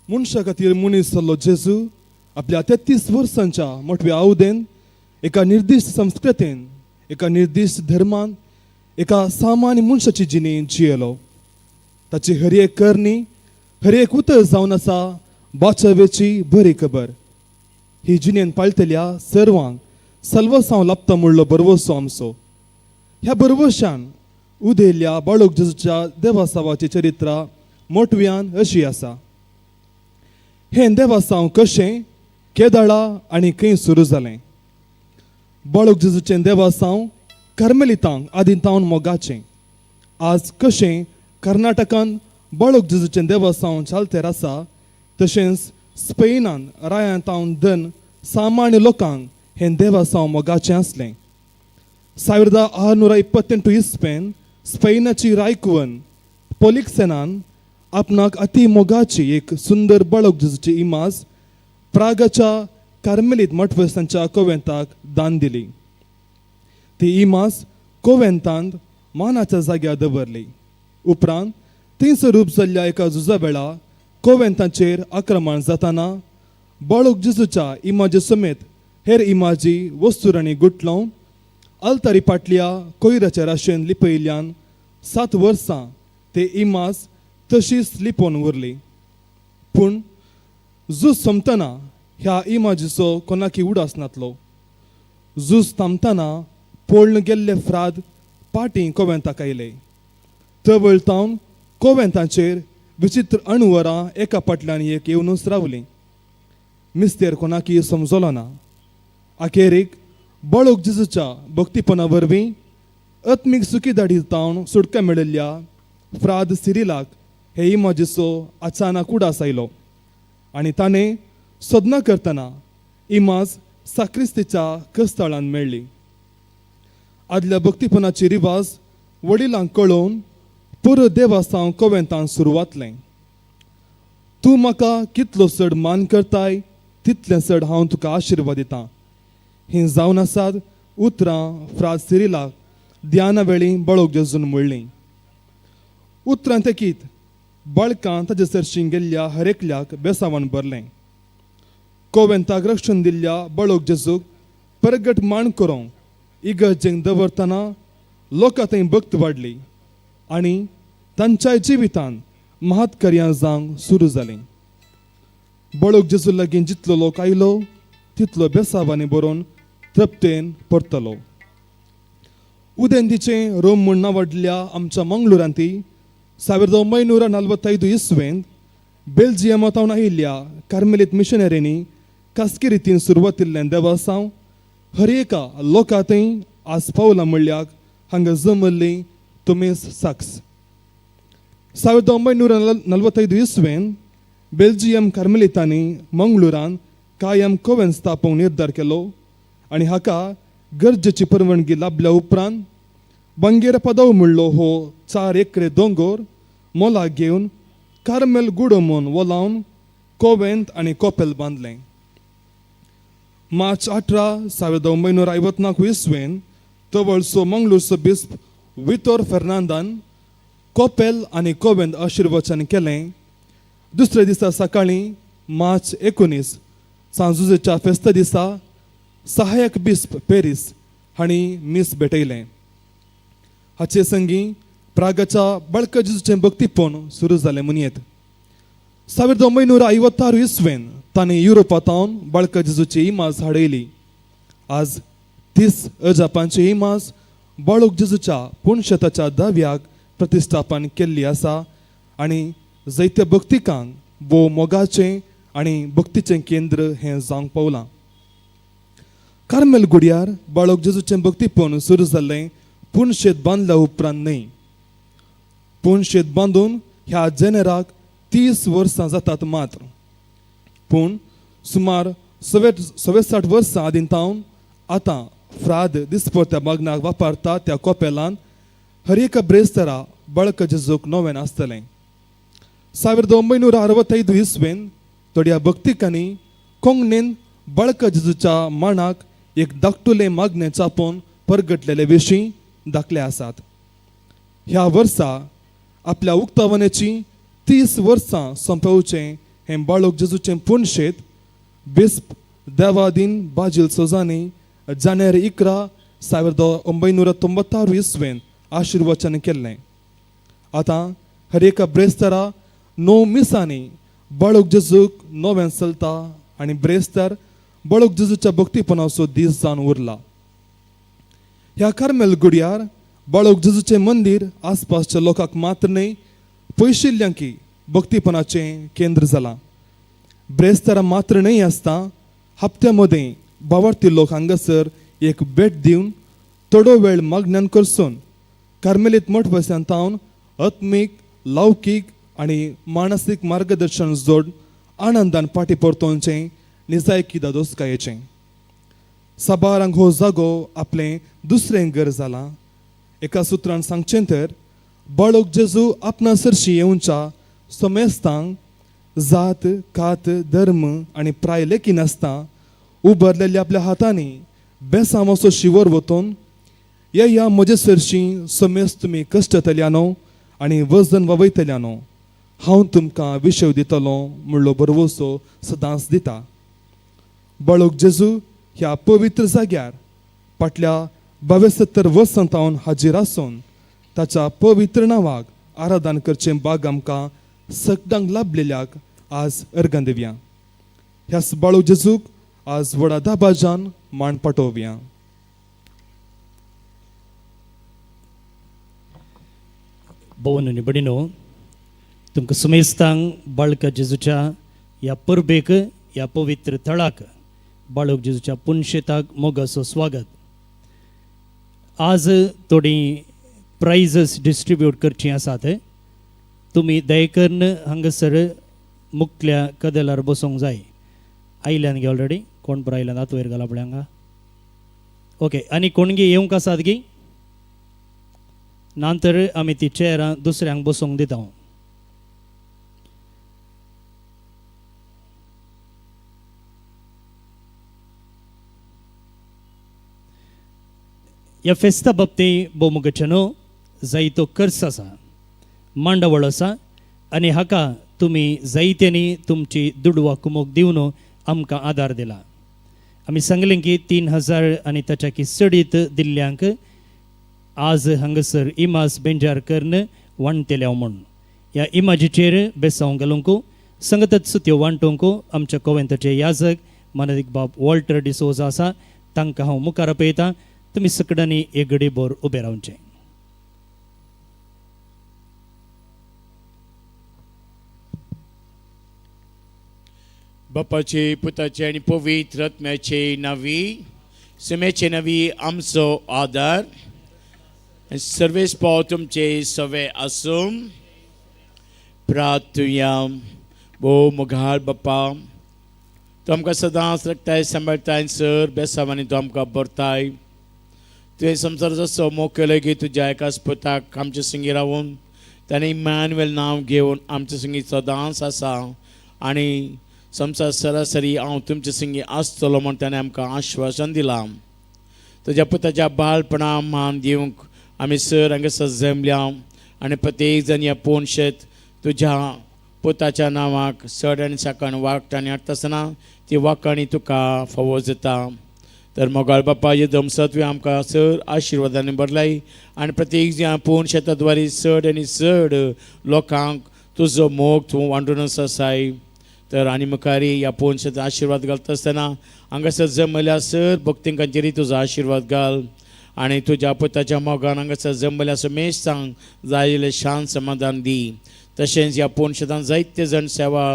मनशा खातीर मनीस जाल्लो जेजू आपल्या 33 वर्सांच्या मोटव्या आवदेन एका निर्दिश्ट संस्कृतेन, एका निर्दिश्ट धर्मान, एका सामान्य मनशाची जिणी जियेलो. ताची हर एक करणी, हर एक उतर जावन आसा बाचवेची बरी खबर. ही जिणेन पाळटल्या सर्वांक सल्वसांव लाबता म्हणलो बरवसो आमचो. ह्या बरवशान उदेल्ल्या बाळूक जेजूच्या देवासावाची चरित्रा मोटव्यान अशी आसा. हें देवासांव कशें, केदळा आनी खंय सुरू जालें? बाळूक जेजूचें देवासांव कार्मेलितांक आदीं तावन मोगाचें. आज कशें कर्नाटकान बाळूक जेजूचें देवासांव चालतेर आसा, तशेंच स्पेनान रायां तावन दन सामान्य लोकांक हें देवासांव मोगाचें आसलें. 1628 इस्पेन स्पेनाची रायकुवन पोलिक्सेनान आपणाक अती मोगाची एक सुंदर बाळक जेजूची इमाज प्रागाच्या कार्मेलीत मठवस्तांच्या कोवेंताक दान दिली. ती इमाज कोवेंतांत मानाच्या जाग्यार दवरली. उपरांत थंयसर रूप जाल्ल्या एका झुजा वेळा कोवेंताचेर आक्रमण जाताना बाळक जेजूच्या इमाजी समेत हेर इमाजी वस्तुरांनी गुटलावन आल्तारी पाटल्या कोयराच्या राशेन लिपयिल्ल्यान 7 वर्सां ते इमाज तशीच लिपोवन उरली. पूण झूज सोंपतना ह्या इमाजीचो कोणाकी उडास नातलो. झूज थांबतना पळून गेल्ले फ्राद पाटी कोवेंताक आयले. तवळ तावन कोवेंताचेर विचित्र अणवरां एका फाटल्यान एक येवनूच रावलीं. मिस्तेर कोणाकी समजलो ना. अखेरीक बाळूक जेजूच्या भक्तीपणा वरवीं आत्मीक सुखीदाडी तावन सुटका मेळिल्ल्या फ्राद सिरिलाक हे इमाजीचो अचानक उडास आयलो आनी ताणें सोदना करतना इमाज साक्रिस्तीच्या कस्तळान मेळ्ळी. आदल्या भक्तीपणाची रिवाज वडिलांक कळोवन पुरो देवासांव कोवेंतान सुरवातलें. तूं म्हाका कितलो चड मान करताय, तितलें चड हांव तुका आशिर्वाद दितां, हीं जावन आसात उतरां फ्राद सिरिलाक ध्याना वेळी बळोक जेजून म्हणलीं. उतरां तेकीत बाळकां ताजे सरशीं गेल्ल्या हरेकल्याक बेसावान भरलें. कोवेंताक रक्षण दिल्ल्या बळोक जेजूक परगट मान करूंक इगर्जेंक दवरतना लोकां थंय भक्त वाडली आनी तांच्या जिवितान महत्कार्यां जावंक सुरू जालीं. बळोक जेजू लागीं जितलो लोक आयलो, तितलो बेसावांनी बरोवन तृप्तेन परतलो. उदेंतीचें रोम म्हूण नांवाडल्या आमच्या मंगळुरांती 1945 इस्वेंत बेल्जियमांत आयिल्ल्या कार्मेलीत मिशनरींनी खासगी रितीन सुरवातिल्लें देवासांव हर एका लोकां थंय आज पावलां म्हणल्याक हांगा जमल्ली तुमीच साक्ष. 1945 इस्वेन बेल्जियम कार्मेलितांनी मंगळुरान कायम कोवेन स्थापूंक निर्धार केलो आनी हाका गरजेची परवानगी लाभल्या उपरांत बंगेर पदव म्हणलो हो 4 एकरे दोंगोर मोलाक घेवन कार्मेल गुडो म्हूण वलावन कोवेंत आनी कोपेल बांदलें. मार्च 18 1954 इस्वेन तवळसो मंगळूरचो बिस्प वितोर फेर्नांदान कोपेल आनी कोवेंत आशिर्वचन केलें. दुसऱ्या दिसा सकाळीं मार्च 19 सांजुजेच्या फेस्ता दिसा सहायक बिस्प पेरीस हांणी मीस भेटयलें. हाचे संगी प्रागाच्या बळका जेजूचें भक्तीपण सुरू जालें म्हणयेत. 1956 इस्वेन तांणी युरोपांत बाळका जेजूची इमाज हाडयली. आज 30 अजापांची इमाज बाळूक जेजूच्या पुणशेताच्या दाव्याक प्रतिश्ठापन केल्ली आसा आनी जैत्य भक्तिकांक भोव मोगाचें आनी भक्तीचें केंद्र हें जावंक पावलां. कार्मेल गुड्यार बाळक जेजूचें भक्तीपण सुरू जाल्लें पूण शेत बांदल्या उपरांत न्हय. पूण शेत बांदून ह्या जेनेराक 30 वर्सां जातात मात्र. पूण सुमार 60 वर्सां आदीं तावन आतां फ्राद दिसपडत्या मागणाक वापरता त्या कोपेलान हर एका ब्रेस्तरा बाळक जेजूक नवें आसतलें. 1965 इस्वेन थोड्या भक्तिकांनी कोंकणीन बाळक जेजूच्या माणाक एक धाकटुलें मागणें चापोवन परगटलेले विशीं दाखले आसात. ह्या वर्सा आपल्या उक्तावण्याची 30 वर्सां सोंपोवचें हें बाळक जेजूचें पुणशेत बिस्प देवादीन बाजील सोजानी जानेर 11, 1996 इसवेन आशिर्वचन केल्लें. आतां हर एका ब्रेस्तारा 9 मिसांनी बाळक जेजूक नोवें चलता आनी ब्रेस्तार बाळक जेजूच्या भक्तीपणाचो दीस जावन उरला. ह्या कार्मेल गुड्यार बाळक जेजूचें मंदीर आसपासच्या लोकांक मात्र न्हय, पयशिल्ल्यांकी भक्तीपणाचें केंद्र जालां. ब्रेस्तारा मात्र न्हय आसता, हप्त्या मदें बावार्थी लोक हांगासर एक भेट दिवन थोडो वेळ मागण्यान करसून कार्मेलीत मठ बस्यांतावन आत्मीक, लौकीक आनी मानसीक मार्गदर्शन जोड आनंदान पाटी परतोवचें निजायकी दादोसकायेचें. साबारांक हो जागो आपलें दुसरें घर जालां. एका सुत्रान सांगचें तर बाळक जेजू आपणा सरशी येवच्या समेस्तांक जात, कात, धर्म आनी प्राय लेखी नासता उबारलेल्या आपल्या हातांनी बेसांवाचो शिवर वतून, "येया म्हजे सरशी समेस्त तुमी कश्टतल्यानो आनी वजन वावयतल्यानो, हांव तुमकां विशय दितलो" म्हणलो भरवसो सदांच दिता. बाळक जेजू ह्या पवित्र जाग्यार फाटल्या 72 वर्सां सावन हाजीर आसून ताच्या पवित्र नांवाक आराधन करचें भाग आमकां सगळ्यांक लाभलेल्याक आज अर्गां दिवया. ह्याच बाळक जेजूक आज व्हडा दाबाजान मान पाठोवया. भोवन आनी भयणीनो, तुमकां सुमेस्तांक बाळका जेजूच्या ह्या परबेक, ह्या पवित्र थळाक, बाळक जेजूच्या पुनशेताक मोगाचो स्वागत. आज थोडीं प्रायझस डिस्ट्रिब्यूट करचीं आसात. तुमी दयकरून हांगासर मुखल्या कदेलार बसूंक जाय. आयल्यान गे ऑलरेडी? कोण पुरो आयल्यान? हात वयर घाला पळय हांगा. ओके, आनी कोणगी येवंक आसात गी? ना तर आमी ती चेअरां दुसऱ्यांक बसूंक दिता. ह्या फेस्ता बाबती भोवमुखाच्यानो जायतो खर्च आसा, मांडावळ आसा आनी हाका तुमी जायत्यांनी तुमची दुडवा कुमोक दिवन आमकां आदार दिला. आमी सांगलें की 3000 आनी ताच्या चडीत दिल्ल्यांक आज हांगासर इमाज बेंजार करून वांटतेल्या म्हूण. ह्या इमाजीचेर बेसांव घालूंक संगतच त्यो वांटूंक आमच्या कोवेंताचे याजक मानादीक बाब वॉल्टर डिसोजा आसा. तांकां हांव मुखार आपयतां. तुमी सगळ्यांनी एक घडी भर उबें रावचें. बापाचे, पुताचे आनी पवित्र आत्म्याचे नावी. सुमेचे नवी आमचो आदार सर्वेस पाव तुमचे सवे आसूं. प्रार्थुया. भोव मुखार बाप्पा, तूं आमकां सदांच रखताय, सांबाळताय, सर बेसावांनी तूं आमकां भरताय. तुवें संवसार जसो मोग केलो की तुज्या एकाच पुताक आमचे संगी रावून ताणें इमानुएल नांव घेवन आमचे संगी सदांच आसा आनी संवसार सरासरी हांव तुमचे संगी आसतलो म्हूण ताणें आमकां आश्वासन दिलां. तुज्या पुताच्या बाळपणा मान दिवंक आमी सर हांगासर जमल्या आनी प्रत्येक जण ह्या पोनशेत तुज्या पुताच्या नांवाक सड आनी साकण वागता आनी हाडटा आसतना ती वाकाणी तुका फावो जाता. तर मोगाळ बापा, हे दमसत्वे आमकां चड आशिर्वादांनी भरलाय आनी प्रत्येक जण पोन शेता द्वारे चड आनी चड लोकांक तुजो मोग तूं वांटून आसाय. तर आनी मुखारी ह्या पोन शेत आशिर्वाद घालता आसतना हांगासर जमल्या सर भक्तिंकांचेरय तुजो आशिर्वाद घाल आनी तुज्या पुताच्या मोगान हांगासर जमल्या समेस्तांक जाय जाल्यार शांत समाधान दी. तशेंच ह्या पोन शेतान जायते जण सेवा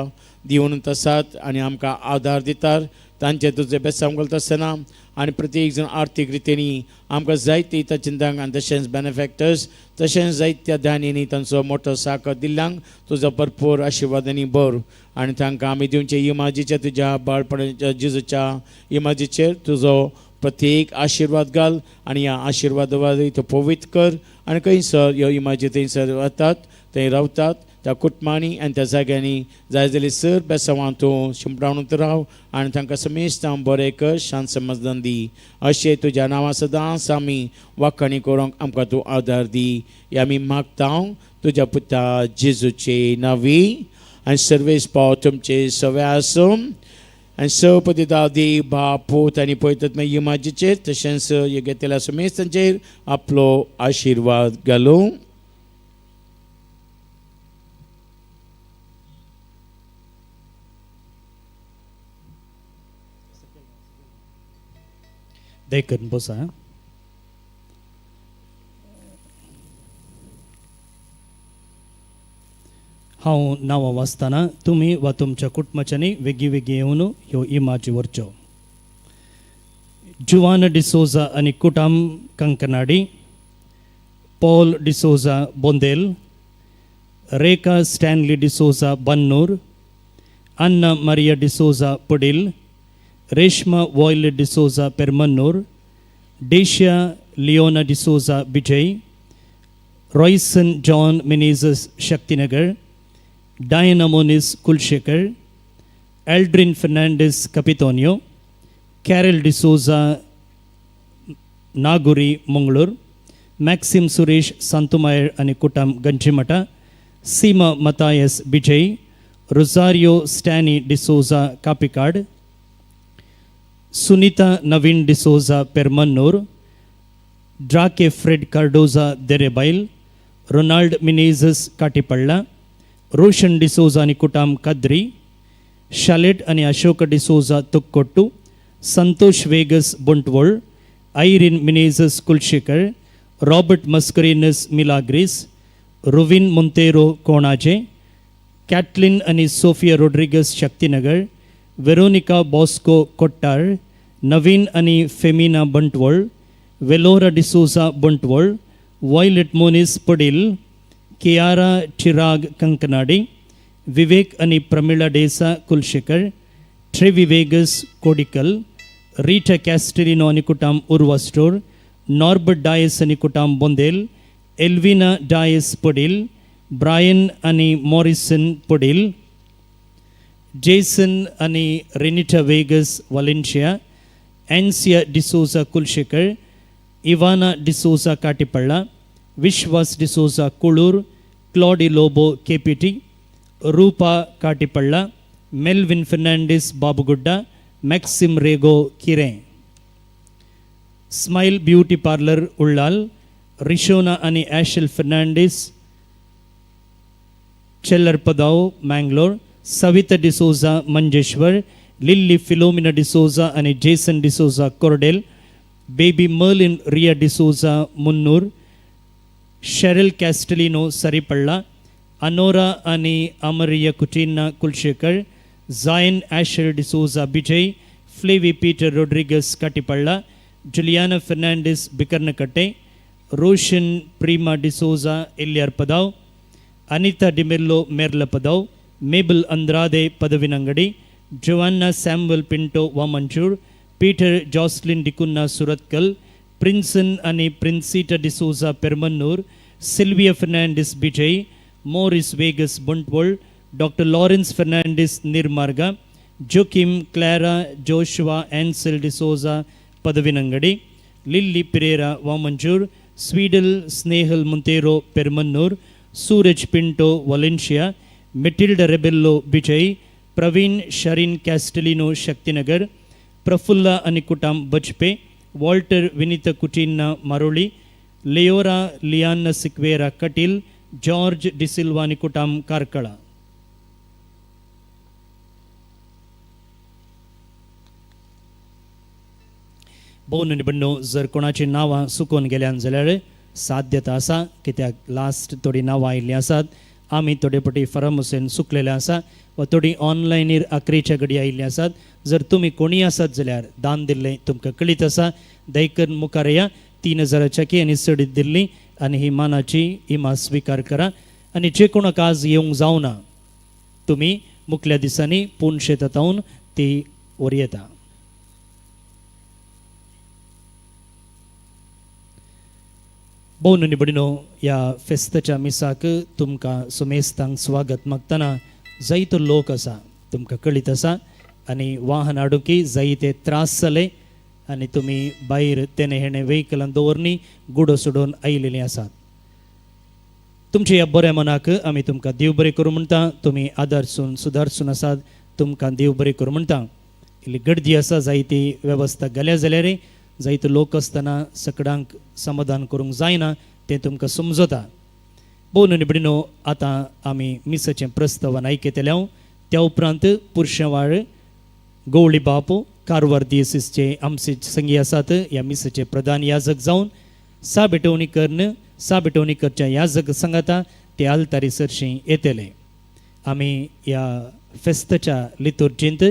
दिवन आसात आनी आमकां आदार दितात, तांचे तुजें बेसांव घालता आसतना आनी प्रत्येक जण आर्थीक रितींनी आमकां जायते हितचिंतक आनी तशेंच बेनिफॅक्टर्स तशेंच जायत्या दान्यांनी तांचो मोटो साकर दिल्ल्यांक तुजो भरपूर आशिर्वादांनी भर आनी तांकां आमी दिवचे इमाजीच्या, तुज्या बाळपणाच्या जेजूच्या इमाजीचेर तुजो प्रत्येक आशिर्वाद घाल आनी ह्या आशिर्वादा तूं पवित्र कर आनी खंयसर ह्यो इमाजी थंयसर वतात, थंय रावतात, त्या कुटुंबांनी आनी त्या जाग्यांनी जाय जाल्यार सर बेसांवां तूं शिंपडावन राव आनी तांकां समेस्तांक बरें कर, शांत समजदान दी. अशें तुज्या नांवा सदांच आमी वाखाणी करूंक आमकां तूं आदार दी. हे आमी मागता तुज्या पुता जेजूचे नावी. आनी सर्वेस पाव तुमचे सवे आसूं आनी सपदिता देव बाप पूत आनी पवित्र इमाजीचेर तशेंच हे घेतलेल्या सुमेस्तांचेर आपलो आशिर्वाद घालूं. देखून बसा. हांव नांवां वाचतना तुमी वा तुमच्या कुटुंबाच्यांनी वेगीं वेगीं येवन ह्यो इमाजी व्हरच्यो. जुवान डिसोजा आनी कुटाम Kankanady, Paul D'Souza Bondel, Rekha Stanley D'Souza Bannur, Anna Maria D'Souza Padil, Reshma Violet D'Souza Permannur, Desha Leona D'Souza Vijay, Royson John Menezes Shaktinagar, Diana Moniz Kulshekar, Aldrin Fernandes Capitanio, Carol D'Souza Naguri Mangalore, Maxim Suresh Santumayar आनी कुटाम Ganjimatha, Seema Mathias Vijay, Rosario Stany D'Souza Kapikad, Sunita Naveen D'Souza Permannur, Drake Fred Cardoza Derebail, Ronald Menezes Katipalla, Roshan D'Souza आनी कुटाम काद्री, शालेट आनी Ashok D'Souza Thokkottu, Santosh Vegas Bantwal, Irene Menezes Kulshekar, Robert Mascarenhas Milagres, Ruvin Monteiro Konaje, Caitlin आनी Sophia Rodrigues Shaktinagar, Veronica Bosco Kottar, Naveen आनी Femina Bantwal, Velora D'Souza Bantwal, Violet Moniz Padil, Kiara Chirag Kankanady, Vivek आनी Pramila D'Sa Kulshekar, Trevi Vegas Kodikal, Rita Castelino आनी कुटाम Urwa store, Norbert Dias आनी कुटाम Bondel, Elvina Dias Padil, Brian आनी Morrison Padil, Jason आनी Renita Vegas Valencia, Ancia D'Souza Kulshekar, Ivana D'Souza Katipalla, Vishwas D'Souza Kulur, Claudy Lobo KPT, Rupa Katipalla, Melvin Fernandes Babugudda, Maxim Rego Kirem. Smile beauty parlour Ullal, Rishona आनी Ashel Fernandes Chellarpadav Mangalore, Savita D'Souza Manjeshwar, Lily Philomena D'Souza आनी Jason D'Souza Cordel, Baby Merlin Riya D'Souza Munnur, Cheryl Castelino Saripalla, Anora आनी Amariya Coutinho Kulshekar, Zion Asher D'Souza Vijay, Flavi Peter Rodrigues Katipalla, Juliana Fernandes Bikarnakatte, Roshan Prema D'Souza Elyarpadav, Anita D'Mello Merlapadav, Mabel Andrade Padavinangadi, Joanna Samuel Pinto Vamanjoor, Peter Jocelyn D'Cunha Surathkal, Prinson आनी Princita D'Souza Permannur, Sylvia Fernandes Vijay, Morris Vegas Bantwal, doctor Lawrence Fernandes Nirmarga, Joachim Clara Joshua Ansel D'Souza Padavinangadi, Lily Pereira Vamanjoor, Swedel Snehal Monteiro Permannur, Suraj Pinto Valencia, Matilda Rebello Vijay, Praveen Sharin Castelino Shaktinagar, Prafulla आनी कुटाम Bajpe, Walter Vinita Coutinho Maroli, Leora Liana Sequeira Kateel, George D'Silva आनी कुटाम कार्कळा. भोव निबंडो जर कोणाची नांवां चुकून गेल्यान जाल्यार साध्यता आसा कित्याक लास्ट थोडीं नांवां आयिल्लीं आसात, आमी थोडे फावटी फरामोसेन चुकलेले आसा वा थोडीं ऑनलायनीर आक्रेच्या घडी आयिल्लीं आसात. जर तुमी कोणीय आसात जाल्यार दान दिल्लें तुमकां कळीत आसा, दयकन मुखार या 3000 आनी चडीत दिल्ली आनी ही मानाची इमा स्विकार करा. आनी जे कोणाक आज येवंक जावना तुमी मुखल्या दिसांनी पूण शेतांत ती व्हरयेता. भोव निबडिनो ह्या फेस्ताच्या मिसाक तुमकां सुमेस्तांक स्वागत मागतना जायतो लोक आसा तुमकां कळीत आसा आनी वाहन हाडूंक जायते त्रास जाले आनी तुमी भायर तेणे हेणे वेहिकलान दवरनी गुडो सोडून आयिल्लीं आसात. तुमच्या ह्या बऱ्या मनाक आमी तुमकां देव बरें करूं म्हणटा. तुमी आदारसून सुदारसून आसात, तुमकां देव बरें करूं म्हणटा. इल्ली गर्दी आसा, जायती वेवस्था घाल्या जाल्यार जायते लोक आसतना सगळ्यांक समाधान करूंक जायना तें तुमकां समजता. भोव निबडिनो आतां आमी मिसाचें प्रस्तावन आयकतले. त्या उपरांत पुरशेवाळ गवळी बापू कारवार दियसीसचे आमचे संगी आसात. ह्या मिसाचे प्रधान याजक जावन सा भेटवणी करून सा भेटवणी करच्या याजक सांगाता ते आलतारी सरशीं येतले. आमी ह्या फेस्ताच्या लितुर्जींत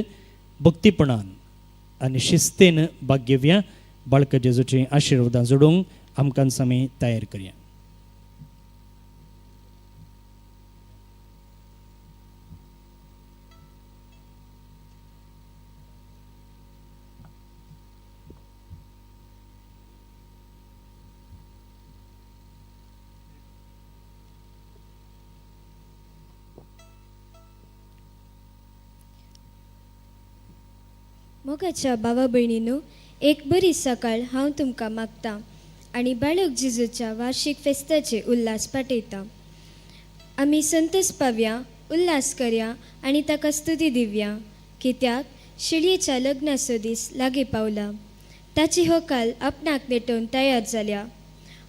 भक्तीपणान आनी शिस्तेन भाग घेवया. बाळक जेजूची आशिर्वादां जोडूंक आमकां आमी तयार करया. मोगाच्या भावा भयणीनू, एक बरी सकाळ हांव तुमकां मागता आनी बाळक जेजूच्या वार्षीक फेस्ताचे उल्हास पाठयता. आमी संतोस पावया, उल्हास करया आनी ताका स्तुती दिवया, कित्याक शिळयेच्या लग्नाचो दीस लागीं पावला. ताची होकाल आपणाक नेटोवन तयार जाल्या.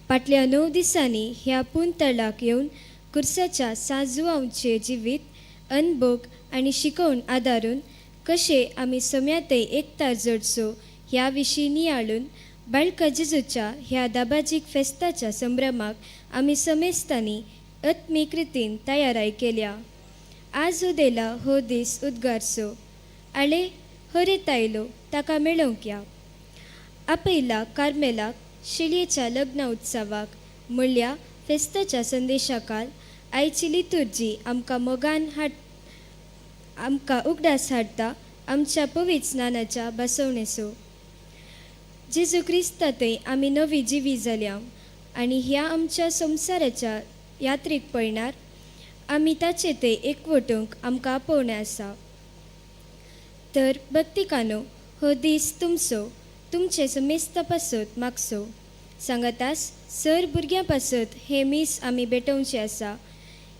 फाटल्या 9 दिसांनी ह्या पुंतळाक येवन कुर्साच्या साजुवांचें जिवीत अनभोग आनी शिकोवन आदारून कशें आमी सम्यातय एकतार जोडचो ह्या विशीं नियाळून बाळका जेजूच्या ह्या दाबाजीक फेस्ताच्या संभ्रमाक आमी समेस्तांनी आत्मीक रितीन तयाराय केल्या. आज उदेला हो दीस उद्गारचो, आळे हरेत आयलो ताका मेळोवंक या. आपयला कार्मेलाक शिळयेच्या लग्न उत्सवाक म्हणल्या फेस्ताच्या संदेशाकाल आयची लितुर्जी आमकां मोगान हाड आमकां उगडास हाडटा आमच्या पवित्र स्नानाच्या बसवणेचो. जेजू क्रिस्ता थंय आमी नवी जिवी जाल्या आनी ह्या आमच्या संवसाराच्या यात्रेक पळणार आमी ताचे थंय एकवटूंक आमकां आपोवणें आसा. तर भक्तिकानो, हो दीस तुमचो तुमचे समेस्ता पासत मागचो. सांगातास सर भुरग्यां पासत हें मीस आमी भेटोवचें आसा.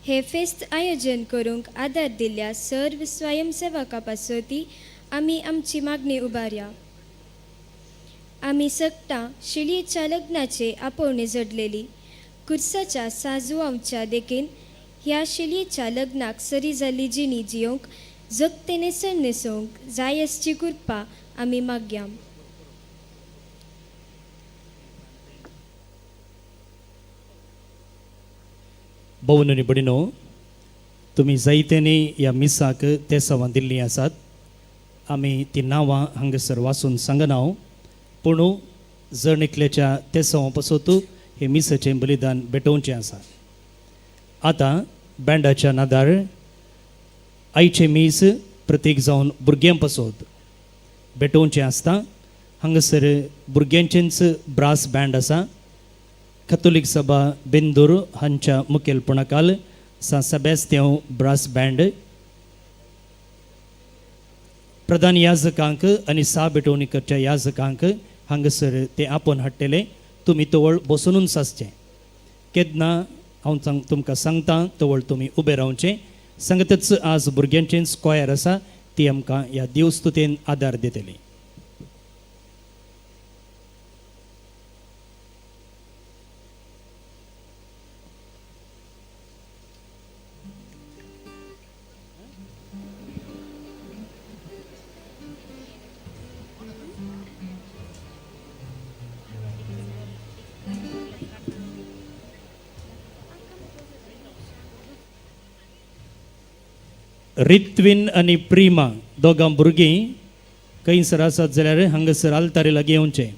हे फेस्त आयोजन करूंक आदार दिल्ल्या सर्व स्वयंसेवका पासती आमी आमची मागणी उबारया. आमी सगटां शिळयेच्या लग्नाचे आपोवणे जोडलेली कुर्साच्या साजुवांच्या देखीन ह्या शिळयेच्या लग्नाक सरी जाल्ली जिणी जियोंक जगते न्हेसण न्हेसोवंक जाय आसची कृपा आमी मागया. भोवन भयणीनो, तुमी जायत्यांनी ह्या मिसाक तेसावां दिल्लीं आसात. आमी ती नांवां हांगासर वाचून सांगना, पूण जण एकल्याच्या तेसावां पासत हें मिसाचें बलिदान भेटोवचें आसा. आतां बँडाच्या नादार आयचें मीस प्रतीक जावन भुरग्यां पासत भेटोवचें आसता. हांगासर भुरग्यांचेंच ब्रास बँड आसा. कथोलीक सभा बेंदूर हांच्या मुखेलपणाखाल सांत सेबास्तियांव ब्रास बँड प्रधान याजकांक आनी सा भेटवणी करच्या याजकांक हांगासर ते आपोवन हाडटले. तुमी तवळ बसुनूच आसचें. केन्ना हांव तुमकां सांगता तवळ तुमी उबे रावचें. सांगतच आज भुरग्यांचें स्क्वायर आसा, ती आमकां ह्या देवस्तुतेन आदार दितली. रित्वीन आनी प्रिमा दोगां भुरगीं खंयसर आसात जाल्यार हांगासर आल्तारी लागीं येवचें.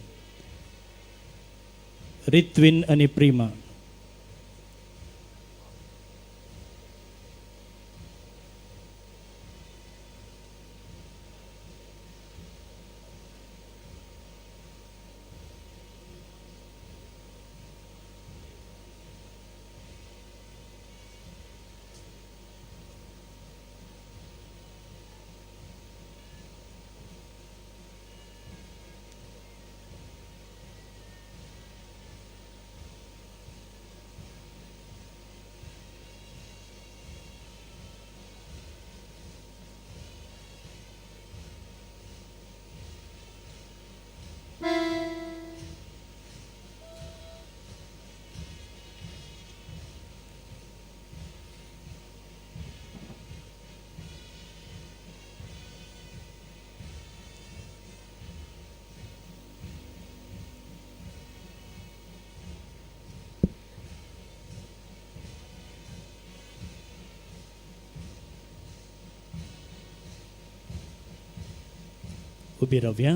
रित्वीन आनी प्रिमा. उबी रावया.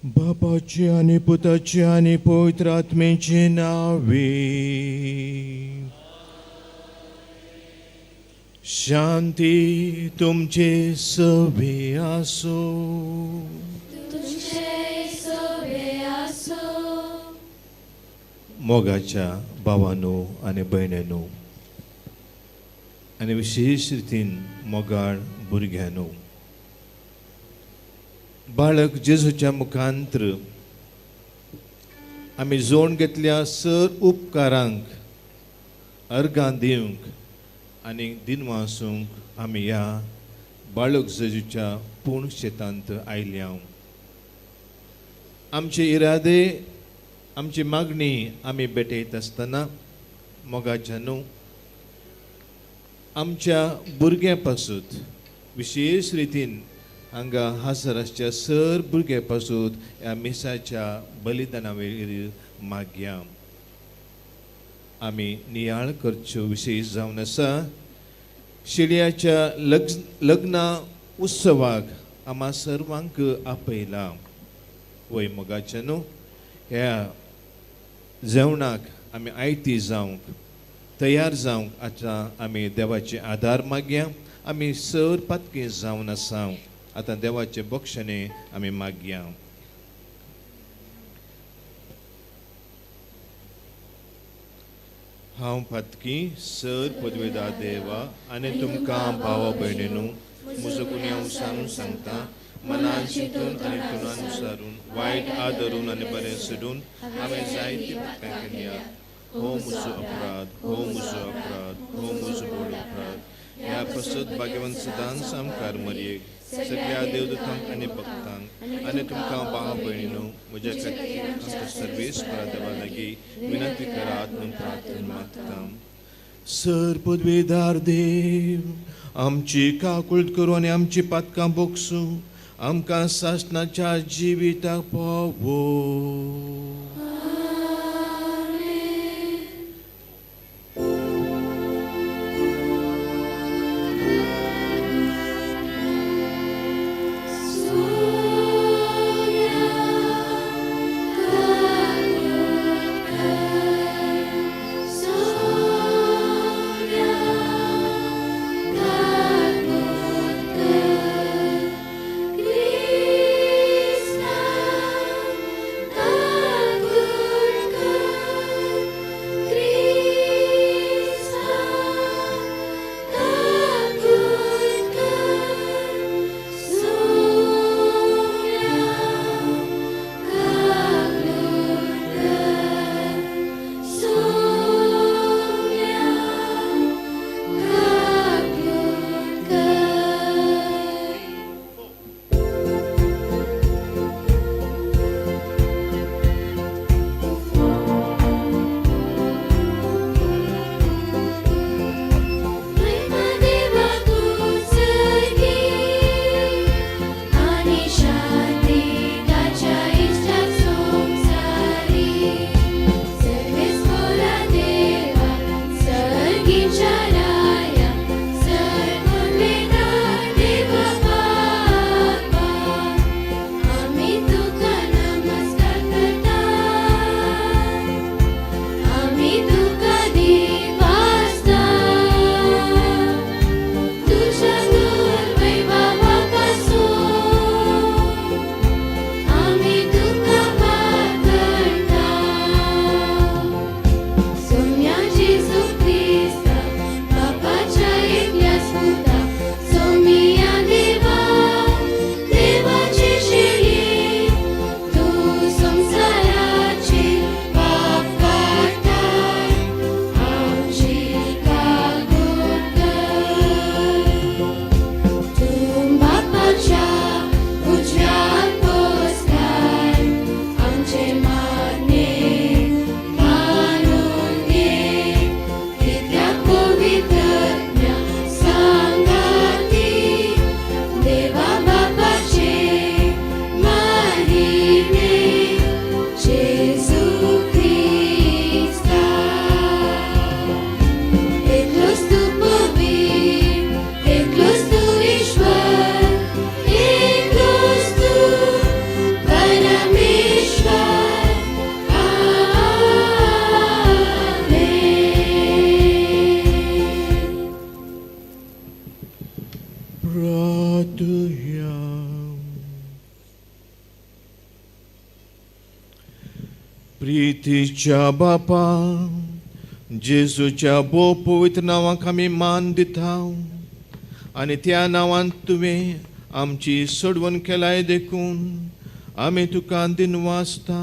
बापाचे आनी पुताचे आनी पवित्र आत्म्याचे नावे. शांती तुमचे सवे आसो. मोगाच्या भावानो आनी भयण्यांनो आनी विशेश रितीन मोगाळ भुरग्यांनो, बाळक जेजूच्या मुखांत्र आमी जोड घेतल्या सर उपकारांक अर्गां दिवंक आनी दिनवासूंक आमी ह्या बाळक जेजूच्या पूण शेतांत आयल्या. आमचे इरादे आमची मागणी आमी भेटयत आसतना मोगाच्या न्हू आमच्या भुरग्यां पासून विशेश रितीन हांगा हाजर आसच्या सर भुरग्यां पासून ह्या मिसाच्या बलिदाना वयर मागया. आमी नियाळ करच्यो विशेश जावन आसा शिळयाच्या लग्ना उत्सवाक आमा सर्वांक आपयला. वय मोगाच्या न्हू ह्या जेवणाक आमी आयती जावंक तयार जावंक आतां आमी देवाचे आदार मागया. आमी सर पातकी जावन आसा आतां देवाचे बक्षणे आमी मागया. हांव पातकी सर पदवेदा देवा आनी तुमकां भावा भयणीनू म्हजो गुन्यांव सांगून सांगता मनान चिंतून आनी तुनान विचारून वायट आदरून आनी बरें सोडून हांवें जायती पातकां केल्या. हो म्हजो अपराध, हो म्हजो अपराध, हो म्हजो व्हड अपराध. ह्या प्रसद भाग्यवंत सदांच सामकार मरयेक सगळ्या देवदूतांक आनी भक्तांक आनी तुमकां भाव भयणीनू म्हज्या खातीर आमच्या सर्वेस्परा देवा लागीं विनंती करात म्हूण प्रार्थना मागता. सर पदवेदार देव आमची काकुळट करूं आनी आमची पातकां बोगसूं आमकां सासणाच्या जिविताक पावो. प्रितीच्या बापा जेजूच्या भोव पवित्र नांवाक आमी मान दिता आनी त्या नांवान तुवें आमची सोडवण केलाय देखून आमी तुका दिनवासता.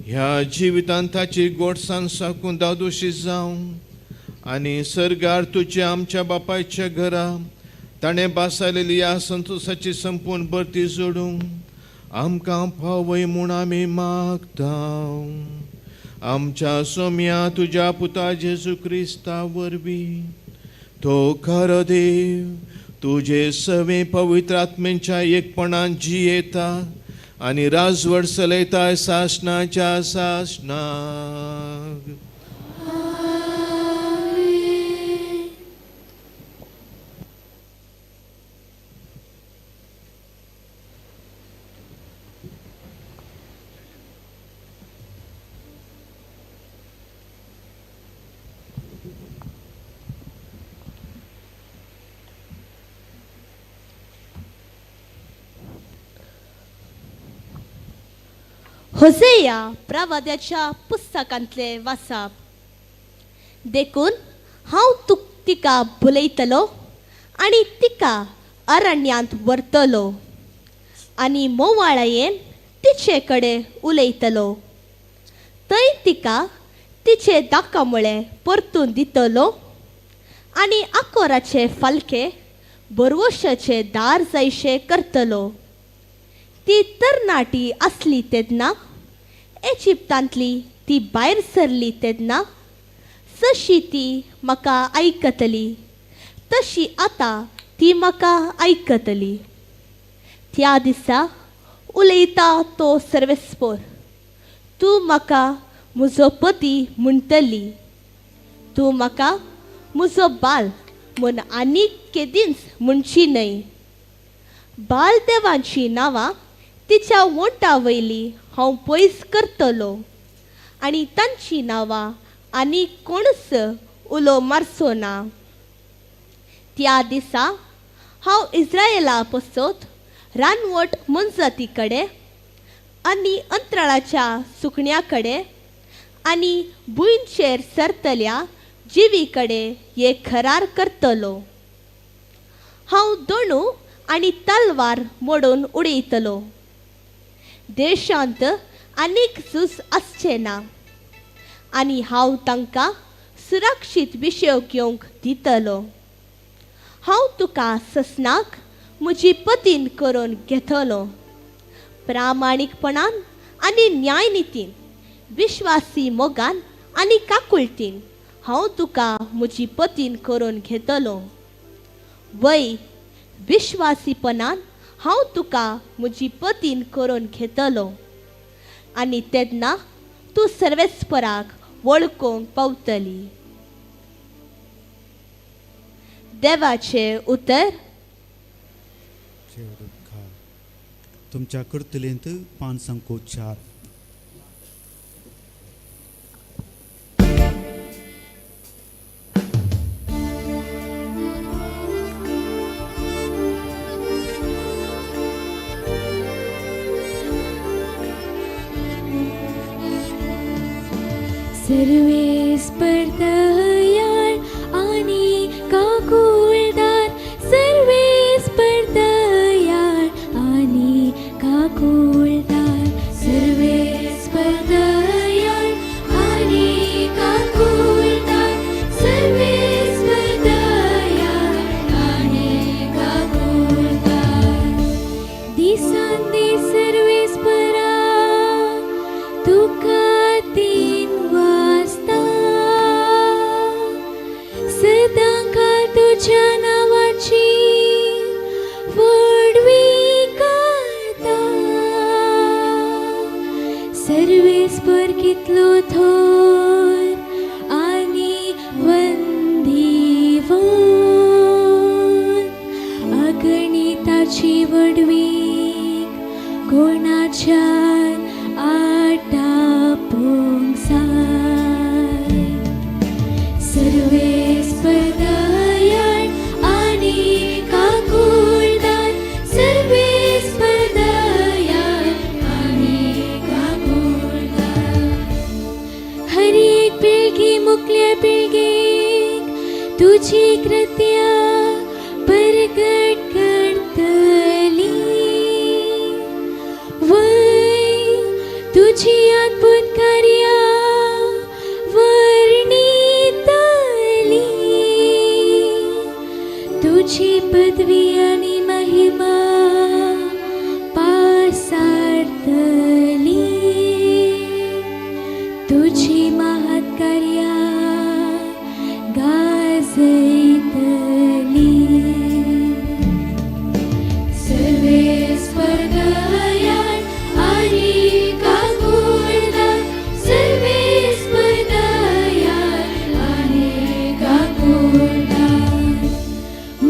ह्या जिवितांत ताची गोडसाण साकून दादोशी जावं आनी सर्गार तुज्या आमच्या बापायच्या घरा ताणें बासायलेली ह्या संतोसाची संपूर्ण भरती जोडूंक आमकां पावय म्हूण आमी मागता. आमच्या सोम्या तुज्या पुता जेजू क्रिस्ता वरवीं तो खरो देव तुजे सवे पवित्र आत्मेच्या एकपणान जियेता आनी राजवट चलयता सासणाच्या सासणाक. होसेया प्रवाद्याच्या पुस्तकांतले वासाप. देखून हांव तुक तिका भुलयतलो आनी तिका अरण्यांत व्हरतलो आनी मोवाळायेन तिचे कडेन उलयतलो. थंय तिका तिचे दाकामुळे परतून दितलो आनी आकोराचे फालके बरवशाचे दार जायशे करतलो. ती तरणाटी आसली तेन्ना इजिप्तांतली ती भायर सरली तेन्ना जशी ती म्हाका आयकतली तशी आतां ती म्हाका आयकतली. त्या दिसा उलयता तो सर्वेस्पोर, तूं म्हाका म्हजो पती म्हणटली, तूं म्हाका म्हजो बाल म्हूण आनीक केदींच म्हणची न्हय. बाल देवांची नांवां तिच्या वोंटा वयली हांव पयस करतलो आनी तांची नांवां आनी कोणूच उलो मारचो ना. त्या दिसा हांव इस्रायला पसत रानवट मनजाती कडेन आनी अंतराळाच्या सुकण्या कडेन आनी भुंयचेर सरतल्या जिवी कडेन एक करार करतलो. हांव दोणू आनी तलवार मोडून उडयतलो. देशांत आनीक झूज आसचें ना आनी हांव तांकां सुरक्षीत विशय घेवंक दितलो. हांव तुका ससनाक म्हजी पतीन करून घेतलो. प्रामाणीकपणान आनी न्यायनितीन, विश्वासी मोगान आनी काकुळटीन हांव तुका म्हजी पतीन करून घेतलो. वय विश्वासीपणान हांव तुका म्हजी पतीन करून घेतलो आनी तेन्ना तूं सर्वेस्पराक वळखूंक पावतली. देवाचें उतर. तुमच्या कर्तलेंत 5:4. सर्वेस्पर दयाळ आणि काकुळदार, सर्वेस्पर दयाळ आणि काकुळदार, सर्वेस्पर दयाळ आणि काकुळदार, सर्वेस्पर दयाळ आणि काकुळदार. दिसान दीस सर्वेस्परा तुका तीन वाजता सदांकाळ तुझ्या नावाची व्हडवी करता. सर्वेस्पर कितलो थोर आनी वंदीवंत, अगणिताची व्हडवीक कोणाच्यान आटापूंक जाय. सर्वेस्पर दयाळ आनी काकुळदार, सर्वेस्पर दयाळ आनी काकुळदार. हर एक पिळगी मुकल्या पिळगेक तुजी कृत्या परगट करतली. वय तुजी अद्भुत पदवी आनी महिमा पासारतली. तुजी महत्कार्या गाजयतली. सर्वेस्पर दयाळ आनी काकुळदार, सर्वेस्पर दयाळ आनी काकुळदार.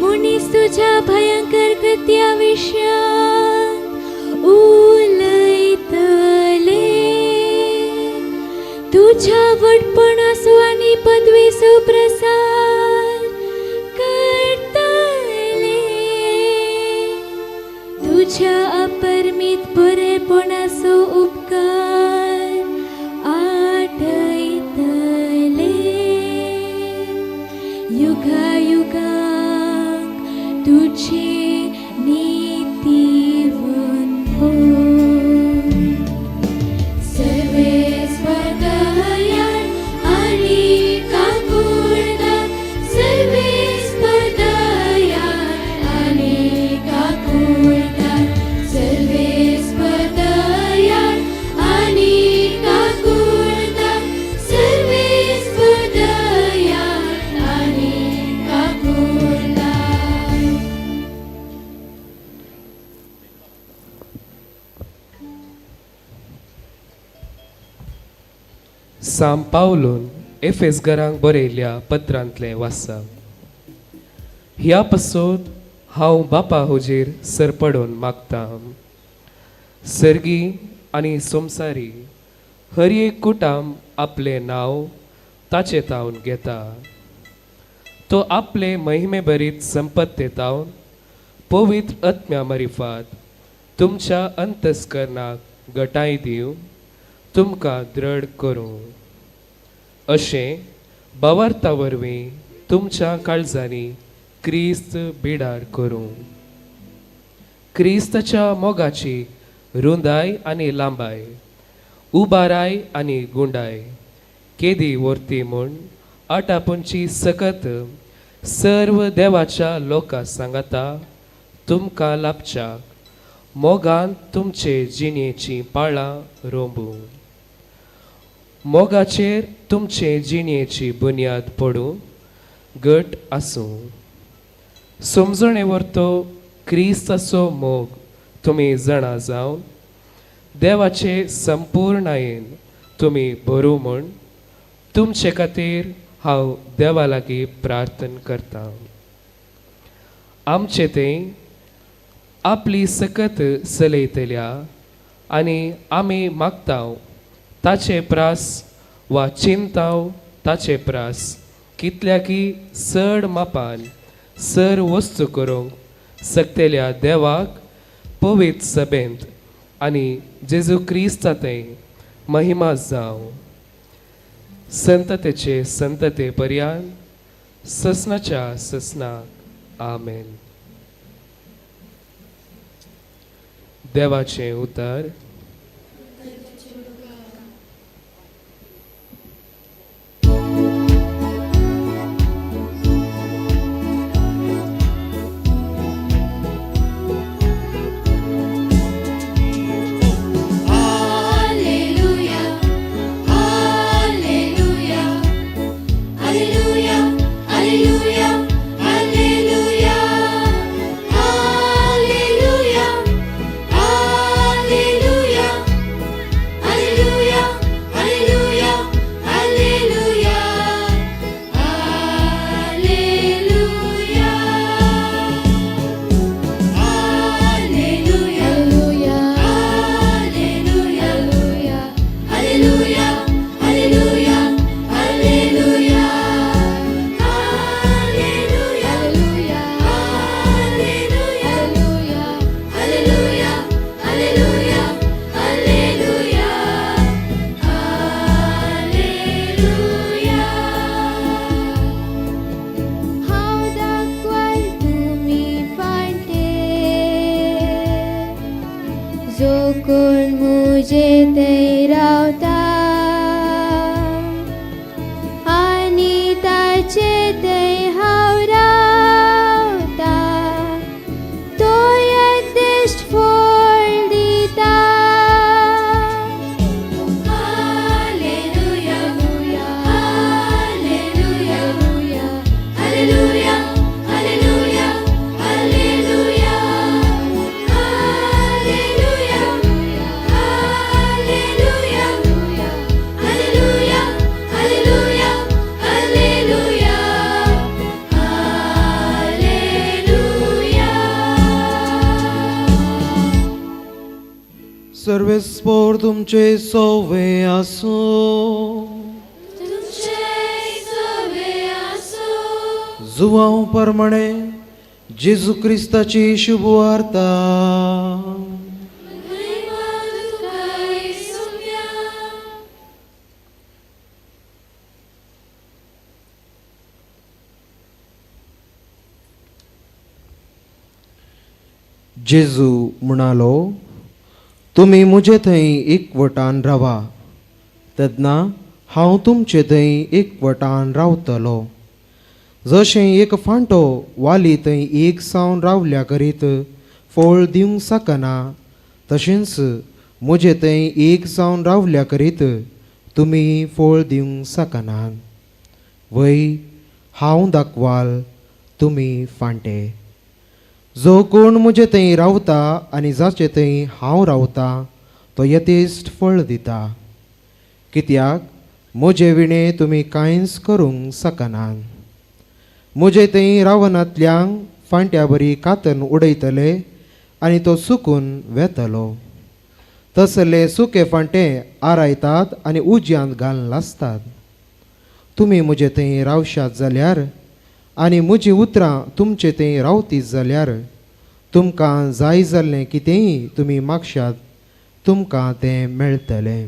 मनीस तुज्या भयंकर कृत्या विशयान उलयतले. तुज्या व्हडपणाचो आनी पदवेचो प्रसार करतले. तुज्या अपरमीत बरेपणाचो उपकार आठयतले. युगा युगांक तुजी नीतिवंतपण. सर्वेस्पर दयाळ आनी काकुळदार, सर्वेस्पर दयाळ आनी काकुळदार, सर्वेस्पर दयाळ आनी काकुळदार, सर्वेस्पर दयाळ आनी काकुळदार. साम पावलून एफेसगरांक बरयल्ल्या पत्रांतलें वाचा. ह्या पासत हांव बापा हुजीर सरपडून मागता, सर्गी आनी संवसारी हर एक कुटाम आपलें नांव ताचे तावन घेता. तो आपले महिमे भरीत संपत्ते तावन पवित्र आत्म्या मारिफात तुमच्या अंतस्करणाक गटाय दिवं, तुमकां दृढ करूं. अशें भावार्था वरवीं तुमच्या काळजांनी क्रिस्त बिडार करूं. क्रिस्ताच्या मोगाची रुंदाय आनी लांबाय, उबाराय आनी गुंडाय केदी व्हरती म्हूण आटापुंची सकत सर्व देवाच्या लोकां सांगाता तुमकां लाभच्याक मोगान तुमचे जिणेचीं पाळां रोंबूं. मोगाचेर तुमचे जिणेची बुन्याद पडूं, घट आसूं. समजणे व्हरतो क्रिस्ताचो मोग तुमी जाणा जावन देवाचे संपूर्णायेन तुमी भरूं म्हूण तुमचे खातीर हांव देवा लागीं प्रार्थना करता. आमचे तें आपली सकत चलयतल्या आनी आमी मागता ताचे प्रास वा चिंताव ताचे प्रास कितल्याकी चड मापान सर वस्तू करूंक सकतेल्या देवाक पवित्र सभेंत आनी जेजू क्रिस्ता थंय महिमा जावं, संततेचे संतते पर्यान ससनाच्या ससनाक. आमेन. देवाचें उतर. Alleluia, Alleluia, Alleluia, Alleluia, Alleluia, Alleluia, Alleluia, Alleluia, Alleluia, Alleluia, Alleluia. Alleluia, Alleluia, Alleluia, Alleluia, Alleluia, Alleluia, Alleluia, Alleluia, Alleluia, Alleluia, Alleluia. हांव दाखवाल तुमी फांटे, जो कोण मुजे थंय रावता आनी ताचे थंय हांव रावता. सर्वेस्पोर तुमचे सोवे आसूं. जुवांव परमणे जेजू क्रिस्ताची शुभवार्ता. जेजू म्हणालो, तुमी म्हजे थंय एकवटान रावा, तेन्ना हांव तुमचे थंय एकवटान रावतलो. जशें एक फांटो वाली थंय एक सावन रावल्या करीत फळ दिवंक शकना, तशेंच म्हजे थंय एक सावन रावल्या करीत तुमी फळ दिवंक शकनात. वय, हांव दाखवाल, तुमी फांटे. जो कोण म्हजे थंय रावता आनी जाचे थंय हांव रावता तो यथेश्ट फळ दिता, कित्याक म्हजे विणें तुमी कांयच करूंक शकनात. म्हजे थंय रावनांतल्यांक फांट्या बरी कातन उडयतले आनी तो सुकून वेतलो. तसले सुके फांटे आरायतात आनी उज्यांत घालून लासतात. तुमी म्हजे थंय रावशात जाल्यार आनी म्हजीं उतरां तुमचे थंय रावतीत जाल्यार तुमकां जाय जाल्लें कितेंय तुमी मागशात, तुमकां तें मेळटलें.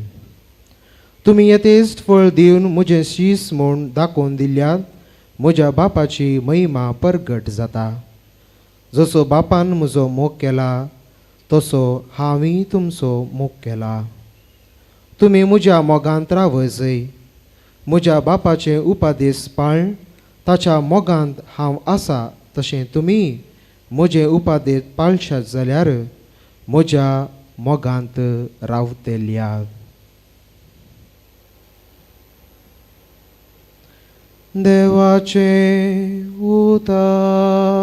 तुमी यथेश्ट फळ दिवन म्हजें शीस म्हूण दाखोवन दिल्यार म्हज्या बापाची महिमा परगट जाता. जसो बापान म्हजो मोग केला तसो हांवूय तुमचो मोग केला. तुमी म्हज्या मोगांत रावजय. म्हज्या बापाचे उपादेश पाळन ताच्या मोगांत हांव आसा तशें तुमी म्हजें उपादेश पाळशात जाल्यार म्हज्या मोगांत रावतल्या. देवाचें उतर.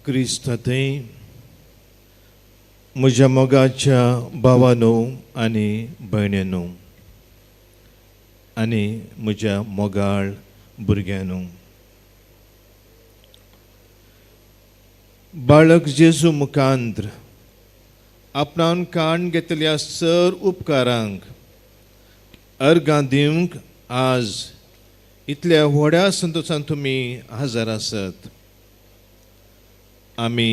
क्रिस्ता थंय म्हज्या मोगाच्या भावानो आनी भयणीनो आनी म्हज्या मोगाळ भुरग्यांनो, बाळक जेजू मुखांत्र आपणान काण घेतल्या सर उपकारांक अर्गां दिवंक आज इतल्या व्हड्या संतोशान तुमी हजर आसत. आमी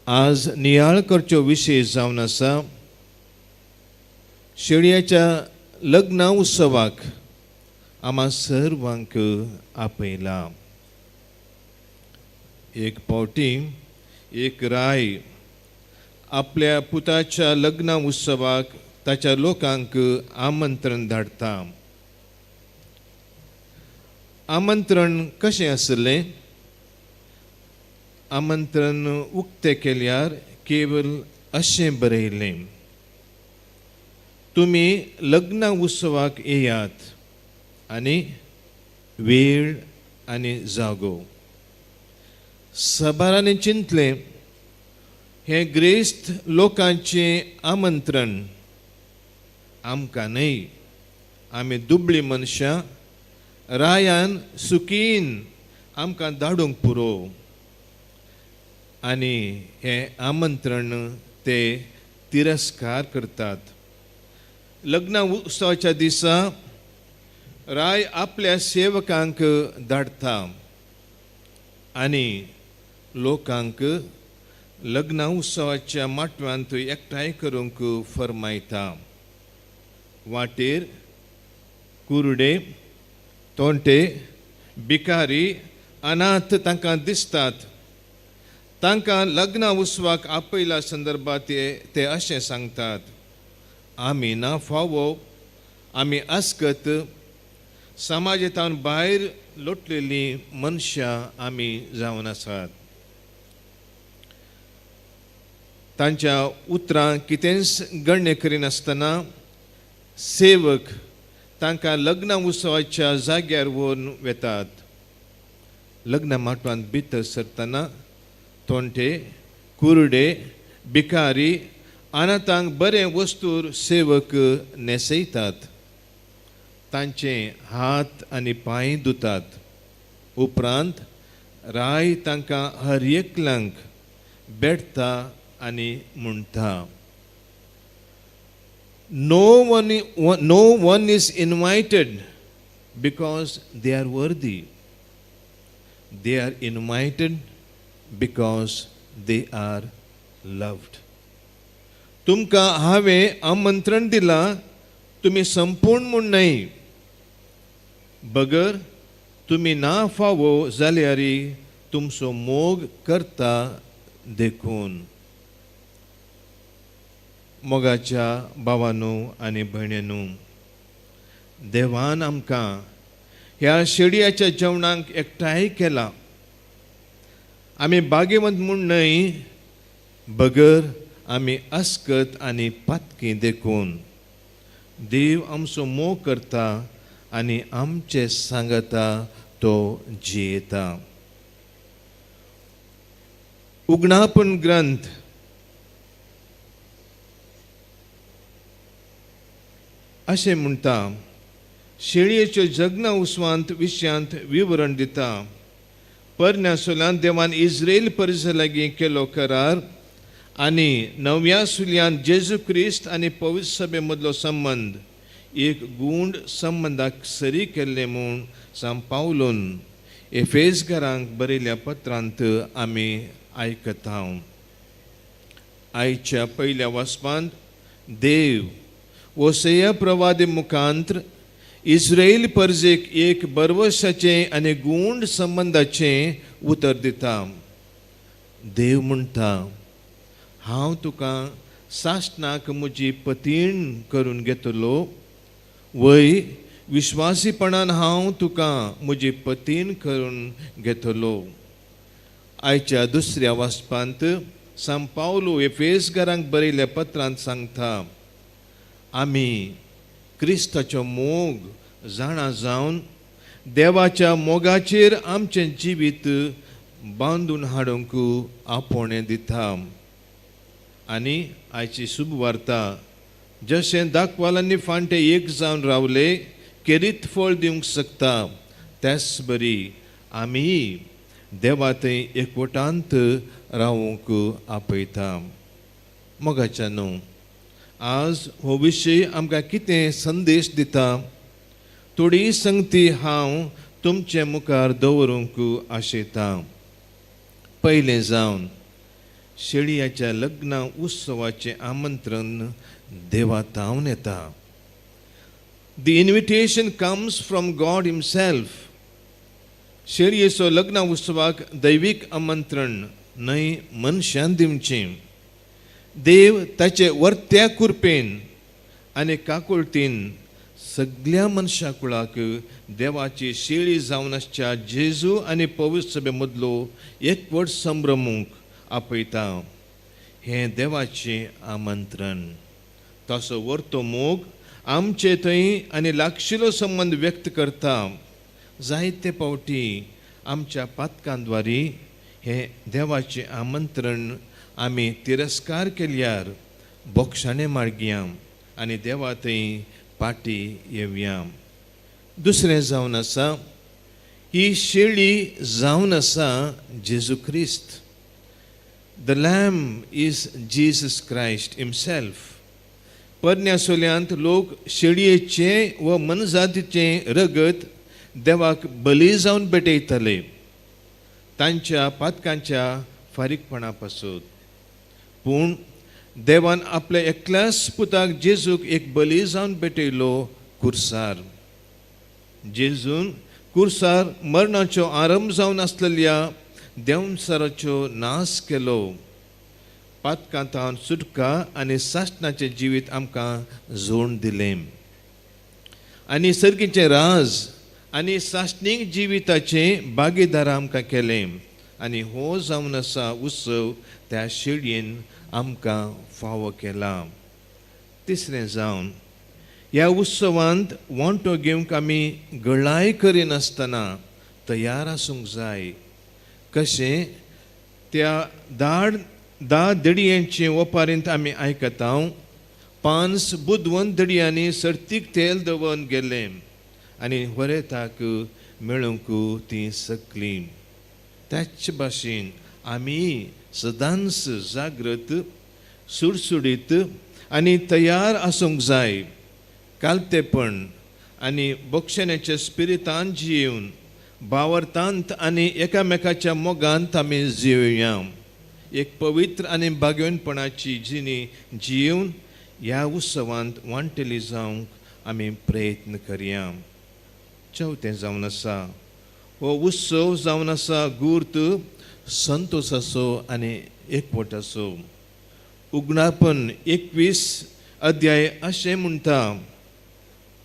आज नियाळ करच्यो विशय जावन आसा शेळयाच्या लग्न उत्सवाक आमा सर्वांक आपयला. एक फावटी एक राय आपल्या पुताच्या लग्न उत्सवाक ताच्या लोकांक आमंत्रण धाडटा. आमंत्रण कशें आसलें? आमंत्रण उक्तें केल्यार केवल अशें बरयलें, तुमी लग्न उत्सवाक येयात आनी वेळ आनी जागो. सबारांनी चिंतलें हें ग्रेस्त लोकांचें आमंत्रण आमकां न्हय, आमी दुबळी मनशां, रायान सुकीन आमकां धाडूंक पुरो. आनी हें आमंत्रण ते तिरस्कार करतात. लग्न उत्सवाच्या दिसा राय आपल्या सेवकांक धाडटा आनी लोकांक लग्न उत्सवाच्या माटव्यांत एकठांय करूंक फर्मायता. वाटेर कुरडे, तोंटे, भिकारी, अनाथ तांकां दिसतात. तांकां लग्न उत्सवाक आपयल्या संदर्भात ते अशें सांगतात, आमी ना फावो, आमी आस्कत समाजांत भायर लोटलेलीं मनशां आमी जावन आसात. तांच्या उतरां कितेंच गण्य करिनासतना सेवक तांकां लग्न उत्सवाच्या जाग्यार व्हरून वेतात. लग्न माटवांत भितर सरतना तोंटे, कुरडे, भिकारी अनाथांक बरें वस्तूर सेवक न्हेसयतात, तांचे हात आनी पांय धुतात. उपरांत राय तांकां हर एकल्यांक भेटता आनी म्हणटा, No one is invited because they are worthy. They are invited because they are loved. तुमकां हांवें आमंत्रण दिलां, तुमी संपूर्ण म्हूण न्हय, बगर तुमी ना फावो जाल्यार तुमचो मोग करता देखून. मोगाच्या भावानू आनी भयणीनू, देवान आमकां ह्या शेडयाच्या जेवणाक एकठांय केला. आमी भाग्यवंत म्हूण न्हय, बगर आमी अस्कत आनी पातकी देखून देव आमचो मोग करता आनी आमचे सांगता तो जियेता. उगणापण ग्रंथ अशें म्हणटा, शेळयेच्यो जग्ना उसवांत विशयांत विवरण दिता. परन्या सुल्यान देवान इस्रायल परिसर लागीं केलो करार आनी नव्या सुल्यान जेजू क्रिस्त आनी पवित्र सभे मदलो संबंद एक गूंड संबंदाक सरी केल्ले म्हूण सांग पावलून एफेसघरांक बरयल्या पत्रांत आमी आयकता. आयच्या पयल्या वाचपांत देव ओसया प्रवादी मुखांत्र इस्रायल परजेक एक बरवशाचें आनी गूंड संबंदाचें उतर दिता. देव म्हणटा, हांव तुका सासणाक म्हजी पतीण करून घेतलो, वय विश्वासीपणान हांव तुका म्हजी पतीण करून घेतलो. आयच्या दुसऱ्या वाचपांत सांग पावलो एफेसघरांक बरयल्ल्या पत्रांत सांगता, आमी क्रिस्ताचो मोग जाणा जावन देवाच्या मोगाचेर आमचें जिवीत बांदून हाडूंक आपोवणें दिता. आनी आयची शुभ वार्ता, जशें दाखवालांनी फांटे एक जावन रावले केरीत फळ दिवंक शकता, त्याच बरी आमी देवा थंय एकवटांत रावूंक आपयता. मोगाच्या न्हू, आज हो विशय आमकां कितें संदेश दिता, थोडी संगती हांव तुमचे मुखार दवरूंक आशेतां. पयलें जावन शेळयाच्या लग्न उत्सवाचें आमंत्रण देवा तावन येता. The invitation comes from God himself. शेळयेचो लग्न उत्सवाक दैवीक आमंत्रण न्हय मनशान दिवचें. देव ताचे वर्त्या कुरपेन आनी काकुळतीन सगल्या मनशा कुळाक देवाची शेळी जावन आसच्या जेजू आनी पवित्र सभे मदलो एकवट संभ्रमूंक आपयता. हें देवाचें आमंत्रण. तसो वर्तो मोग आमचे थंय आनी लागशिलो संबंद व्यक्त करता. जायते फावटी आमच्या पातकांद्वारी हें देवाचें आमंत्रण आमी तिरस्कार केल्यार बोक्षाणे मार्गया आनी देवा थंय पाटी येवया. दुसरें जावन आसा, ही शेळी जावन आसा जेजू क्रिस्त. The lamb is Jesus Christ himself. परन्या सोल्यांत लोक शेळयेचें व मनजातीचें रगत देवाक बली जावन भेटयताले तांच्या पातकांच्या फारीकपणा पासून. पूण देवान आपल्या एकल्याच पुताक जेजूक एक बली जावन भेटयलो कुर्सार. जेजून कुर्सार मरणाचो आरंभ जावन आसलेल्या देंवचाराचो नाश केलो. पातकांतावन सुटका आनी सासणाचें जिवीत आमकां जोड दिलें आनी सर्गीचें राज आनी सासणीक जिविताचें भागीदार आमकां केलें. आनी हो जावन आसा उत्सव त्या शेळयेन आमकां फावो केला. तिसरें जावन ह्या उत्सवांत वांटो घेवंक आमी गळाय करिनासतना तयार आसूंक जाय. कशें त्या 10 दडयांचे ओपारींत आमी आयकता, 5 बुदवंत दडयांनी सर्तीक तेल दवरून गेलें आनी व्हरेताक मेळूंक ती सकली. त्याच भाशेन आमी सदांच जागृत, सुडसुडीत आनी तयार आसूंक जाय. कालतेपण आनी बक्षण्याच्या स्पिरितान जियेवन भावार्थांत आनी एकामेकाच्या मोगांत आमी जियोया. एक पवित्र आनी भाग्यवनपणाची जिणी जियेवन ह्या उत्सवांत वांटेली जावंक आमी प्रयत्न करया. चवथें जावन आसा हो उत्सव जावन आसा गुर्त संतोसाचो आनी एकवटाचो. उगडापण 21 अध्याय अशें म्हणटा,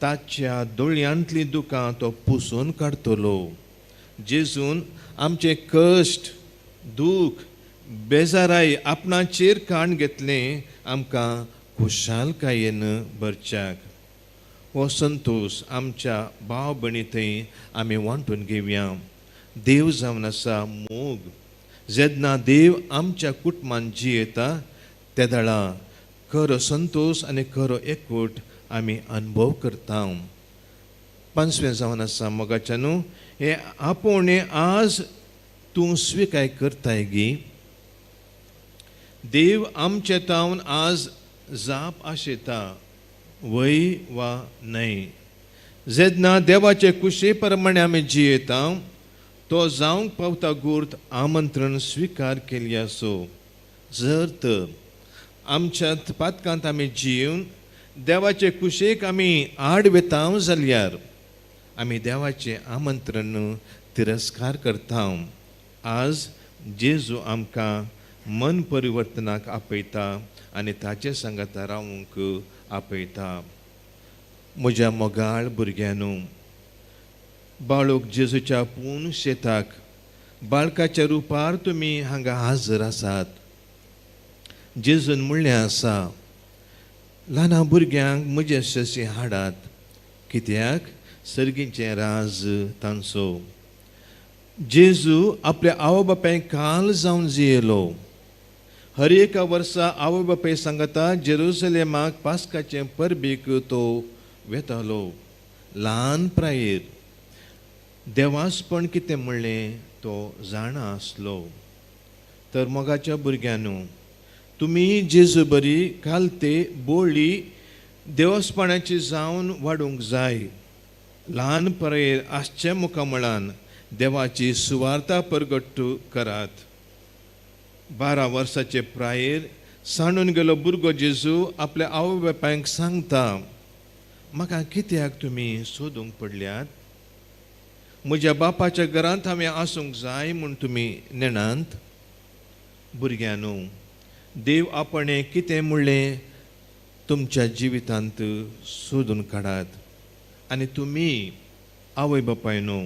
ताच्या दोळयांतलीं दुकां तो पुसून काडटलो. जेजून आमचे कश्ट, दूख, बेजाराय आपणाचेर काण घेतलें आमकां खुशालकायेन भरच्याक. हो संतोश आमच्या भाव भयणी थंय आमी वांटून घेवया. देव जावन आसा मोग. जेन्ना देव आमच्या कुटुंबान जियेता तेदळा खरो संतोश आनी खरो एकवट आमी अनुभव करता. पांचवें जावन आसा मोगाच्या न्हू हें आपोवणें आज तूं स्विकार करताय गी. देव आमचे तावन आज जाप आशेता वय वा न्हय. जेन्ना देवाचे कुशे प्रमाणे आमी जियेता तो जावंक पावता गुर्त आमंत्रण स्विकार केल्ली आसो. जर तर आमच्या पातकांत आमी जियेवन देवाचे कुशेक आमी आड वेता जाल्यार आमी देवाचें आमंत्रण तिरस्कार करता. आज जेजू आमकां मन परिवर्तनाक आपयता आनी ताचे सांगाता रावूंक आपयता. म्हज्या मोगाळ भुरग्यांनो, बाळूक जेजूच्या पूर्ण शेताक बाळकाच्या रुपार तुमी हांगा हाजर आसात. जेजून म्हणलें आसा, ल्हान भुरग्यांक म्हजे शशी हाडात, कित्याक सर्गीचें राज तांचो. जेजू आपल्या आवय बापायक काल जावन जियेलो. हर एका वर्सा आवय बापाय सांगता जेरुसलेमाक पास्काचे परबेक तो वेतालो. ल्हान प्रायेर देवासपण कितें म्हणलें तो जाणा आसलो. तर मोगाच्या भुरग्यांनो, तुमी जेजू बरी कालते बोळी देवस्पणाची जावन वाडूंक जाय. ल्हान परेर आसचे मुखामळान देवाची सुवार्ता परगट्ट करात. 12 वर्साचे प्रायेर सांडून गेलो भुरगो जेजू आपल्या आवय बापायक सांगता, म्हाका कित्याक तुमी सोदूंक पडल्यात? म्हज्या बापाच्या घरांत हांवें आसूंक जाय म्हूण तुमी नेणांत. भुरग्यांनो, देव आपणें कितें म्हणलें तुमच्या जिवितांत सोदून काडात. आनी तुमी आवय बापायनो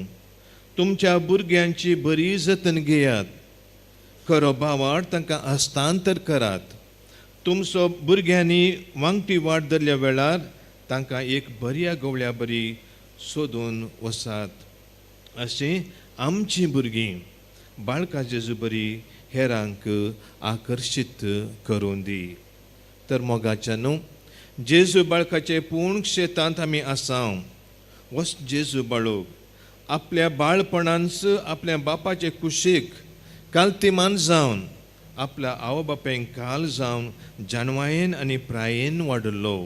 तुमच्या भुरग्यांची बरी जतन घेयात. खरो भावार्थ तांकां हस्तांतर करात. तुमचो भुरग्यांनी वांगटी वाट धरल्या वेळार तांकां एक बऱ्या गवळ्या बरी सोदून वसात. अशीं आमचीं भुरगीं बाळका जेजू बरी हेरांक आकर्शीत करूं दी. तर मोगाच्या न्हू जेजू बाळकाचे पूर्ण शेतांत आमी आसा. वस जेजू बाळूक आपल्या बाळपणांच आपल्या बापाचे कुशीक कालतीमान जावन आपल्या आवय बापायक काल जावन जानवायेन आनी प्रायेन वाडलो.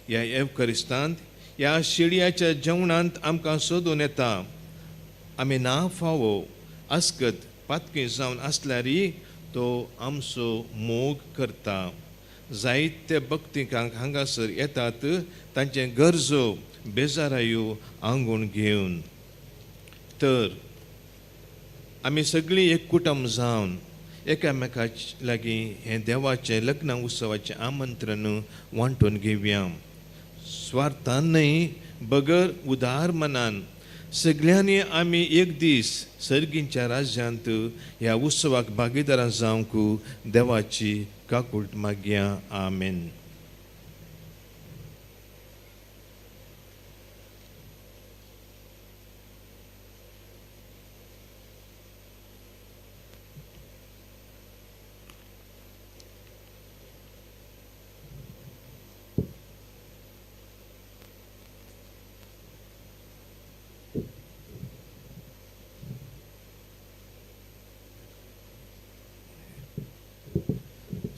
ह्या एवकरिस्तांत ह्या शिडयाच्या जेवणांत आमकां सोदून येता. आमी ना फावो आसकत पातकी जावन आसल्यारय तो आमचो मोग करता. जायते भक्तिकांक हांगासर येतात तांचे गरजो बेजारायो आंगूण घेवन. तर आमी सगळीं एक कुटुंब जावन एकामेका लागीं हें देवाचें लग्न उत्सवाचें आमंत्रण वांटून घेवया. स्वार्थान न्हय बगर उदार मनान सगळ्यांनी आमी एक दीस सर्गींच्या राज्यांत ह्या उत्सवाक भागीदारां जावंक देवाची काकूट मागया. आमेन.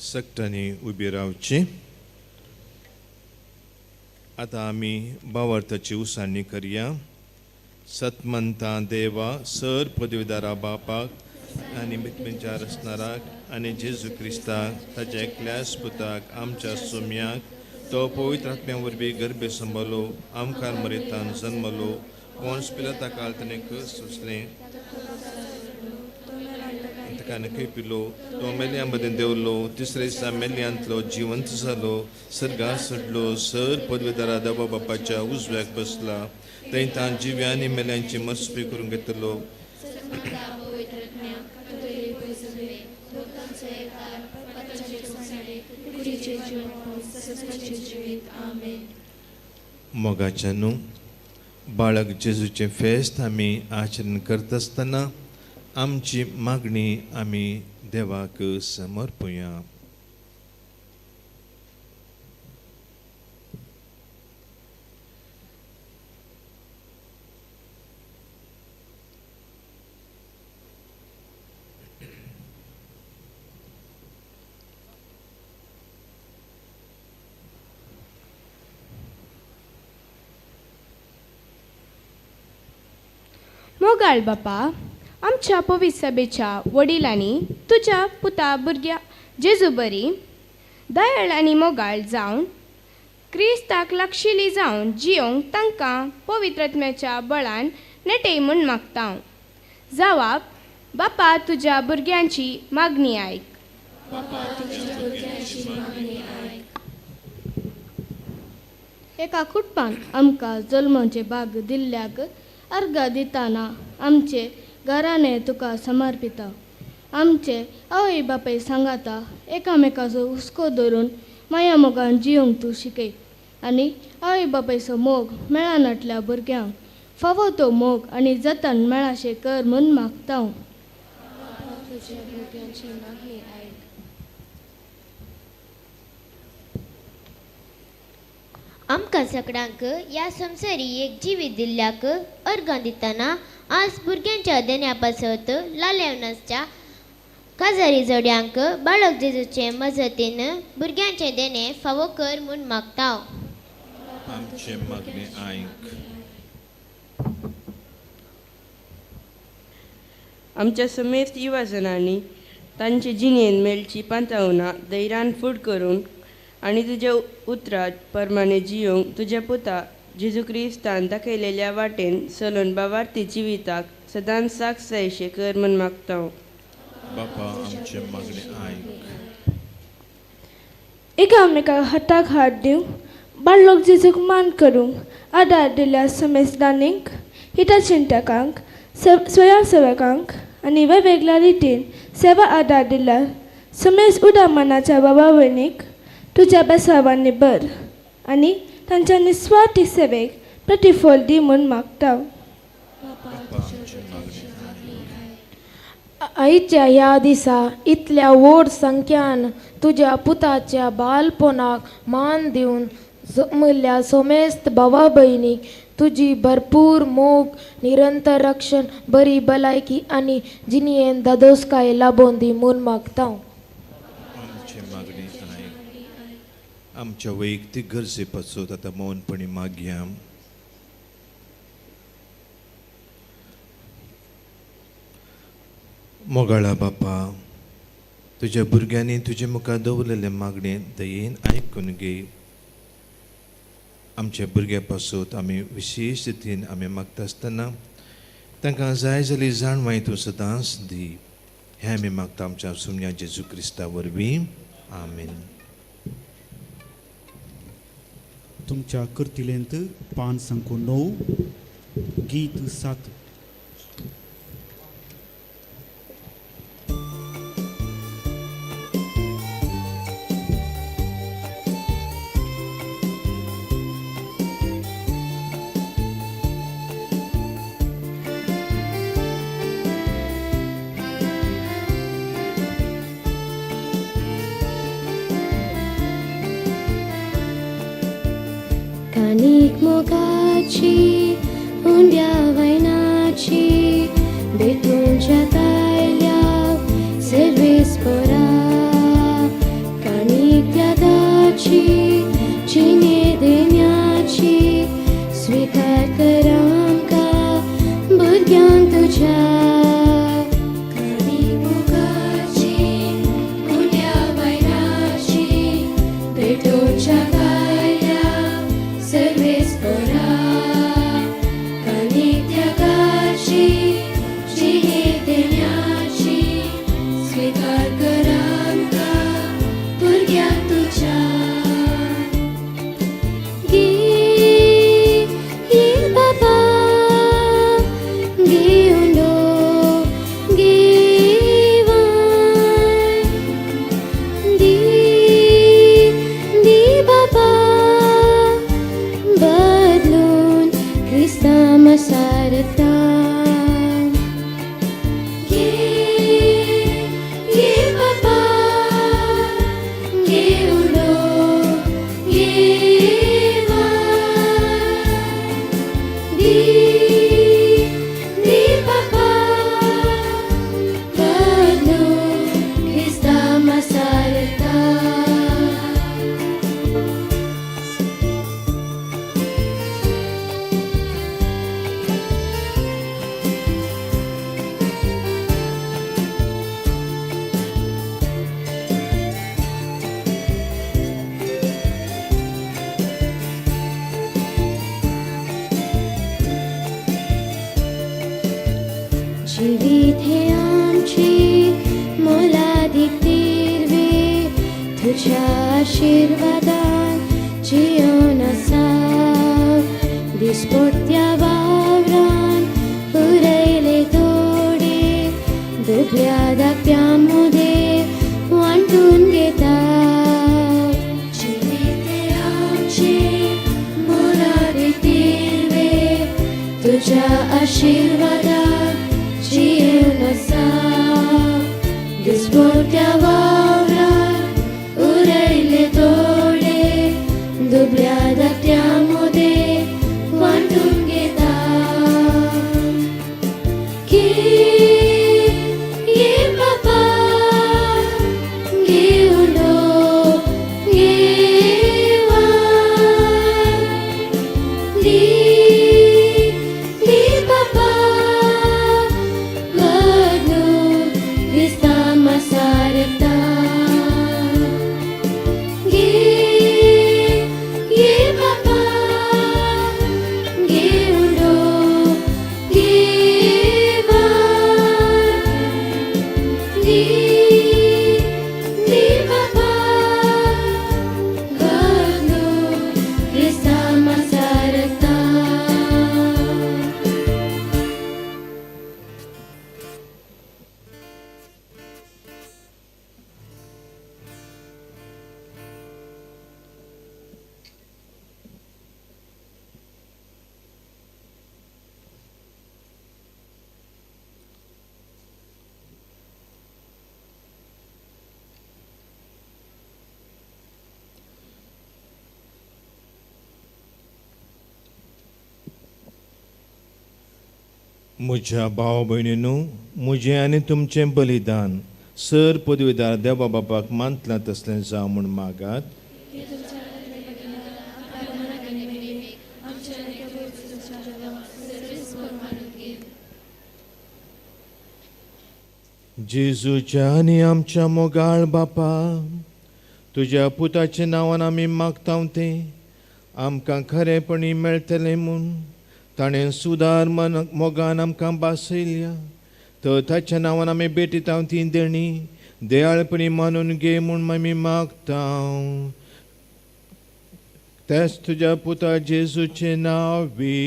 सगळ्यांनी उबी रावची. आतां आमी भावार्थाची उसाणी करया. सतमंता देवा सर पदवीदारा बापाक आनी मितमेच्या रचणाराक आनी जेजू क्रिस्ताक ताच्या एकल्याच पुताक आमच्या सोम्याक तो पवित्र आत्म्या वरवीं गर्भे संबलो आमकां मरेतान जन्मलो पोन्स पिलाता काल ताणें कस सोंसलें ताका नकय पिलो तो मेल्या मदें देंवलो तिसरे दिसा मेल्यांतलो जिवंत जालो सर्गां सोडलो सर पदवेदारा देवा बापाच्या उजव्याक बसला थंय तां जिव्या आनी मेल्यांची मस्पी करूंक घेतलो. मोगाच्या न्हू बाळक जेजूचें फेस्त आमी आचरण करता आसतना आमची मागणी आमी देवाक समर्पुया. मोगाळ बापा, आमच्या पवित्र सभेच्या वडिलांनी तुज्या पुता भुरग्या जेजू बरी दयाळ आनी मोगाळ जावन क्रिस्ताक लागशिली जावन जियोंक तांकां पवित्र आत्म्याच्या बळान नेटय म्हूण मागता. जावाप बापा तुज्या भुरग्यांची मागणी आयक. एका कुटुंबान आमकां जल्माचें भाग दिल्ल्याक अर्घा दितना आमचे घराणें तुका समर्पिता. आमचे आवय बापाय सांगाता एकामेकाचो हुस्को धरून माया मोगान जियोंक तूं शिकय आनी आवय बापायचो मोग मेळनाटल्या भुरग्यांक फावो तो मोग आनी जतन मेळाशें कर म्हूण मागता. आमकां सगळ्यांक ह्या संवसारी एक जिवीत दिल्ल्याक अर्गां दितना आज भुरग्यांच्या देण्या पासत लालेवनासच्या काजारी जोड्यांक बाळक जेजूचे मजतीन भुरग्यांचें देणें फावो कर म्हूण मागता. आमचें मागणें आयक. आमच्या समेस्त युवाजनांनी तांचे जिणेन मेळची पांतावनां धैर्यान फूड करून आनी तुज्या उतरां प्रमाणे जियोंक तुज्या पुता जेजू क्रिस्तान दाखयलेल्या वाटेन चलून बावार्थी जिविताक सदांच साक्ष जायशें कर म्हूण मागता. बापा आमचें मागणें आयक. एकामेकाक हाताक हात दिवंक बाळक जेजूक मान करूंक आदार दिल्या समेस्तांनीक हितचिंतकांक स्वयंसेवकांक आनी वेगवेगळ्या रितीन सेवा आदार दिल्या समेस्त उदा मनाच्या बाबा भयणीक तुज्या बेसावांनी बर आनी तांच्या निस्वार्थी सेवेक प्रतिफळ दी म्हूण मागता. आयच्या ह्या दिसा इतल्या व्हड संख्यान तुज्या पुताच्या बालपणाक मान दिवन जमल्ल्या समेस्त भावा भयणीक तुजी भरपूर मोग निरंतर रक्षण बरी भलायकी आनी जिणेन धादोसकाय लाबोवन दी म्हूण मागता. आमच्या वैयक्तीक गरजे पासून आतां मौनपणी मागया. मोगाळा बापा, तुज्या भुरग्यांनी तुजे मुखार दवरलेले मागणें दयेन आयकून घे. आमच्या भुरग्यां पासून आमी विशेश रितीन आमी मागता आसतना तांकां जाय जाली जाणवाय तूं सदांच दी. हें आमी मागता आमच्या सुमन्या जेजू क्रिस्ता वरवीं. आमेन. तुमच्या करतिलेंत 509 गीत 7. कानीक मोगाची उंड्या वैनाची भेटूंच्या तायल्या सर्वीस पोरा जिवीत हे आमची मोलादीक तिरवी तुज्या आशिर्वादान जियोन आसा दिसपट्ट्या वावरान उरयले थोडे दुबळ्या धाकट्या मुदे वांटून घेता जिवीत हे आमची मोलादीक तिरवे तुज्या आशिर्वादान जियोन आसा दिसपट्ट्या वावरान उरयले थोडे दुबळ्या धाकट्या मुदे वांटून घेता घे ये बाबा घेऊन घेवा दी दी बाबा बदलून दिसता मसारता घे ये बाबा घेऊन घेवा दी दी बाबा बदलून दिसता मसारता. म्हज्या भाव भयणीनू, म्हजें आनी तुमचें बलिदान सर पदवीदार देवा बापाक मानतलां तसलें जावं म्हूण मागात. जेजूच्या आनी आमच्या मोगाळ बापा, तुज्या पुताच्या नांवान आमी मागता तें आमकां खरेपणी मेळटलें म्हूण ताणें सुदार मन मोगान आमकां भासयल्या तर ताच्या नांवान आमी भेटयता ती देणी दयाळपणी मानून घे म्हूण आमी मागता. तेच तुज्या पुता जेजूचें नांव बी.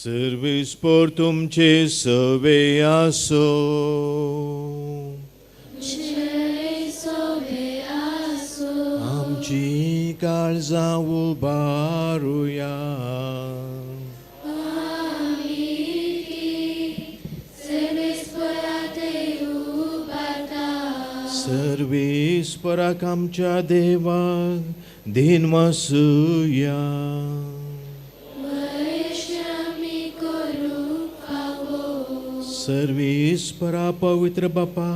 सर्वेस्पोर तुमचे सवे आसो. आमची काळजां उबारुया. सर्वेस्पराक आमच्या देवाक दिनवासुया. सर्वेस्परा पवित्र बापा,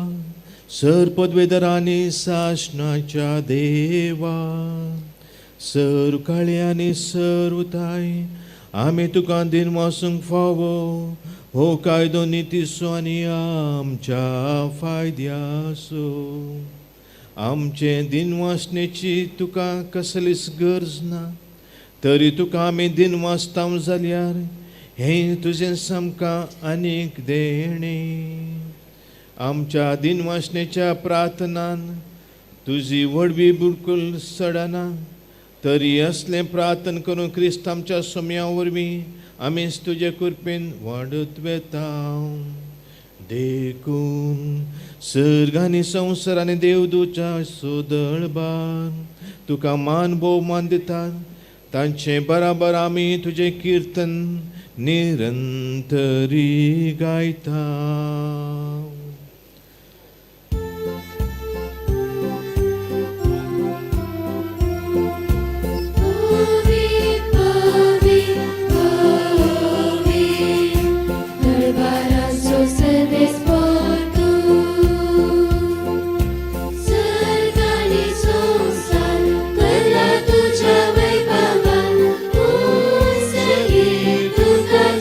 सर पदवेदरांनी सासणाच्या देवा, सर काळे आनी सर उताय आमी तुका दिनवासूंक फावो हो कायदो नितीचो आनी आमच्या फायद्याचो. आमचे दिनवासणेची तुका कसलीच गरज ना, तरी तुका आमी दिनवासता जाल्यार हें तुजें सामकां आनीक देणें. आमच्या दिनवासणेच्या प्रार्थनान तुजी व्हडवी बुडकूल सडना, तरी असलें प्रार्थना करून क्रिस्त आमच्या सोम्या वरवीं आमीच तुजे कृपेन वाडत वेता. देखून सर्ग आनी संवसार आनी देवदूच्या सोदळबार तुका मान भोवमान दितात, तांचे बराबर आमी तुजें किर्तन निरंतरी गायता.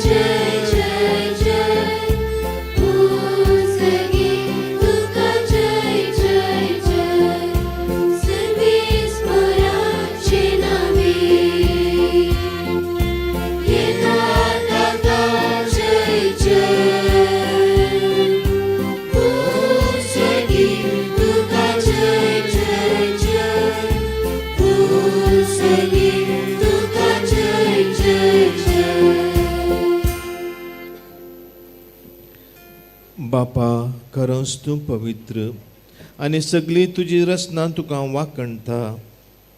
Jai, Jai, Jai. खरोच तूं पवित्र आनी सगळी तुजी रचना तुका वाकणता.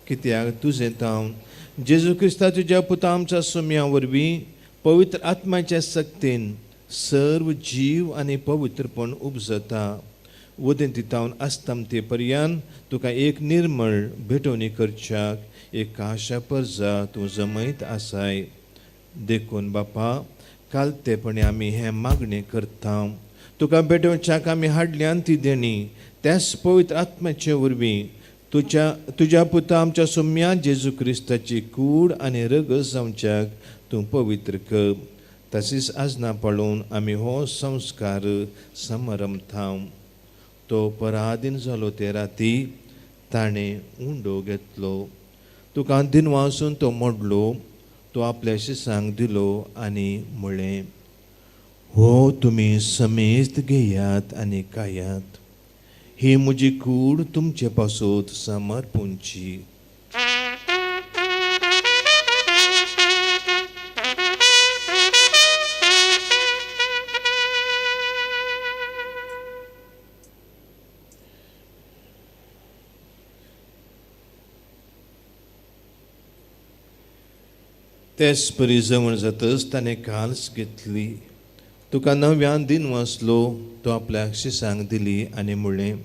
कित्याक तुजें तावन जेजू क्रिस्ता तुज्या पुता आमच्या सुम्या वरवीं पवित्र आत्म्याच्या सक्तीन सर्व जीव आनी पवित्रपण उपजता. वदेंती तावन आसताम ते पर्यान तुका एक निर्मळ भेटवणी करच्याक एक काशा परजा तूं जमयत आसाय. देखून बापा कालतेपणी आमी हें मागणें करता. तुका भेटोवच्याक आमी हाडल्यान ती देणी त्याच पवित्र आत्म्याचे वरवीं तुज्या तुज्या पुता आमच्या सोम्या जेजू क्रिस्ताची कूड आनी रगत जावच्याक तूं पवित्र कर. तशीच आजना पळोवन आमी हो संस्कार समारंभता. तो पराधीन जालो ते राती ताणें उंडो घेतलो, तुका दिनवासून तो मोडलो, तो आपल्या शिसांक दिलो आनी म्हळें, हो तुमी समेस्त घेयात आनी खायात, ही म्हजी कूड तुमचे पासत समर्पूंची. तेच परी जवळ जातच ताणें काल्स घेतली, तुका नव्यान दिन वाचलो, तो आपल्या शिसांक दिली आनी म्हणलें,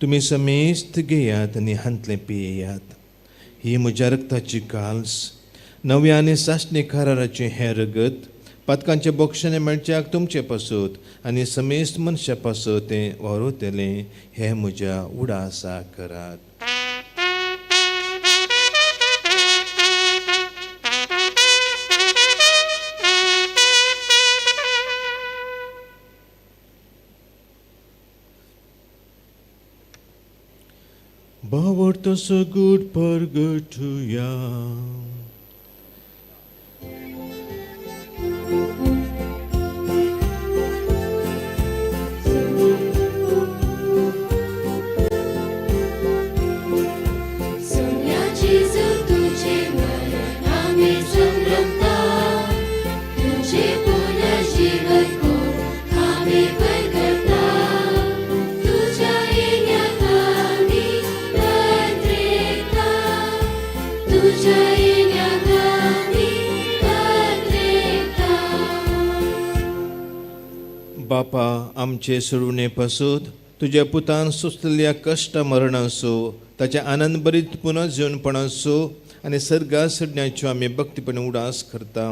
तुमी समेस्त घेयात आनी हांतलें पियेयात, ही म्हज्या रक्ताची काल्स, नव्या आनी सासणी कराराचें हें रगत पातकांचे बोक्षणे मेळच्याक तुमचे पासत आनी समेस्त मनशा पासत तें वावरतलें, हें म्हज्या उडासा करात. भावार्थ सगूट परगटुया. बापा आमचे सोडवणे पासून तुज्या पुतान सोंसलेल्या कश्ट मरणाचो ताच्या आनंद भरीत पुनर्जीवनपणाचो आनी सर्गा सडण्याच्यो आमी भक्तीपणे उडास करता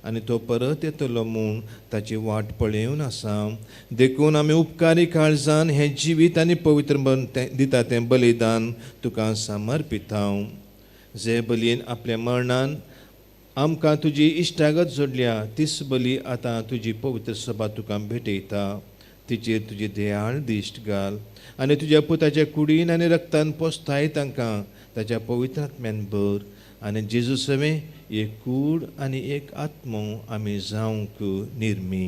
आनी तो परत येतलो म्हूण ताची वाट पळेवन आसा. देखून आमी उपकारी काळजान हें जिवीत आनी पवित्र दिता तें बलिदान तुका समर्पिता. जे बलयेन आपल्या मरणान आमकां तुजी इश्टागत जोडल्या तीच बली आतां तुजी पवित्र सभा तुका भेटयता. तिचेर तुजी दयाळ दिश्ट घाल आनी तुज्या पुताच्या कुडीन आनी रक्तान पोसताय तांकां ताच्या पवित्र आत्म्यान भर आनी जेजू सवें एक कूड आनी एक आत्मो आमी जावंक निर्मी.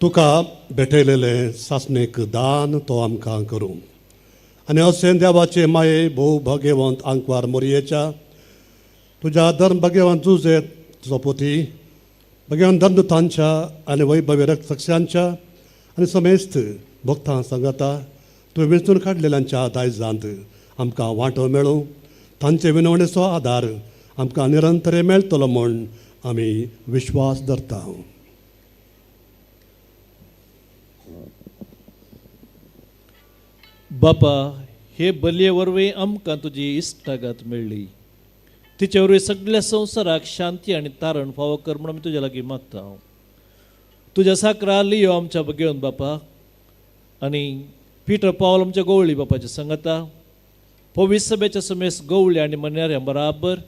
तुका भेटयलेलें सासणेक दान तो आमकां करूं आनी अशें देवाचे माये भोव भाग्यवंत आंकवार मोरयेच्या तुज्या धर्म भाग्यवंत जुजे तुजो पोती भाग्यवंत धर्मदूतांच्या आनी वैभवी रक्तसाक्षांच्या आनी समेस्त भक्तां सांगाता तुवें वेंचून काडलेल्यांच्या दायजांत आमकां वांटो मेळूं, तांचे विनवणेचो आदार आमकां निरंतर मेळटलो म्हूण आमी विश्वास धरता. बापा हे बलये वरवीं आमकां तुजी इश्टागत मेळ्ळी, तिचे वरवीं सगळ्या संवसाराक शांती आनी तारण फावो कर म्हूण आमी तुज्या लागीं मागता. तुज्या साकरा लियो आमच्या घेवन बापा आनी पिटर पावल आमच्या गवळी बापाच्या संगता पवित्र सभेच्या समेस गवळी आनी मन्याऱ्यां बराबर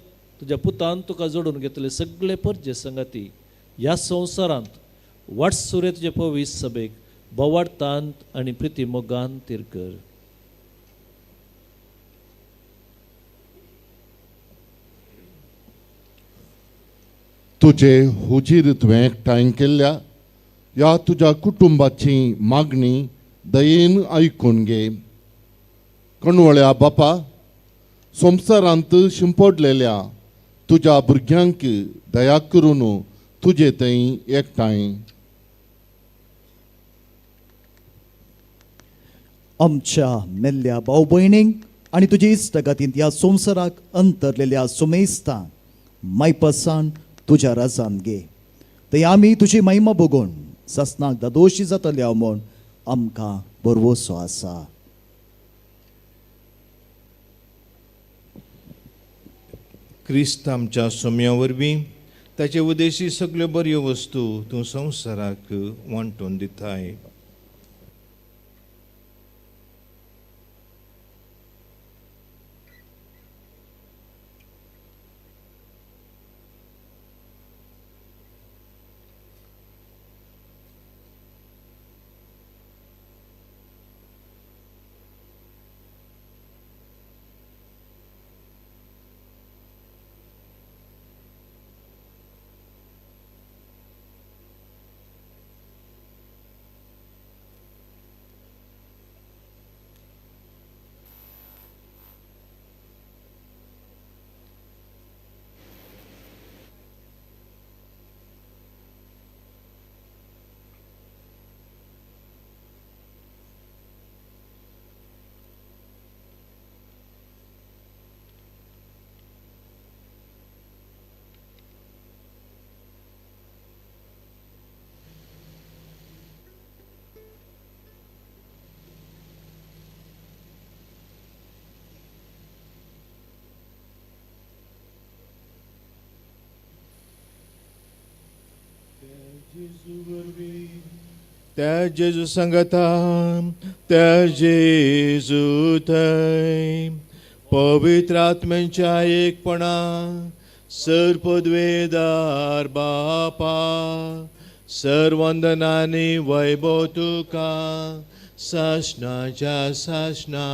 तुज्या पुतान तुका जोडून घेतले सगळे परजे संगती ह्या संवसारांत वाटसुरे तुजे पवित्र सभेक बोवाळतांत आनी प्रिती मोगान तीर कर. तुजे हुजीर तुवें एकठांय केल्ल्या ह्या तुज्या कुटुंबाची मागणी दयेन आयकून घे. कणवळ्या बापा संवसारांत शिंपडलेल्या तुज्या भुरग्यांक दया करून तुजे थंय एकठांय. आमच्या मेल्ल्या भाव भयणींक आनी तुजे इश्टागतींत ह्या संवसाराक अंतरलेल्या सुमेस्तांक मायपासान तुज्या राजान घे. थंय आमी तुजी महिमा बघून सासणाक दादोशी जातल्या म्हूण आमकां भरवसो आसा. क्रिस्त आमच्या सोम्या वरवीं ताचे उदेशी सगल्यो बऱ्यो वस्तू तूं संवसाराक वांटून दिताय. त्या जेजू सांगता, त्या जेजू थंय पवित्र आत्म्यांच्या एकपणा सर पदवेदार बापा सर वंदनानी वैभव तुका सासणाच्या सासणा.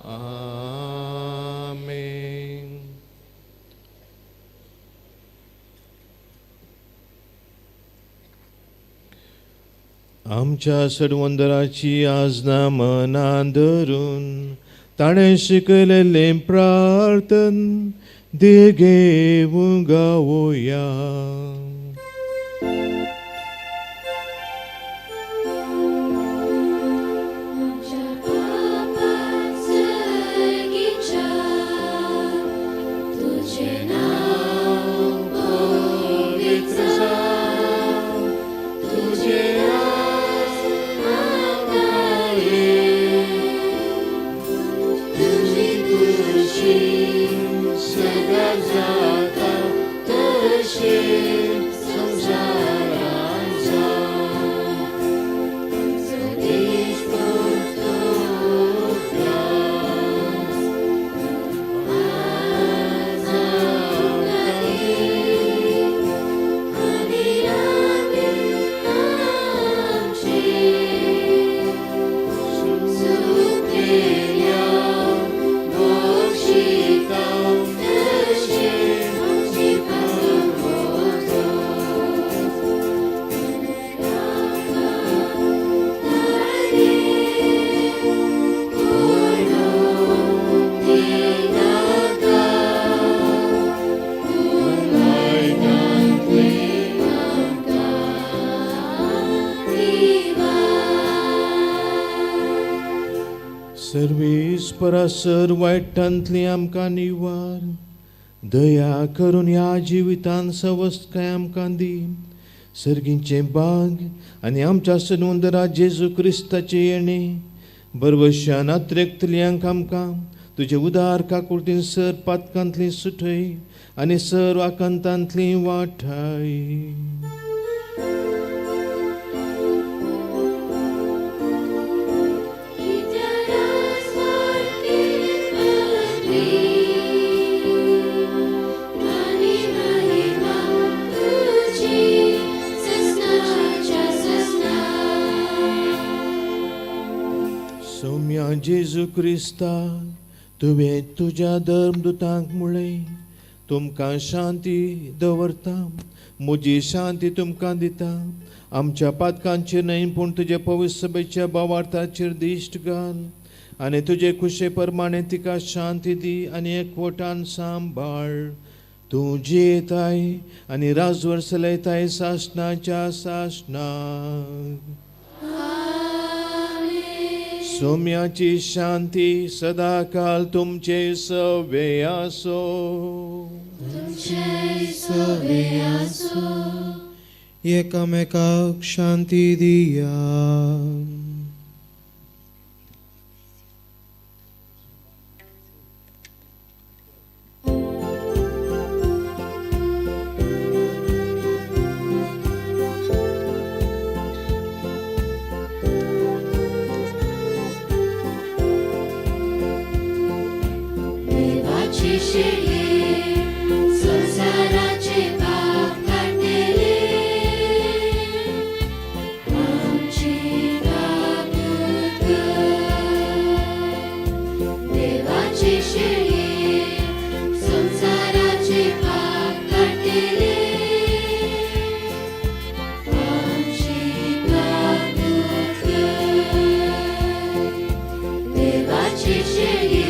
आमेन. आमच्या सडवंदराची आजना मनान धरून ताणें शिकयलेलें प्रार्थन देगेवूं गावोया. परासर वायटांतली आमकां निवार दया करून ह्या जिवितान सवस्तकाय आमकां दी. सर्गींचें बाग आनी आमच्या सनवंदरा जेजू क्रिस्ताचें येणें बरवश्यान अत्रेकतल्यांक आमकां तुजे उदार काकुळतीन सर पातकांतली सुटय आनी सर आकांतांतली वाठाय. जेजू क्रिस्ता तुवें तुज्या धर्मदुतांक म्हळें तुमकां शांती दवरता, म्हजी शांती तुमकां दिता. आमच्या पातकांचेर न्हय पूण तुजे पवित्र सभेच्या भावार्थाचेर दिश्ट घाल आनी तुजे खुशे प्रमाणे तिका शांती दी आनी एकवटान सांबाळ. तूं जियेताय आनी राजवर चलयताय सासणाच्या सासणाक. सोम्याची शांती सदाकाल तुमचे सवे आसो. एकामेकाक शांती दिया. देवाची शेळी संसाराचे पाप काडटले, आमची काकूत कर. देवाची शेळी संसाराचे पाप काडटले, आमची काकूत कर. देवाची शेळी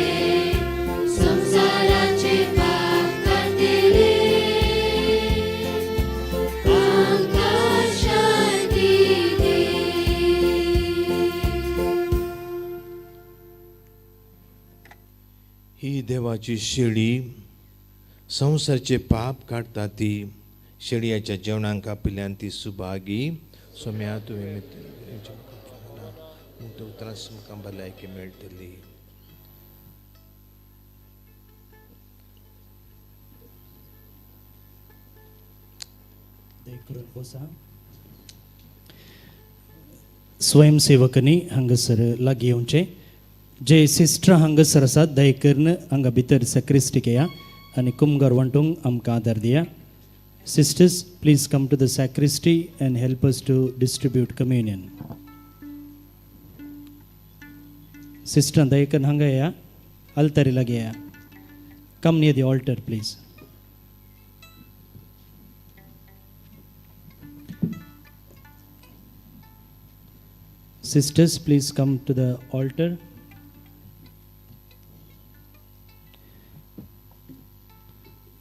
संसाराचे पाप काडटले, आमकां शांती दी. ही देवाची शेळी संवसारचे पाप काडटा ती शेळयाच्या जेवणाक आपल्यान ती सुभागी. सोम्या तुवें उतरां तुमकां भलायकी मेळटली. स्वयंसेवकांनी हांगासर लागीं येवचें. जे सिस्टर हांगासर आसात दया करून हांगा भितर सॅक्रिस्टीक येया आनी कुमगार वांटूंक आमकां आदार दिया. Sisters, please come to the sacristy and help us to distribute communion. सिस्टरां दया करून हांगा येया, आल्तारी लागीं येया. Come near the altar please. Sisters, please come to the altar.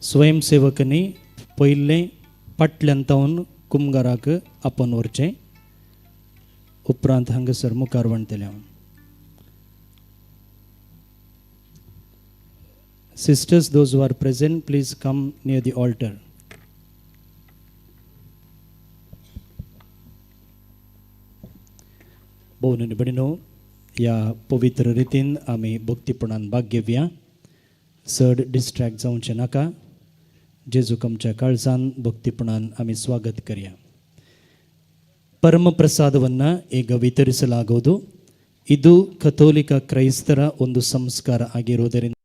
स्वयंसेवकांनी पयलें फाटल्यान तावन कुमगाराक आपोवन व्हरचें, उपरांत हांगासर मुखार वणटलें हांव. Sisters, those who are present, please come near the altar. भोवन आनी भयणीनो, ह्या पवित्र रितीन आमी भक्तीपणान भाग घेवया. चड डिस्ट्रॅक्ट जावचें नाका. जेजूक आमच्या काळजान भक्तीपणान आमी स्वागत करया. ಪರಮಪ್ರಸಾದವನ್ನು ಈಗ ವಿತರಿಸಲಾಗುವುದು. ಇದು ಕಥೋಲಿಕ ಕ್ರೈಸ್ತರ ಒಂದು ಸಂಸ್ಕಾರ ಆಗಿರುವುದರಿಂದ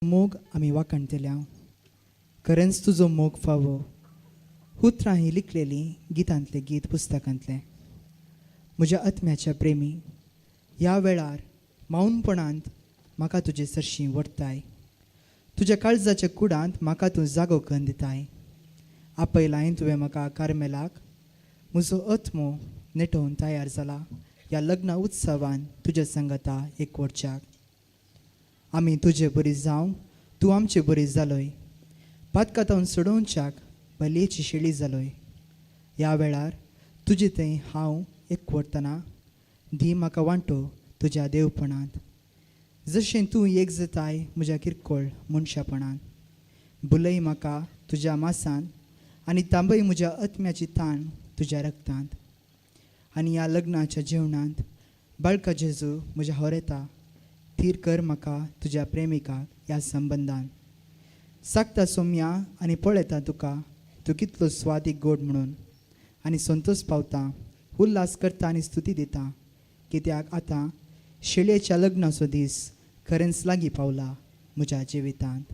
मोग आमी वाखाणतल्या. खरेंच तुजो मोग फावो. उतरां ही लिखलेलीं गितांतलें गीत पुस्तकांतलें. म्हज्या आत्म्याच्या प्रेमी, ह्या वेळार मौनपणांत म्हाका तुजे सरशीं व्हरताय. तुज्या काळजाच्या कुडांत म्हाका तूं जागो करून दिताय. आपयलाय तुवें म्हाका कार्मेलाक. म्हजो आत्मो नेटोवन तयार जाला ह्या लग्न उत्सवान तुज्या संगता एकवटच्याक. आमी तुजे बरी जावं, तूं आमचे बरी जालोय. पातकातावन सोडोवच्याक बलयेची शेळी जालोय. ह्या वेळार तुजे थंय हांव एकवटतना दी म्हाका वांटो तुज्या देवपणांत. जशें तूं एक जाताय म्हज्या किरकोळ मनशापणान. बुलय म्हाका तुज्या मासान आनी तांबय म्हज्या आत्म्याची ताण तुज्या रक्तांत. आनी ह्या लग्नाच्या जेवणांत बाळका जेजू म्हज्या होरेता. थीर कर म्हाका तुज्या प्रेमिकाक ह्या संबंदान. सागता सोम्या आनी पळयता तुका, तूं कितलो स्वादीक गोड म्हणून, आनी संतोश पावता, उल्हास करता आनी स्तुती दिता, कित्याक आतां शेळयेच्या लग्नाचो दीस खरेंच लागीं पावला म्हज्या जिवितांत.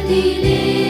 दिले.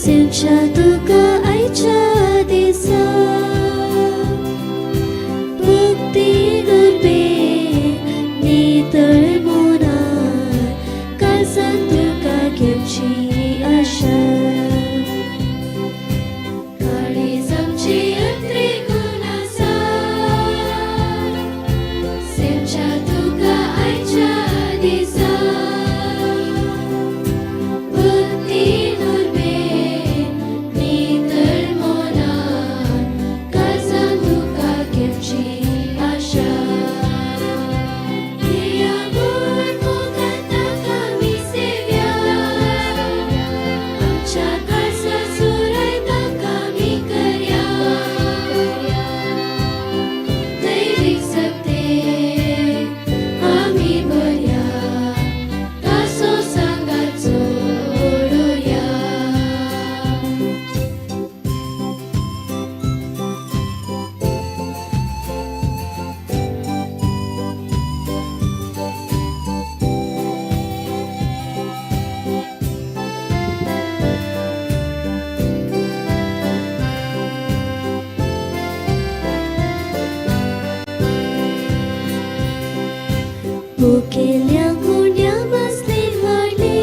सेवच्या तुका आयच्या दिसा भक्ती गरबे नितळ मनान काळजान तुका घेवची आशा काळीज आमची अंत्रेकून आसा सेवच्या तुका आयच्या दिसा भक्ती दुर्बे नितळ मनान काळजान तुका घेवची आशा या गोड मोगान ताका आमी सेव्या आमच्या काळजा सुराय ताका आमी करया दैवीक सक्ते आमी बरया ताचो सांगात जोडुया. मुखेल्या गुण्या बसलीन वाडली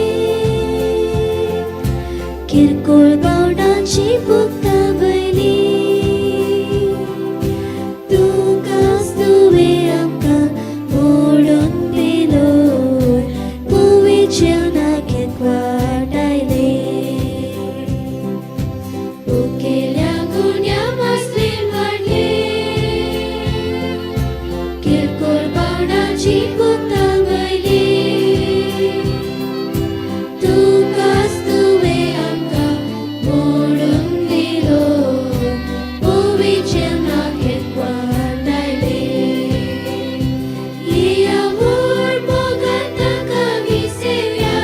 किरकोळ बावडांची भुगता वयली तुकाच तुवें आमकां मोडून दिलो पवी जेवणाक एकवाटायले मुखेल्या गुण्या बसलीन वाडली किरकोळ बावडांची भुगता वयली तुकाच तुवें आमकां मोडून दिलो पवी जेवणाक एकवाटायले या व्हड मोगान ताका आमी सेव्या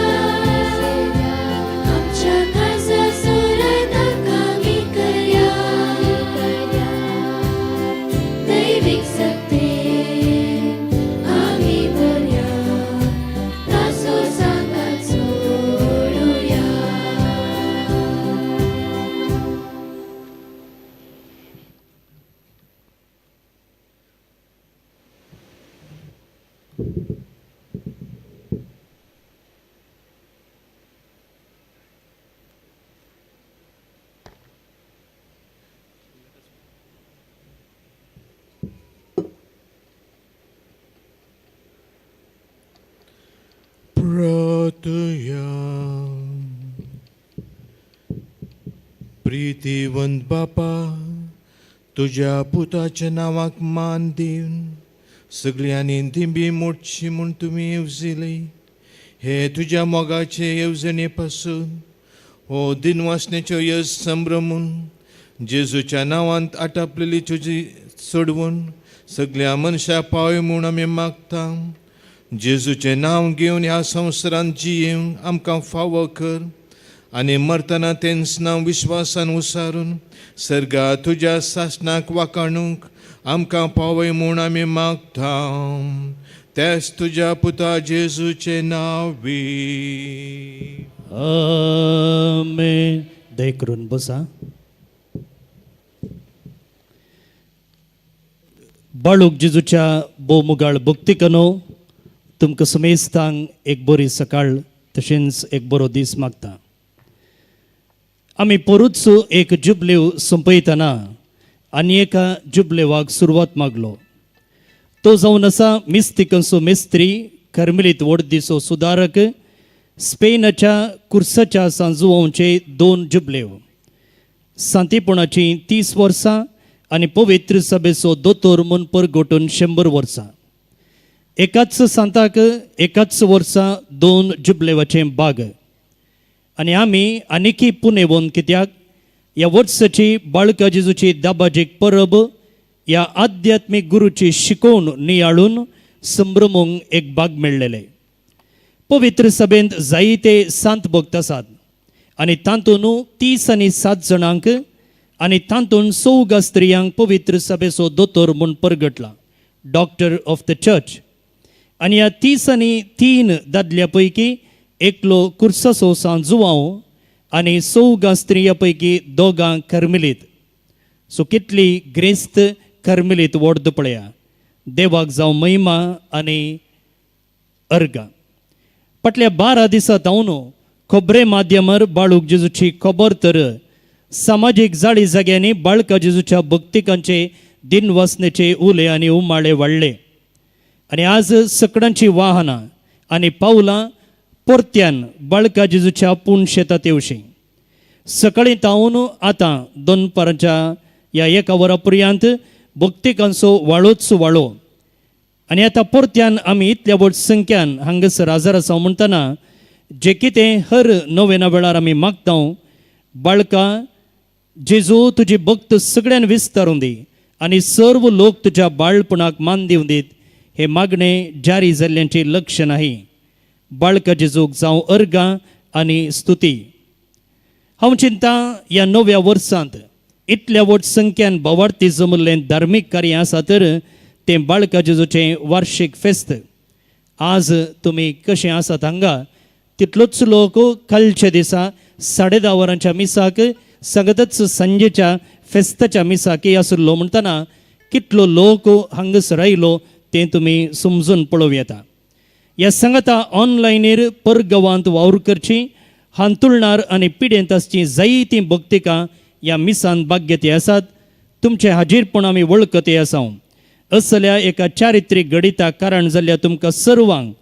आमच्या काळजा सुराय ताका आमी करया दैवीक सक्ते आमी बरया ताचो सांगात जोडुया. प्रार्थया. प्रितीवंत बापा, तुज्या पुताच्या नांवाक मान दिवन सगळ्यांनी दिंबी मोडची म्हूण तुमी येवजिली. हे तुज्या मोगाचे येवजणे पासून हो दिनवासनेचो यश संभ्रमून जेजूच्या नांवांत आटापलेली तुजी सोडवून सगळ्या मनशां पावय म्हूण आमी मागता. जेजूचें नांव घेवन ह्या संवसारांत जियेवंक आमकां फावो कर आनी मरतना तेंच नांव विश्वासान उसारून सर्गा तुज्या सासणाक वाकाणूंक आमकां पावय म्हूण आमी मागता. तेच तुज्या पुता जेजूचें नांव बी. आमेन. दया करून बसा. बाळूक जेजूच्या भोवमुगाळ भक्तिकनो तुमकां समेस्तांक एक बरी सकाळ तशेंच एक बरो दीस मागता. आमी पोरूच एक जुबलेव सोंपयतना आनी एका जुबलेवाक सुरवात मागलो. तो जावन आसा मिस्तिकांचो मिस्त्री, कर्मलीत वडदीचो सुदारक, स्पेनाच्या कुर्साच्या सांजुवांचे 2 जुबलेव, सांतीपणाची 30 वर्सां आनी पवित्र सभेचो दोतोर म्हूण परगटून 100 वर्सां. एकाच सांताक एकाच वर्सा 2 जुबलेवाचें बाग. आनी आमी आनीकी पुनेवन कित्याक ह्या वर्साची बाळका जेजूची दाबाजीक परब ह्या आध्यात्मीक गुरूची शिकोवन नियाळून संभ्रमूंक एक बाग मेळ्ळेले. पवित्र सभेंत जायते सांत भक्त आसात आनी तातूंत 30 आनी 7 जाणांक आनी तातूंत 4 स्त्रियांक पवित्र सभेचो दोतोर म्हूण परगटला, डॉक्टर ऑफ the church. आनी ह्या 30 आनी 3 दादल्या पैकी एकलो कुर्साचो सांजुवांव आनी 4 स्त्रियां पैकी 2 कर्मेलीत. सो कितली ग्रेस्त कर्मेलीत वोर्द पळया. देवाक जावं महिमा आनी अर्गां. फाटल्या 12 दिसां तावन खबरे माध्यमार बाळूक जेजूची खबर तर सामाजीक जाळी जाग्यांनी बाळका जेजूच्या भक्तिकांचे दिनवासनेचे उले आनी उमाळे वाडले आनी आज सकडांची वाहनां आनी पावलां परत्यान बाळका जेजूच्या पूण शेतात येवशी. सकाळीं तावन आतां दनपारांच्या ह्या 1 वरा पर्यंत भक्तिकांचो वाळोच वाळो आनी आतां परत्यान आमी इतल्या व्हड संख्यान हांगासर हजर आसा म्हणटना जे कितें हर नोवेना वेळार आमी मागता, बाळका जेजू तुजी भक्त सगळ्यान विस्तारून दी आनी सर्व लोक तुज्या बाळपणाक मान दिवन दीत हे मागणे जारी जाल्ल्याचें लक्ष नाही. बाळका जेजूक जावं अर्गां आनी स्तुती. हांव चिंता ह्या नव्या वर्सांत इतल्या व्हड संख्यान भावार्थी जमल्लें धार्मीक कार्य आसा तर तें बाळका जेजूचें वार्षीक फेस्त. आज तुमी कशें आसात हांगा तितलोच लोक कालच्या दिसा 10:30 वरांच्या मिसाक सांगतच सांजेच्या फेस्ताच्या मिसाक आशिल्लो म्हणटना कितलो लोक हांगासर आयलो तें तुमी समजून पळोवं येता. ह्या सांगता ऑनलायनीर परगांवांत वावर करची हांतुळणार आनी पिडेंत आसची जायतीं भक्तिकां ह्या मिसान भाग्यती आसात. तुमचें हाजीरपण आमी वळखती आसा. असल्या एका चारित्रीक घडिताक कारण जाल्ल्या तुमकां सर्वांक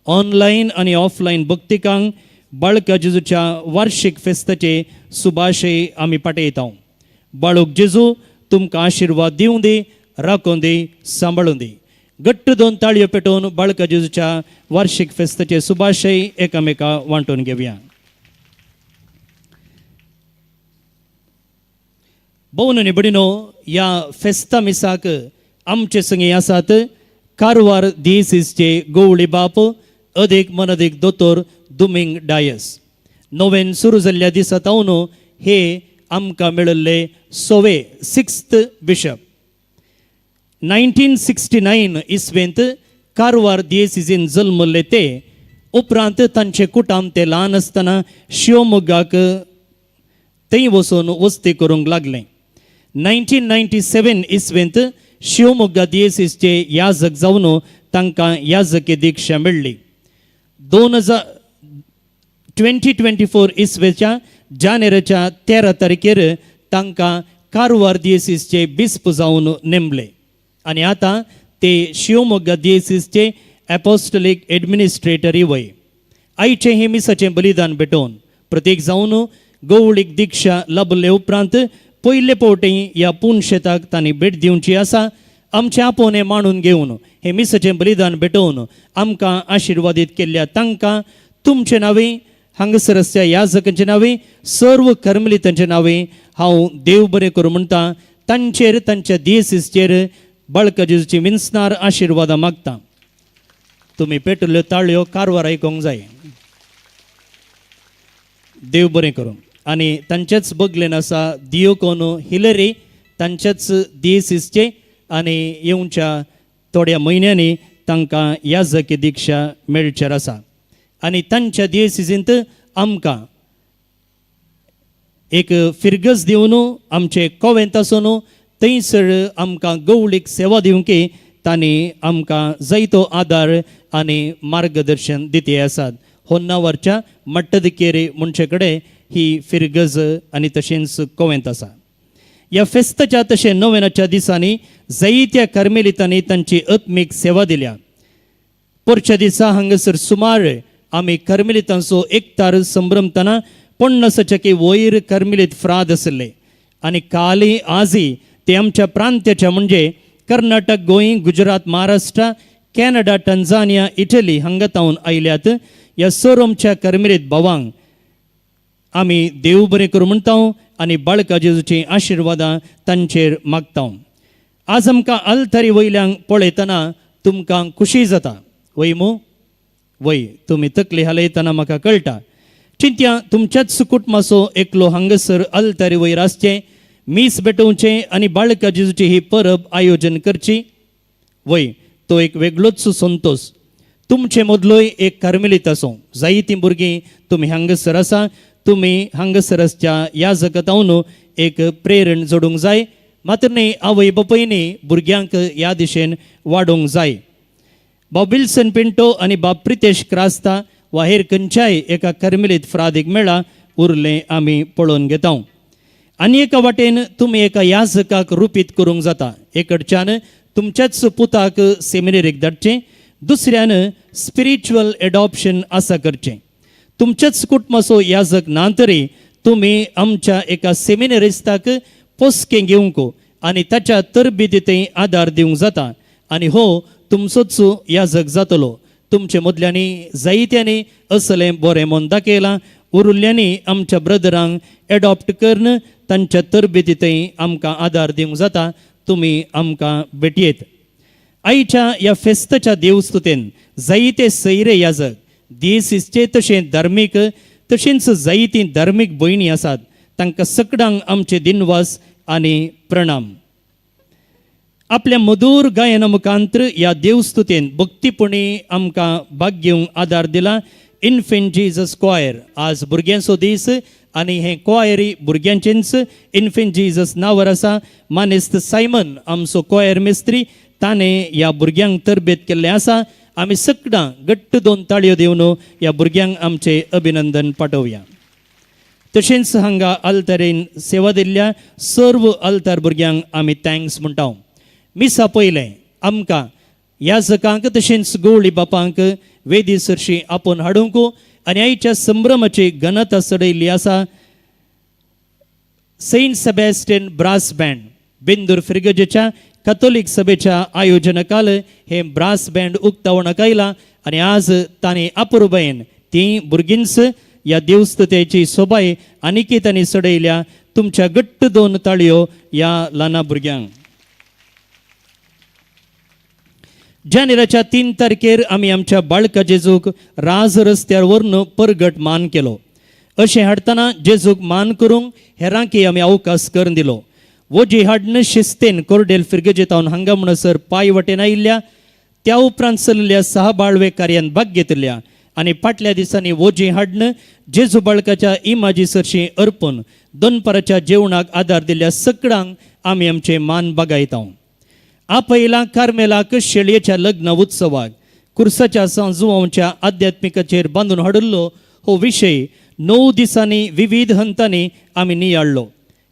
ऑनलायन आनी ऑफलायन भक्तिकांक बाळका जेजूच्या वार्षीक फेस्ताचे सुभाशे आमी पाठयता. बाळूक जेजू तुमकां आशिर्वाद दिवं दी, राखूं दी, सांबाळूं दी. घट्ट 2 ताळयो पेटोवन बाळका जेजूच्या वार्षीक फेस्ताचे सुभाशय एकामेका वांटून घेवया. भोवन निबडिनो ह्या फेस्ता मिसाक आमचे संगी आसात कारवार दियेसीसचे गोवळी बाप अदीक मनदीक दोतोर दुमींग डायस. नोवेन सुरू जाल्ल्या दिसा तावन हे आमकां मेळिल्ले सोवे 6th bishop. 1969 इसवेंत कारवार दियेसीसीन जल्मल्ले ते उपरांत तांचे कुटाम ते ल्हान आसतना शिवमोग्गाक थंय वचून वस्ती करूंक लागले. 1997 इसवेंत शिवमोग्गा दियेसीसचे याजक जावन तांकां याजकी दीक्षा मेळ्ळी. 2024 इसवेच्या जानेराच्या 13 तारखेर तांकां कारवार दियेसीसचे बिस्प जावन नेमले आनी आतां ते शिवमोग्गा दियेसीसचे एपोस्टलीक एडमिनिस्ट्रेटरी वय. आयचें हें मिसाचें बलिदान भेटोवन प्रतीक जावन गवळीक दीक्षा लाभले उपरांत पयले फावटी ह्या पूण शेताक तांणी भेट दिवची आसा. आमचें आपोवणें मांडून घेवन हें मिसाचें बलिदान भेटोवन आमकां आशिर्वादीत केल्ल्या तांकां तुमचें नांवे हांगासर आसच्या याजकांचें नांवे सर्व कर्मलितांचें नांवे हांव देव बरें करूं म्हणटा. तांचेर तांच्या दियेसीसचेर बाळका जेजूची विन्सनार आशिर्वादां मागता. तुमी पेटल्ल्यो ताळयो कारवार आयकूंक जाय. देव बरें करूं. आनी तांचेच बगलेन आसा दियोकोन हिलरी तांच्याच दियेसीसचे आनी येवच्या थोड्या म्हयन्यांनी तांकां याजकी दीक्षा मेळचेर आसा आनी तांच्या दियेसीसींत आमकां एक फिरगज दिवन आमचे कोवेंत आसून थंयसर आमकां गवळीक सेवा दिवंक तांणी आमकां जायतो आदार आनी मार्गदर्शन दिते आसात. होन्नावरच्या मट्टदिकेरी म्हणचे कडेन ही फिरगज आनी तशेंच कोवेंत आसा. ह्या फेस्ताच्या तशें नोवेनाच्या दिसांनी जायत्या कर्मेलितांनी तांची आत्मीक सेवा दिल्या. पोरच्या दिसा हांगासर सुमार आमी कर्मेलितांचो एकतार संभ्रमतना 50 वयर कर्मेलीत फ्राद आशिल्ले आनी काली आजी ते आमच्या प्रांत्याच्या म्हणजे Karnataka, Goa, Gujarat, Maharashtra, Canada, Tanzania, Italy हांगा तावन आयल्यात. ह्या सर्व आमच्या कर्मेलीत भावांक आमी देव बरें करूं म्हणटा आनी बाळका जेजूचीं आशिर्वादां तांचेर मागता. आज आमकां आल्तारी वयल्यांक पळयतना तुमकां खुशी जाता वय मू? वय तुमी तकली हालयतना म्हाका कळटा. चिंत्या तुमच्याच कुटुंबाचो एकलो हांगासर आल्तारी वयर आसचें, मीस भेटोवचें आनी बाळका जेजूची ही परब आयोजन करची वय, तो एक वेगळोच संतोश. तुमचे मदलोय एक कार्मेलीत आसूं, जायतीं भुरगीं तुमी हांगासर आसा, तुमी हांगासर आसच्या ह्या जगतावन एक प्रेरण जोडूंक जाय. मात्र न्ही आवय बापायनी भुरग्यांक ह्या दिशेन वाडोवंक जाय. बाब विल्सन पिंटो आनी बाब प्रितेश क्रास्ता वा हेर खंयच्याय एका कर्मेलीत फ्रादीक मेळा उरलें आमी पळोवन घेता. आनी एका वाटेन तुमी एका याजकाक रुपीत करूंक जाता. एकडच्यान तुमच्याच पुताक सेमिनेरीक धाडचें, दुसऱ्यान स्पिरिच्युअल एडॉप्शन आसा करचें. तुमच्याच कुटुंबाचो याजक ना तरी तुमी आमच्या एका सेमिनरिस्ताक पोसकें घेवंक आनी ताच्या तरबेतींत आदार दिवंक जाता आनी हो तुमचोच याजक जातलो. तुमचे मदल्यांनी जायत्यांनी असलें बरें मन दाखयलां. उरुल्ल्यांनी आमच्या ब्रदरांक एडॉप्ट करून तांच्या तरबेतींत आमकां आदार दिवंक जाता. तुमी आमकां भेटयेत. आयच्या ह्या फेस्ताच्या देवस्तुतेन जायते सैरे याजक दियेसीसचे तशें धार्मीक तशेंच जायतीं धार्मीक भयणी आसात. तांकां सगळ्यांक आमचे दिनवास आनी प्रणाम. आपल्या मधूर गायना मुखांतर ह्या देवस्तुतेन भक्तीपणी आमकां भाग घेवंक आदार दिला इन्फेंट जीजस क्वायर. आज भुरग्यांचो दीस आनी हें क्वायरी भुरग्यांचेंच इन्फेंट जीजस नांवार आसा. मानेस्त सायमन आमचो क्वायर मिस्त्री ताणें ह्या भुरग्यांक तरबेत केल्लें आसा. आमी सगळां घट्ट दोन ताळयो दिवन ह्या भुरग्यांक आमचें अभिनंदन पाठोवया. तशेंच हांगा आल्तारेन सेवा दिल्ल्या सर्व आल्तार भुरग्यांक आमी thanks म्हणटा. मिसा पयलें आमकां याजकांक तशेंच गवळी बापांक वेदी सरशी आपोवन हाडूंक आनी आयच्या संभ्रमाची घनता चडयल्ली आसा Saint Sebastian brass band Bendur फिर्गजेच्या कथोलीक सभेच्या आयोजनाकाल हे ब्रास बँड उक्तावणाक आयलां आनी आज तांणी अपुरबायेन ती भुरगींच ह्या देवस्तुतेची सोबाय आनीकय तांणी चडयल्या. तुमच्या घट्ट दोन ताळयो ह्या ल्हाना भुरग्यांक. जानेराच्या 3 तारखेर आमी आमच्या बाळका जेजूक राज रस्त्यार व्हरून परगट मान केलो. अशें हाडटना जेजूक मान करूंक हेरांकी आमी अवकाश करून दिलो. वोजी हाडून शिस्तेन कोरडेल फिर्गजेतावन हांगा म्हणसर पांय वटेन आयिल्ल्या त्या उपरांत चलिल्ल्या सहा बाळवे कार्यान भाग घेतिल्ल्या आनी फाटल्या दिसांनी वोजी हाडून जेजू बाळकाच्या इमाजी सरशी अर्पून दनपाराच्या जेवणाक आदार दिल्ल्या सगळ्यांक आमी आमचे मान बागायता. आपयला कार्मेलाक शेळयेच्या लग्न उत्सवाक कुर्साच्या सांजुवांच्या आध्यात्मिकाचेर बांदून हाडिल्लो हो विशय 9 दिसांनी विविध हंतांनी आमी नियाळ्ळो.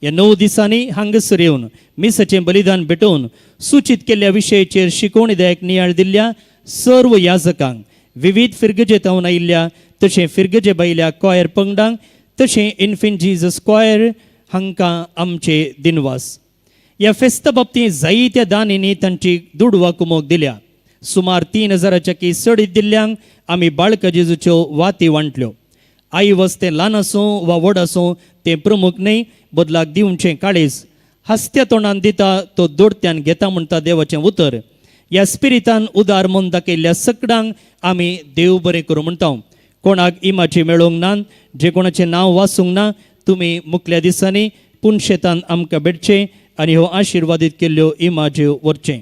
ह्या 9 दिसांनी हांगासर येवन मिसाचें बलिदान भेटोवन सुचीत केल्ल्या विशयाचेर शिकवणीदायक नियाळ दिल्ल्या सर्व याजकांक विविध फिर्गजे तावन आयिल्ल्या तशें फिर्गजे भायल्या क्वायर पंगडांक तशें इन्फेंट जीजस क्वायर हांकां आमचे दिनवास. ह्या फेस्ता बाबतींत जायत्या दानींनी तांची दुडवा कुमोक दिल्या. सुमार 3000च्या की चडीत दिल्ल्यांक आमी बाळका जेजूच्यो वाती वांटल्यो. आई वस तें ल्हान आसूं वा व्हड आसूं तें प्रमुख न्हय, बदलाक दिवचें काळीज हासत्या तोंडान दिता तो दोडत्यान घेता म्हणटा देवाचें उतर. ह्या स्पिरितान उदार मन दाखयल्ल्या सगळ्यांक आमी देव बरें करूं म्हणटा. कोणाक इमाची मेळोवंक ना, जे कोणाचें नांव वाचूंक ना, तुमी मुखल्या दिसांनी पुनशेतान आमकां भेटचें आनी ह्यो आशिर्वादीत केल्ल्यो इमाज्यो व्हरचें.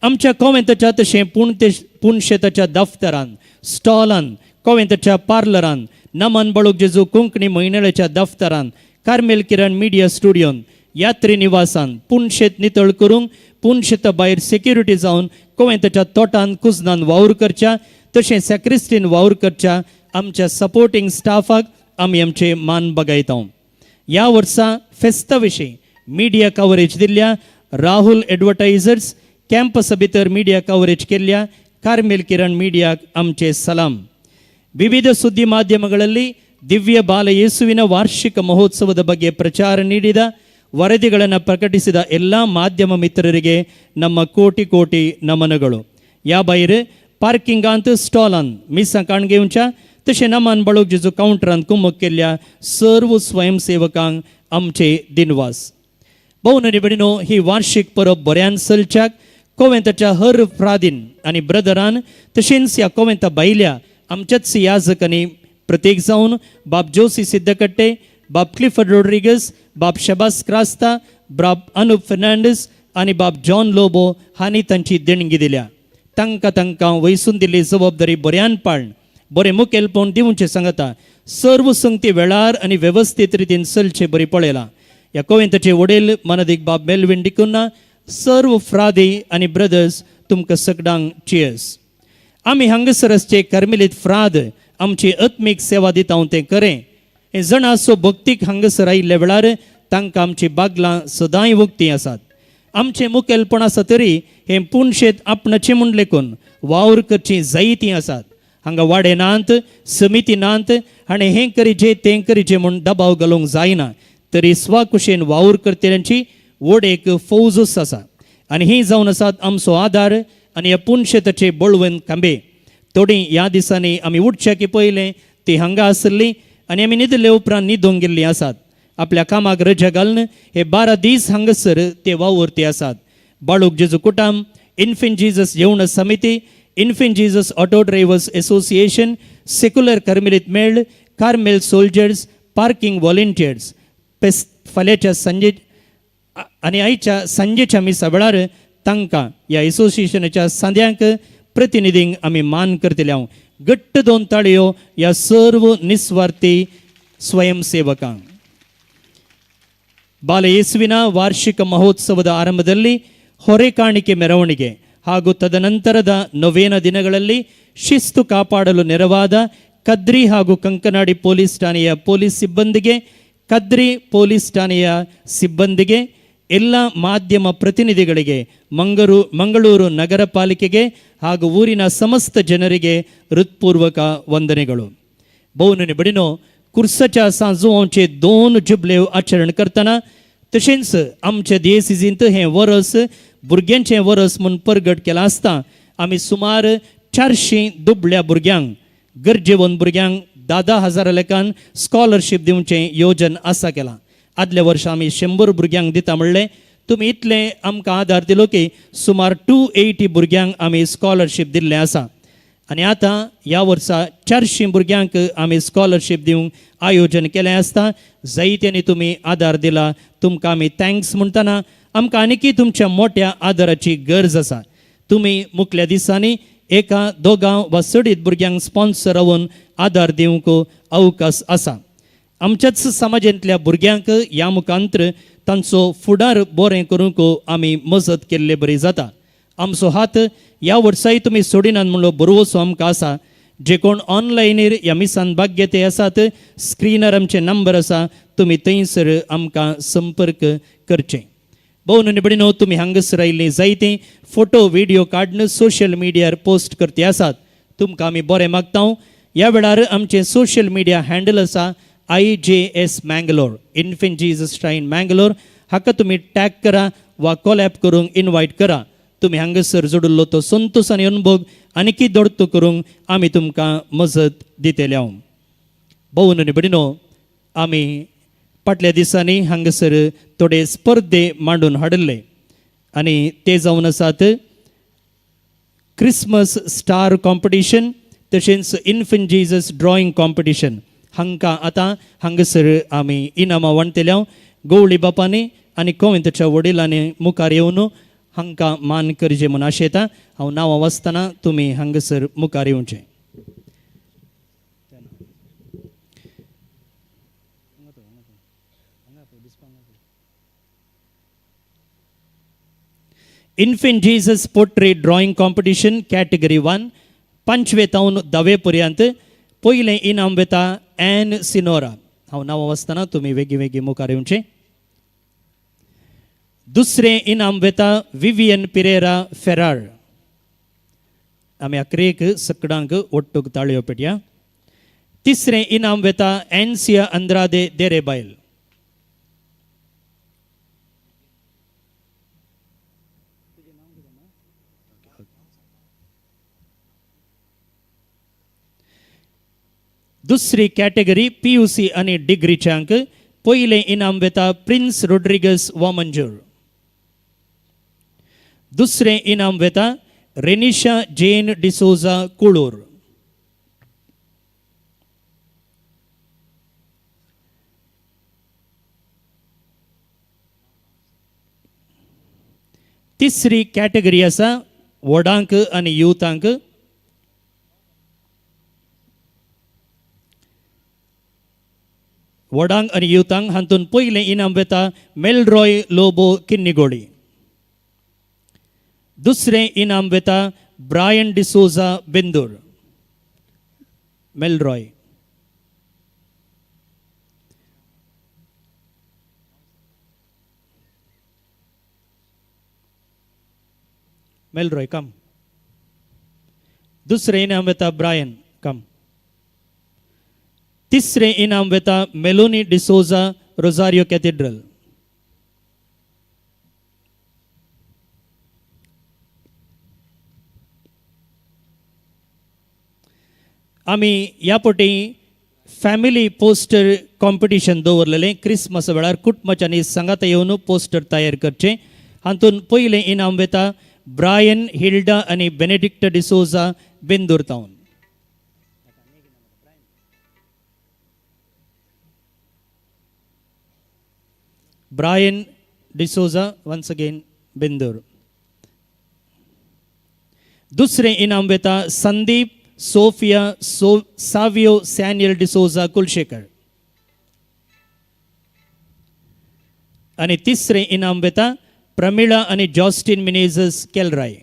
आमच्या कोवेंताच्या तशें पुनशेताच्या दफ्तरान स्टॉलान कोवेंताच्या पार्लरान नमन बाळूक जेजू कोंकणी म्हयन्याळ्याच्या दफ्तरान कार्मेल किरण मिडिया स्टुडियोन यात्री निवासान पुनशेत नितळ करूंक पुनशेता भायर सेक्युरिटी जावन कोवेंताच्या तोटान कुजनान वावर करच्या तशें सॅक्रिस्टीन वावर करच्या आमच्या सपोर्टींग स्टाफाक आमी आमचे मान बगायता. ह्या वर्सा फेस्ता विशीं मिडिया कवरेज दिल्ल्या राहुल एडवर्टायझर्स कॅम्पसा भितर मिडिया कवरेज केल्ल्या कार्मेल किरण मिडियाक आमचे सलाम. ವಿವಿಧ ಸುದ್ದಿ ಮಾಧ್ಯಮಗಳಲ್ಲಿ ದಿವ್ಯ ಬಾಲ ಯೇಸುವಿನ ವಾರ್ಷಿಕ ಮಹೋತ್ಸವದ ಬಗ್ಗೆ ಪ್ರಚಾರ ನೀಡಿದ ವರದಿಗಳನ್ನು ಪ್ರಕಟಿಸಿದ ಎಲ್ಲ ಮಾಧ್ಯಮ ಮಿತ್ರರಿಗೆ ನಮ್ಮ ಕೋಟಿ ಕೋಟಿ ನಮನಗಳು. ह्या भायर पार्किंगांत स्टॉलान मिसां काण घेवच्या तशें नमन बाळूक जेजू कावंटरांत कुमक केल्ल्या सर्व स्वयंसेवकांक आमचे दिनवास. भोवन आनी भयणीनो, ही वार्षिक परब बऱ्यान चलच्याक कोवेंताच्या हर फ्रादीन आनी ब्रदरान तशेंच ह्या कोवेंता भायल्या आमच्याच याजकांनी प्रत्येक जावन बाब जोसी सिद्धकट्टे, बाब क्लिफर्ड रोड्रिगस, बाब शबास क्रास्ता, बाब अनुप फेर्नांडीस आनी बाब जॉन लोबो हांणी तांची देणगी दिल्या. तांकां तांकां वयसून दिल्ली जबाबदारी बऱ्यान पाळण बरें मुखेलपण दिवचें सांगता सर्व संगती वेळार आनी वेवस्थीत रितीन चलचे बरी पळयलां. ह्या कोवेंताचे वडील मानादीक बाब मेलवीन डिकुन्हा, सर्व फ्रादी आनी ब्रदर्स तुमकां सगळ्यांक चियर्स. आमी हांगासर आसचे कर्मेलीत फ्राद आमची आत्मीक सेवा दिता तें खरें. हे जणांचो भक्तीक हांगासर आयिल्ल्या वेळार तांकां आमची बागलां सदांय उक्तीं आसात. आमचें मुखेलपण आसा तरी हें पुणशेत आपणाचें म्हूण लेखून वावर करचीं जायतीं आसात. हांगा वाडे नात, समिती नात आनी हें करीचे तें करीचें म्हूण दबाव घालूंक जायना, तरी स्वाकुशेन वावर करतल्यांची व्हड एक फौजूच आसा आनी ही जावन आसात आमचो आदार आनी ह्या पुणशेताचे बळवंत खांबे. थोडीं ह्या दिसांनी आमी उठच्या की पयलें ती हांगा आसली आनी आमी न्हिदले उपरांत न्हिदूंक गेल्लीं आसात. आपल्या कामाक रजा घालून हे 12 दीस हांगासर ते वावुरती आसात. बाळूक जेजू कुटाम, इन्फिन जीजस जेवण समिती, Infant Jesus auto drivers association, secular कर्मेलीत मेळ, कार्मेल सोल्जर्स, पार्किंग व्हॉलेंटियर्स पेस फाल्यांच्या सांजे आनी आयच्या सांजेच्या मिसा वेळार तांकां ह्या एसोसिएशनाच्या सांद्यांक प्रतिनिधींक आमी मान करतले. हांव घट्ट 2 ताळयो ह्या सर्व निस्वार्थी स्वयंसेवकांक. ಬಾಲ ಯೇಸುವಿನ ವಾರ್ಷಿಕ ಮಹೋತ್ಸವದ ಆರಂಭದಲ್ಲಿ ಹೊರೆ ಕಾಣಿಕೆ ಮೆರವಣಿಗೆ ಹಾಗೂ ತದನಂತರದ ನೊವೇನ ದಿನಗಳಲ್ಲಿ ಶಿಸ್ತು ಕಾಪಾಡಲು ನೆರವಾದ ಕದ್ರಿ ಹಾಗೂ ಕಂಕನಾಡಿ ಪೊಲೀಸ್ ಠಾಣೆಯ ಪೊಲೀಸ್ ಸಿಬ್ಬಂದಿಗೆ, ಕದ್ರಿ ಪೊಲೀಸ್ ಠಾಣೆಯ ಸಿಬ್ಬಂದಿಗೆ, ಎಲ್ಲ ಮಾಧ್ಯಮ ಪ್ರತಿನಿಧಿಗಳಿಗೆ, ಮಂಗಳೂರು ನಗರ ಪಾಲಿಕೆಗೆ ಹಾಗೂ ಊರಿನ ಸಮಸ್ತ ಜನರಿಗೆ ಹೃತ್ಪೂರ್ವಕ ವಂದನೆಗಳು. भोवनुनी भयणीनो, कुर्साच्या सांजुवांचे 2 जुबलेव आचरण करतना तशेंच आमच्या दियेसिजींत हें वरस भुरग्यांचें वरस म्हूण परगट केलां आसता आमी सुमार 400 दुबळ्या भुरग्यांक, गरजेवंत भुरग्यांक 10,000 लेखान स्कॉलरशीप दिवचें योजन आसा केलां. आदल्या वर्सा आमी 100 भुरग्यांक दिता म्हणलें, तुमी इतलें आमकां आदार दिलो की सुमार 280 भुरग्यांक आमी स्कॉलरशीप दिल्लें आसा आनी आतां ह्या वर्सा 400 भुरग्यांक आमी स्कॉलरशीप दिवंक आयोजन केलें आसता. जायत्यांनी तुमी आदार दिला, तुमकां आमी thanks म्हणटना आमकां आनीकय तुमच्या मोठ्या आदाराची गरज आसा. तुमी मुखल्या दिसांनी 1, 2 वा चडीत भुरग्यांक स्पॉन्सर रावन आदार दिवंक अवकाश आसा. आमच्याच समाजांतल्या भुरग्यांक ह्या मुखांतर तांचो फुडार बरें करूंक आमी मजत केल्ले बरी जाता. आमचो हात ह्या वर्साय तुमी सोडिनात म्हणलो बरोवचो आमकां आसा. जे कोण ऑनलायनीर ह्या मिसान भाग घेते आसात, स्क्रिनार आमचे नंबर आसा, तुमी थंयसर आमकां संपर्क करचे. भोवन भयणीनो, तुमी हांगासर आयिल्लीं जायतीं फोटो व्हिडियो काडून सोशल मिडियार पोस्ट करती आसात, तुमकां आमी बरें मागता. ह्या वेळार आमचें सोशल मिडिया हँडल आसा IJS Mangalore, Infant Jesus Shrine Mangalore, हाका तुमी टॅग करा वा कॉलॅप करूंक इनवायट करा. तुमी हांगासर जोडिल्लो तो संतोश आनी अनुभव आनीकय दोडतो करूंक आमी तुमकां मजत दितले. हांव भोवन आनी भयणीनो, आमी फाटल्या दिसांनी हांगासर थोडे स्पर्धे मांडून हाडिल्ले आनी ते जावन आसात क्रिसमस स्टार कॉम्पिटिशन तशेंच इन्फंट जीजस ड्रॉइंग कॉम्पिटिशन. हांकां आतां हांगासर आमी इनामां वांटतले. गवळी बापांनी आनी कोवेंताच्या वडिलांनी मुखार येवन हांकां मान करचें म्हूण आशेता. हांव नांवां वाचतना तुमी हांगासर मुखार येवचें. Infant Jesus portrait drawing competition category 1 5वे तावन 10वे पर्यंत पयलें इनाम वेता एन सिनोरा. हांव नांवां वाचतना तुमी वेगीं वेगीं मुखार येवचें. दुसरें इनाम वेता विवियन पिरेरा फेरार. आमी अकरेक सकडांक ओट्टूक ताळयो पेटया. तिसरें इनाम वेता एन्सिया अंद्रादे देरेबायल. दुसरी कॅटेगरी PUC आनी डिग्रीच्यांक पयलें इनाम वेता प्रिन्स रोड्रिगस वामंजूर. दुसरें इनाम वेता रेनिशा जेन डिसोजा कुळूर. तिसरी कॅटेगरी आसा व्हडांक आनी युथांक. व्हडांक आनी युथांक हातूंत पयलें इनाम वेता मेलरॉय लोबो किन्नीगोळी, दुसरें इनाम वेता ब्रायन डिसोजा बेंदूर. मेलरॉय. मेलरॉय कम. दुसरें इनाम वेता ब्रायन कम. तिसरें इनाम वेता मेलोनी डिसोजा रोजारियो कॅथेड्रल. आमी ह्या पटी फॅमिली पोस्टर कॉम्पिटिशन दवरलेलें. क्रिसमस वेळार कुटुंबाच्यांनी सांगाता येवन पोस्टर तयार करचें. हातूंत पयलें इनाम वेता ब्रायन हिल्डा आनी Benedict D'Souza Bendur town. Brian D'Souza once again Bendur. दुसरें इनाम वेता संदीप सोफिया सावियो सॅन्युअल डिसोजा कुलशेखर. आनी तिसरें इनाम वेता प्रमिळा आनी जॉस्टिन मिनेझस केलराय.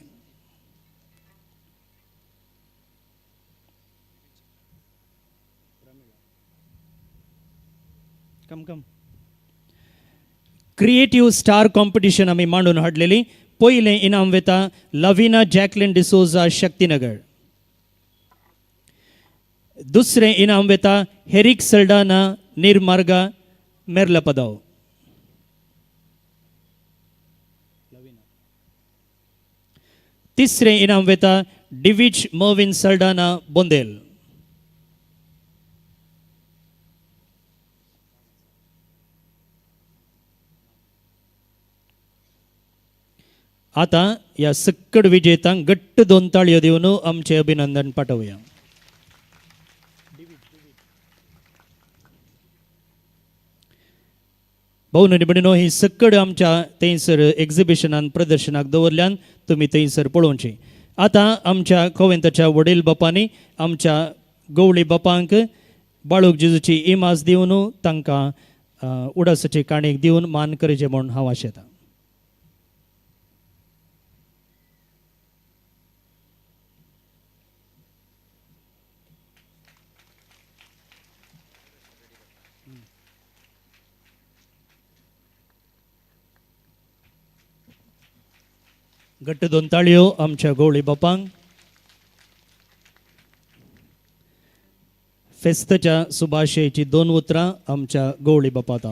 कम कम. क्रिएटिव्ह स्टार कॉम्पिटिशन आमी मांडून हाडलेली. पयलें इनाम वेता लविना जॅकलिन डिसोजा शक्तीनगर. दुसरें इनाम वेता हेरिक सल्डाना निर्मार्गा मेर्लपदाव. तिसरें इनाम वेता डिविज मर्विन सल्डाना बोंदेल. आतां ह्या सक्कड विजेतांक घट्ट दोन ताळयो दिवन आमचें अभिनंदन पाठोवया. भोवन भयणीनो, ही सक्कड आमच्या थंयसर एक्झिबिशनान प्रदर्शनाक दवरल्यान तुमी थंयसर पळोवची. आतां आमच्या कोवेंताच्या वडील बापांनी आमच्या गवळी बापांक बाळूक जेजूची इमाज दिवन तांकां उडासाची काणीक दिवन मान करचें म्हूण हांव आशेतां. घट्ट दोन ताळयो आमच्या गवळी बापांक. फेस्ताच्या सुभाशेची दोन उतरां आमच्या गवळी बापांत.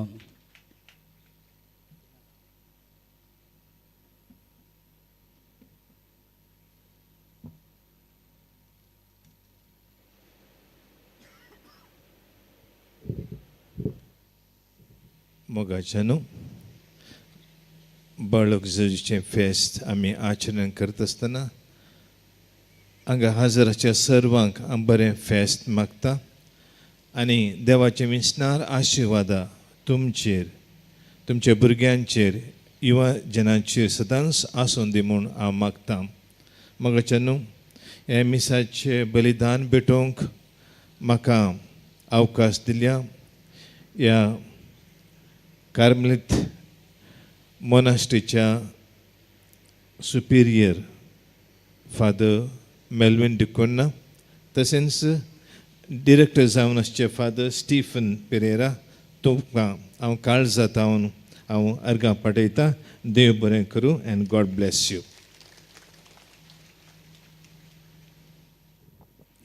मोगाच्यानू, बाळक जेजूचें फेस्त आमी आचरण करता आसतना हांगा हजराच्या सर्वांक हांव बरें फेस्त मागता आनी देवाचें विसणार आशिर्वादा तुमचेर, तुमच्या भुरग्यांचेर, युवा जनांचेर सदांच आसूं दी म्हूण हांव मागता. मोगाच्या न्हू, हें मिसाचें बलिदान भेटोवंक म्हाका अवकाश दिल्या ह्या कार्मलीत मोनास्ट्रीच्या सुपिरियर फादर मेल्विन डिकोन्ना, तशेंच डिरेक्टर जावन आसचे फादर स्टीफन पेरेरा, तुमकां हांव काळजांत हांव अर्गां पाठयतां. देव बरें करूं एंड गॉड ब्लेस you.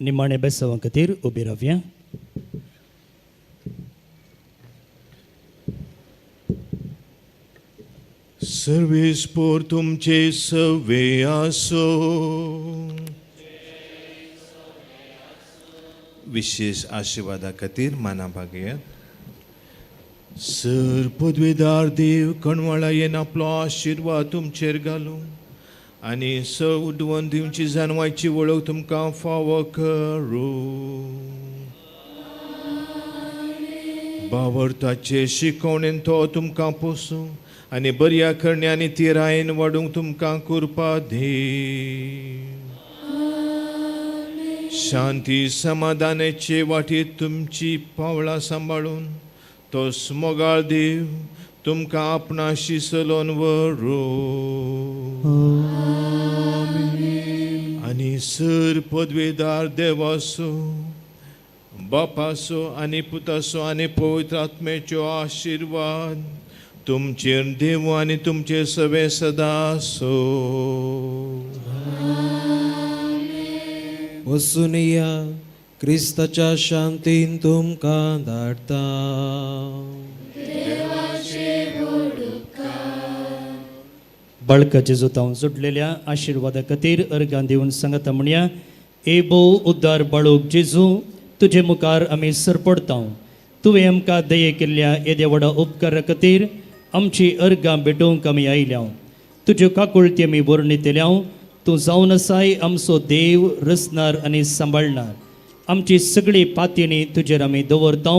निमाणे बेसांवा खातीर उबी रावया. सर्वेस पोर तुमचे सवे आसो. विशेष आशिर्वादा खातीर माना भागयात. सर पदवेदार देव कणवाळा येन आपलो आशिर्वाद तुमचेर घालूं आनी स उडवन दिवची जानवायची वळख तुमकां फावो करूं. बावरताचे शिकवणेन तो तुमकां पोसूं आनी बऱ्या करण्या आनी तिरायेन वाडूंक तुमकां कृपा दी. शांती समाधानाचे वाटेर तुमची पावलां सांबाळून तोच मोगाळ देव तुमकां आपणाशी चलोवन व्हरू. आनी सर पदवेदार देवासो बापासो आनी पुतासो आनी पवित्र आत्म्याचो आशिर्वाद तुमचेर देव आनी तुमचे सवे सदां आसूं. वसुनिया क्रिस्ताच्या शांतीन तुमकां धाडटा. बाळकाचे जोतावन जोडलेल्या आशिर्वादा खातीर अर्गां दिवन सांगता म्हणया, ए भोव उद्दार बाळूक जेजू, तुजे मुखार आमी सरपडता. तुवें आमकां दये केल्ल्या येद्या व्हडा उपकारा खातीर आमची अर्गां भेटोवंक आमी आयल्या. तुज्यो काकुळटी आमी वर्णितल्या. तूं जावन आसाय आमचो देव, रचणार आनी सांबाळणार. आमची सगळी पातयेणी तुजेर आमी दवरता.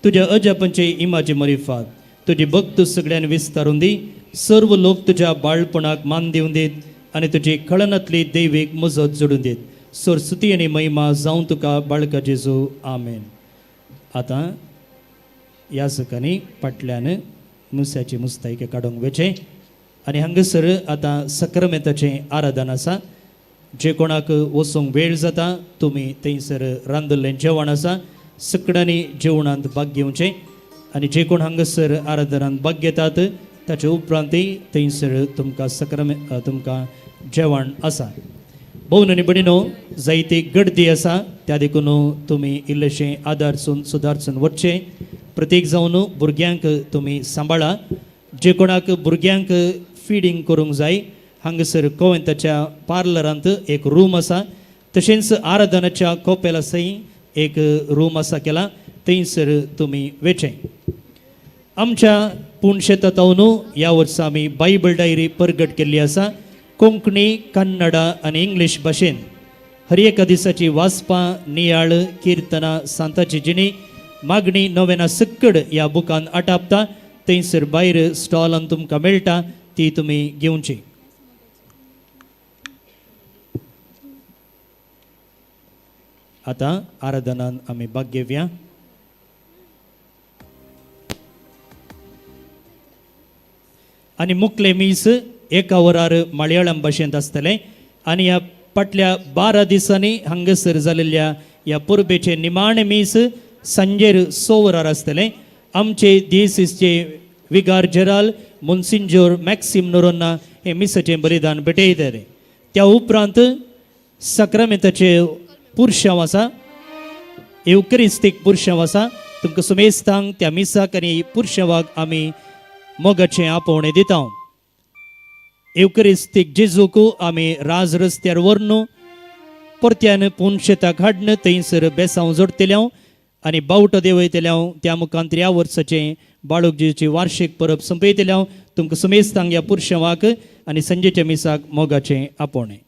तुज्या अजापांचे इमाजी मरिफात तुजी भक्त सगळ्यान विस्तारून दी. सर्व लोक तुज्या बाळपणाक मान दिवन दीत आनी तुजी कळनांतली दैवीक मजत जोडून दीत. सरस्वती आनी महिमा जावं तुका बाळका जेजू. आमेन. आतां ह्या सकाळी फाटल्यान मुस्याची मुस्तायकी काडूंक वेचें आनी हांगासर आतां सक्रामेंताचें आराधन आसा. जे कोणाक वचूंक वेळ जाता तुमी थंयसर रांदिल्लें जेवण आसा, सगळ्यांनी जेवणांत भाग घेवचें. आनी जे कोण हांगासर आराधनांत भाग घेतात ताचे उपरांतय थंयसर तुमकां तुमकां जेवण आसा. भोवन आनी भयणीनो, जायती गर्दी आसा, त्या देखून तुमी इल्लेशें आदारसून सुदारसून वचचें. प्रत्येक जावन भुरग्यांक तुमी सांबाळा. जे कोणाक भुरग्यांक फिडींग करूंक जाय हांगासर कोवेंताच्या पार्लरांत एक रूम आसा. तशेंच आराधनाच्या कोपेला सय एक रूम आसा केला, थंयसर तुमी वेचें. आमच्या पूण शेतांत ह्या वर्सा आमी बायबल डायरी परगट केल्ली आसा. कोंकणी, कन्नडा आनी इंग्लीश भाशेन हर एका दिसाची वाचपां, नियाळ, किर्तनां, सांताची जिणी, मागणी, नोवेना सक्कड ह्या बुकान आटापता. थंयसर भायर स्टॉलान तुमकां मेळटा, ती तुमी घेवची. आतां आराधनान आमी भाग घेवया. आनी मुखले मीस एका वरार मलयाळम भाशेंत आसतलें. आनी ह्या फाटल्या 12 दिसांनी हांगासर जाल्ल्या ह्या परबेचें निमाणें मीस सांजेर 6 वरार आसतलें. आमचे दियसीसचे विगार जेराल मोन्सिंजोर मॅक्सिम नोरोन्ना हे मिसाचें बलिदान भेटयतले. त्या उपरांत सक्रामेंताचे पुरशांव आसा, एवकरिस्तीक पुरशांव आसा. तुमकां सुमेस्तांक त्या मिसाक आनी पुरशांवाक आमी मोगाचें आपोवणें दिता. एवकरिस्तीक जेजूक आमी राज रस्त्यार व्हरून परत्यान पुनशेताक हाडून थंयसर बेसांव जोडटले आनी बावटो देंवयतले. त्या मुखांत ह्या वर्साचें बाळूक जेजूची वार्षीक परब सोंपयतले. तुमकां सुमेस्तांक ह्या पुरशांवाक आनी संजेच्या मिसाक मोगाचें आपोवणें.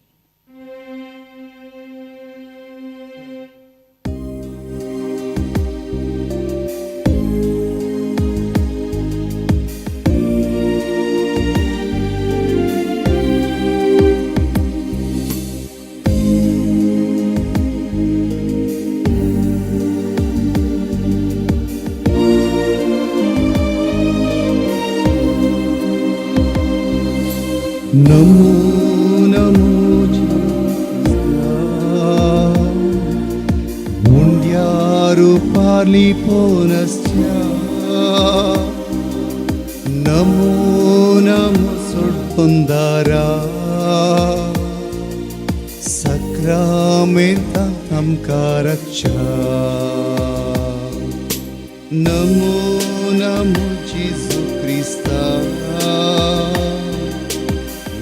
नमो नमो जिस्ता मुंड्यारु पारली पोनस्या नमो नमो सोडबंदारा सक्रामेंता आमकां रक्षा नमो नमो जेजू क्रिस्ता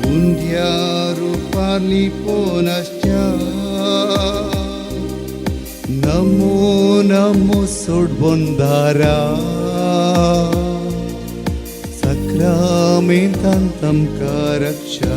उंड्यारु पारली पोनस्या नमो नमो सोडबंदारा सक्रामेंतांत आमकां रक्षा.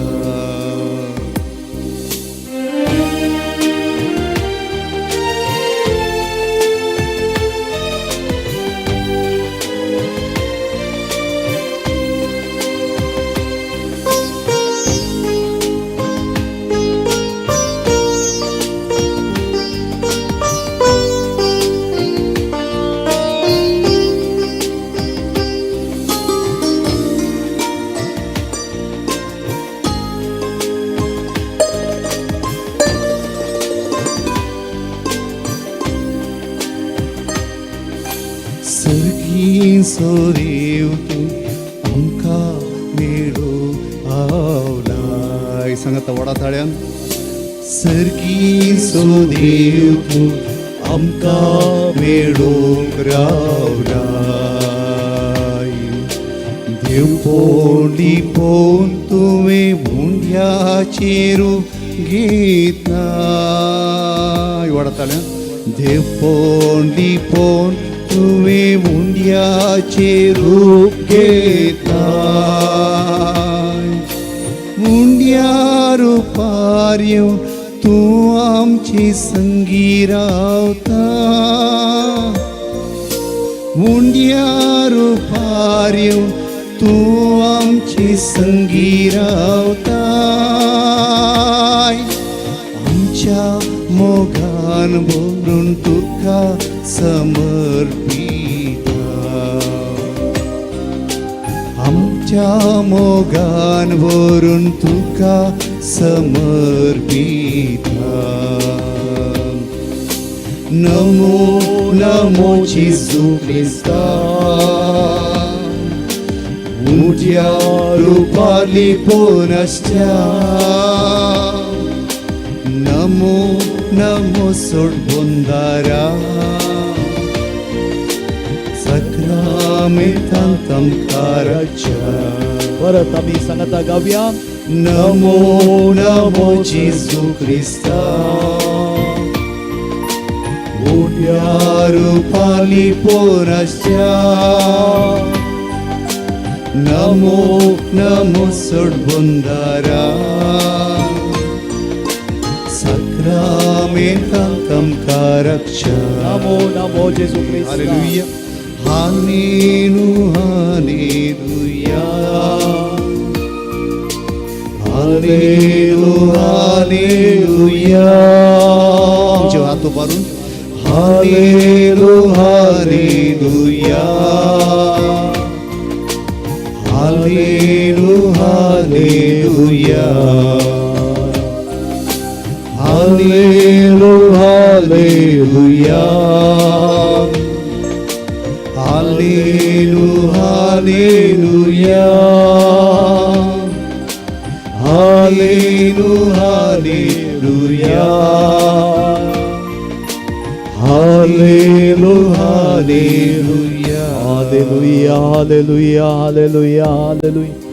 देव तूं आमकां मेळूंक पावलाय. सांगाता व्हडा ताळ्यान. सर्गीचो देव तूं आमकां मेळूंक रावलाय. देवपोण लिपोवन तुवें उंड्याचेर घेतलाय. व्हडा ताळ्यान. देवपोण लिपोवन तुवें उंड्याचेर रूप घेतलाय. उंड्या रुपार येवन तूं आमचे संगी रावता. उंड्या रुपार येवन तूं आमचे संगी रावताय. आमच्या मोगान भरून तुका समर्पिता. आमच्या मोगान भरून तुका समर्पिता. नमो नमो जेजू क्रिस्ता, उज्या रुपार लिपोवन आसच्या. नमो नमो सोडबंदारा, साक्रामेंतांत आमकां राखच्या. परत आमी सांगाता गावया. नमो नमो जेजू क्रिस्ता, उज्या रुपार लिपोवन आसच्या. नमो नमो सोडबंदारा, साक्रामेंतांत आमकां राखच्या. नमो नमो जेजू क्रिस्ता. Hallelujah. Hallelu hallelujah, hallelu hallelujah. तुमचे हात उबारून hallelu hallelujah, hallelu hallelujah, hallelu hallelujah, hallelu hallelujah, hallelu hallelujah, hallelu hallelujah. Hallelujah hallelujah hallelujah hallelujah hallelujah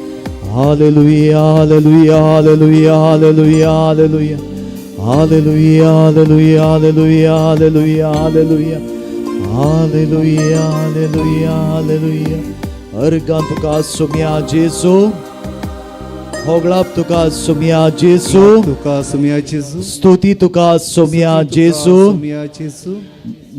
hallelujah hallelujah hallelujah hallelujah hallelujah hallelujah hallelujah hallelujah hallelujah hallelujah hallelujah. अर्गां तुका सुम्या जेजू, होगळाप तुका सुम्या जेजू, तुका सुम्या जेजू, स्तुती तुका सुम्या जेजू, सुम्या जेजू,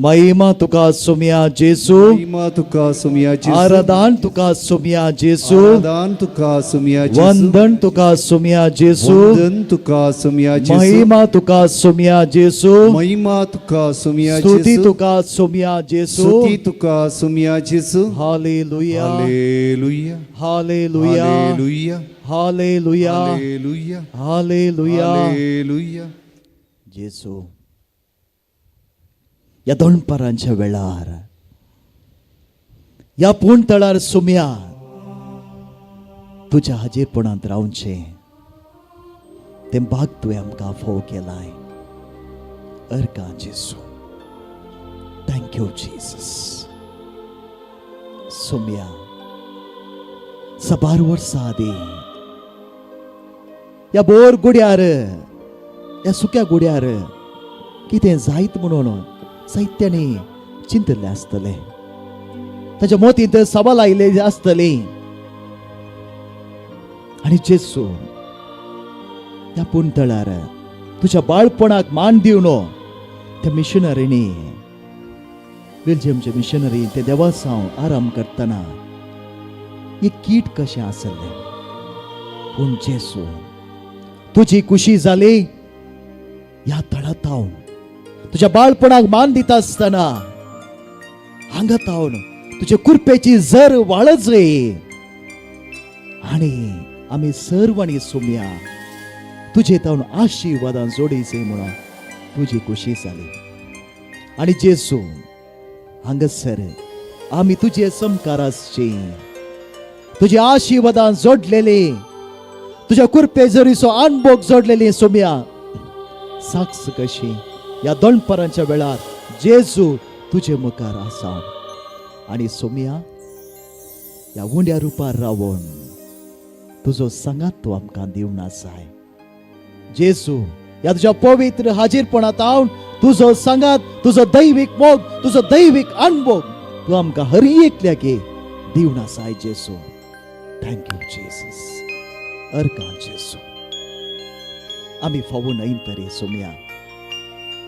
महिमा तुका सुम्या जेजू, महिमा तुका सुम्या जेजू, आराधन तुका सुम्या जेजू, आराधन तुका सुम्या जेजू, वंदन तुका सुम्या जेजू, वंदन तुका सुम्या जेजू, महिमा तुका सुम्या जेजू, महिमा तुका सुम्या जेजू, स्तुती तुका सुम्या जेजू, स्तुती तुका सुम्या जेजू. Hallelujah hallelujah hallelujah hallelujah hallelujah hallelujah hallelujah hallelujah. जेजू, ह्या दनपारांच्या वेळार ह्या पूण तळार सुम्या तुज्या हाजीरपणांत रावचें तें भाग तुवें आमकां फोव केलाय. अर्गां जेजू. Thank you Jesus. सुम्या, साबार वर्सां आदीं ह्या बोर गुड्यार, ह्या सुक्या गुड्यार कितें जायत म्हणून साहित्यानी चिंतलें आसतलें, ताच्या मोतींत सवाल आयिल्ले आसतली. आनी जेजू, ह्या पुणतळार तुज्या बाळपणाक मान दिवन त्या मिशनरींनी, बेल्जियमचे मिशनरी ते देवासांव आराम करतना एक कीट कशें आसलें. पूण जेजू, तुजी खुशी जाली ह्या तळातावन तुज्या बाळपणाक मान दिता आसतना हांगा तावन तुजे कुरपेची जर वाळच रे. आनी आमी सर्वांनी सुम्या तुजे तावन आशिर्वादान जोडीचे म्हणून तुजी खुशी जाली. आनी जेजू, हांगासर आमी तुजे समकार आसची, तुज्या आशिर्वादान जोडलेली, तुज्या कुरपे जरीचो अनभोग जोडलेली सोम्या साक्ष कशी ह्या दनपारांच्या वेळार जेजू तुजे मुखार आसा. आनी सोम्या ह्या उंड्या रुपार रावून तुजो सांगात तूं आमकां दिवन आसाय. जेजू ह्या तुज्या पवित्र हाजीरपणांत हांव तुजो सांगात, तुजो दैवीक मोग, तुजो दैवीक अनभोग तूं आमकां हर एकल्याक दिवन आसाय जेजू. Thank you Jesus. अर्गां जेजू, आमी फावो न्हय तरी सोम्या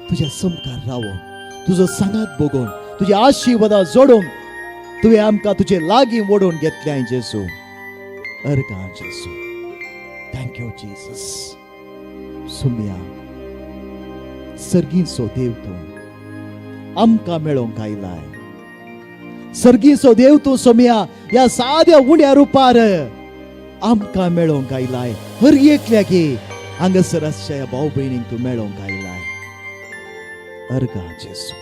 तुज्या समकार रावून तुजो सांगात बगोवन तुज्या आशिर्वादां जोडून तुवें आमकां तुजे लागीं ओडून घेतल्याय जेजू. अर्गां जेजू. Thank you Jesus. सोम्या सर्गीचो देव तूं आमकां मेळोवंक आयलाय. सर्गीचो देव तूं सोम्या ह्या साद्या उण्या रुपार आमकां मेळोवंक आयलाय. हर एकल्याक हांगासर आसच्या ह्या भाव भयणींक तूं मेळोवंक आयलाय. अर्गां जेजू.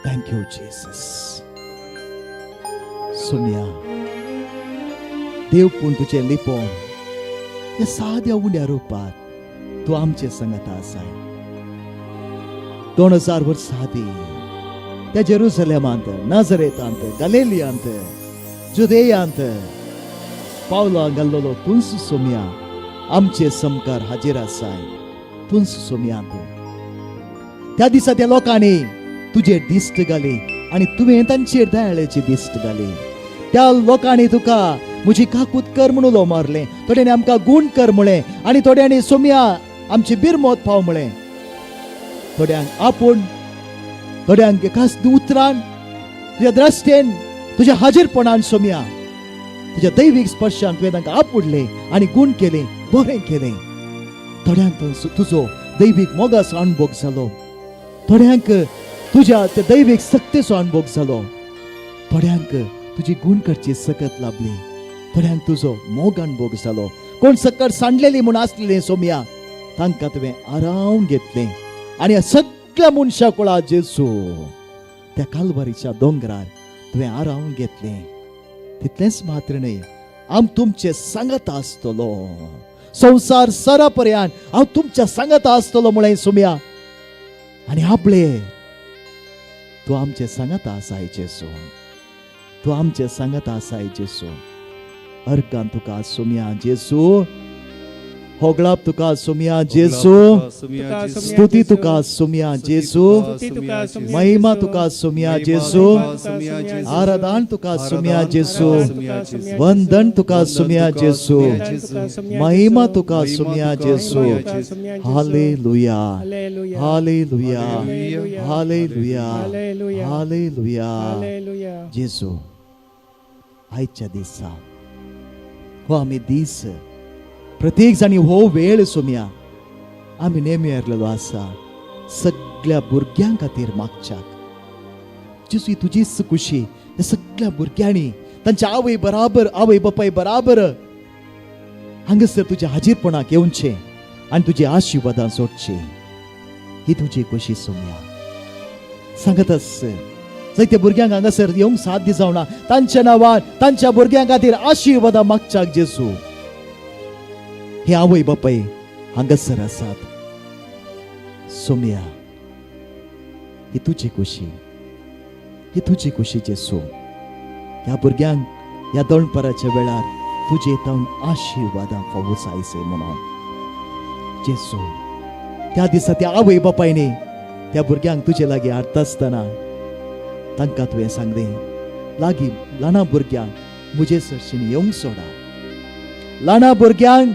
Thank you Jesus. सोम्या देव पूण तुजें लिपोवन ह्या साद्या उण्या रुपार तूं आमचे संगत आसाय. 2000 वर्सां आदीं त्या जेरुसलेमांत, नाजरेतांत, गलेलियांत, जुदेयांत पावलां घाल्लोलो तूंच सोम्या आमचे समकार हाजीर आसाय. तूंच सोम्या तूं. त्या दिसा त्या लोकांनी तुजेर दिश्ट घाली आनी तुवें तांचेर दयाळेची दिश्ट घाली. त्या लोकांनी तुका म्हजी काकूत कर म्हूण उलो मारलें, थोड्यांनी आमकां गूण कर म्हळें आनी थोड्यांनी सोम्या आमची बिरमोत पाव म्हळें. थोड्यांक आपूण, थोड्यांक खास उतरान, तुज्या द्रश्टेन, तुज्या हाजीरपणान सोम्या तुज्या दैवीक स्पर्शान तुवें तांकां आपुडलें आनी गूण केलें, बरें केलें. थोड्यांक तुजो दैवीक मोगाचो अणभोग जालो, थोड्यांक तुज्या त्या दैवीक सक्तेचो अणभोग जालो, थोड्यांक तुजी गूण करची सकत लाभली, थोड्यांक तुजो मोग अणभोग जालो. कोण सक्कर सांडलेली म्हूण आसलेली सोम्या तांकां तुवें आरावन घेतलें आनी सगळ्या मनशा कुळा जेजू त्या कालवारीच्या दोंगरार तुवें आरावन घेतलें. तितलेंच मात्र न्हय, हांव तुमचे सांगात आसतलो संवसार सरा पर्यंत, हांव तुमच्या सांगात आसतलो म्हळें सोम्या. आनी आपले तूं आमचे सांगात आसाय जेजू, तूं आमचे सांगात आसाय जेजू. अर्गान तुका सोम्या जेजू, होगळाप तुका सोम्या जेजू, स्तुती तुका सोम्या जेजू, महिमा तुका सोम्या जेजू, आराधन तुका सोम्या जेजू, वंदन तुका सोम्या जेजू, महिमा तुका सोम्या जेजू. Hallelujah, hallelujah, hallelujah, hallelujah. जेजू आयच्या दिसा हो आमी दीस प्रत्येक जाणी हो वेळ सोम्या आमी नेमी आयिल्लो आसा सगळ्या भुरग्यां खातीर मागच्याक. जेजू ही तुजीच खुशी ह्या सगळ्या भुरग्यांनी तांच्या आवय बराबर, आवय बापाय बराबर हांगासर तुज्या हाजीरपणाक येवचें आनी तुजी आशिर्वादां जोडची. ही तुजी खुशी सोम्या. सांगत आस जायत्या भुरग्यांक हांगासर येवंक साध्य जावना, तांच्या नांवान तांच्या भुरग्यां खातीर आशिर्वादां मागच्याक जेजू. हे आवय बापाय हांगासर आसात सोम्या, ही तुजी खुशी, ही तुजी खुशी जेजू. ह्या भुरग्यांक ह्या दनपाराच्या वेळार तुजे तावन आशिर्वादां फावो जायसे म्हणून जेजू. त्या दिसा त्या आवय बापायनी त्या भुरग्यांक तुजे लागीं हाडटा आसतना तांकां तुवें सांगलें, लागीं ल्हाना भुरग्यांक म्हजे सरशीन येवंक सोडा, ल्हाना भुरग्यांक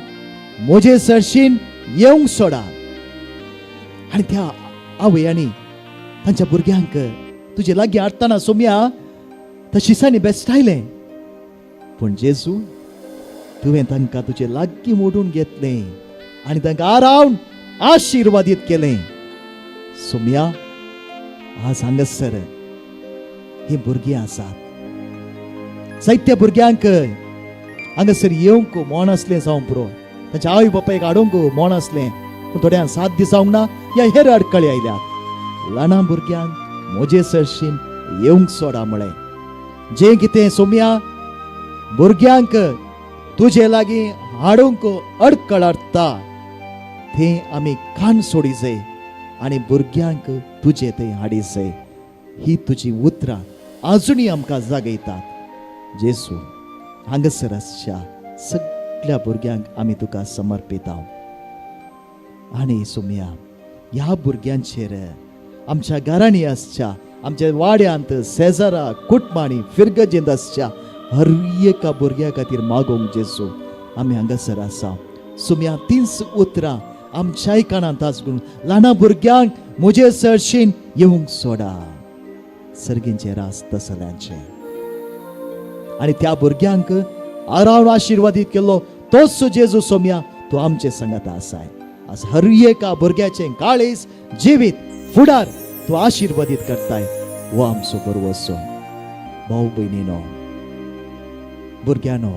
म्हजे सरशीन येवंक सोडा. आनी त्या आवयांनी तांच्या भुरग्यांक तुजे लागीं हाडटना सोम्या त्या शिसांनी बेस्टायलें, पूण जेजू तुवें तांकां तुजे लागीं मोडून घेतलें आनी तांकां आरावन आशिर्वादीत केलें. सोम्या आज हांगासर हीं भुरगीं आसात, जायत्या भुरग्यांक हांगासर येवंक मोण आसलें जावं पुरो, तांच्या आवय बापायक हाडूंक मोण आसलें, पूण थोड्यांक साध्य जावंक ना या हेर अडकळी आयल्यात. ल्हाना भुरग्यांक म्हजे सरशीन येवंक सोडा म्हळें. जें कितें सोम्या भुरग्यांक तुजे लागीं हाडूंक अडकळ हाडटा थंय आमी कान सोडी जाय आनी भुरग्यांक तुजे थंय हाडी जाय. ही तुजी उतरां आजुनूय आमकां जागयतात. जेजू, हांगासर आसच्या सगल्या भुरग्यांक आमी तुका समर्पिता. आनी सोम्या, ह्या भुरग्यांचेर आमच्या घरांनी आसच्या, आमच्या वाड्यांत, शेजारा, कुटुंबांनी, फिरगजेंत आसच्या हर एका भुरग्या खातीर मागोवंक जेजू आमी हांगासर आसा. सोम्या, तींच उतरां आमच्याय कानांत आसकून ल्हाना भुरग्यांक म्हजे सरशीन येवंक सोडा. सर्गींचे रास तसल्यांचे आनी त्या भुरग्यांक आरावन आशिर्वादीत केल्लो तोच जेजू सोम्या तूं आमचे संगत आसाय. आज हर एका भुरग्याचें काळीज, जिवीत, फुडार तूं आशिर्वादीत करताय. हो आमचो बरवसो. भाव भयणीनो, भुरग्यांनो,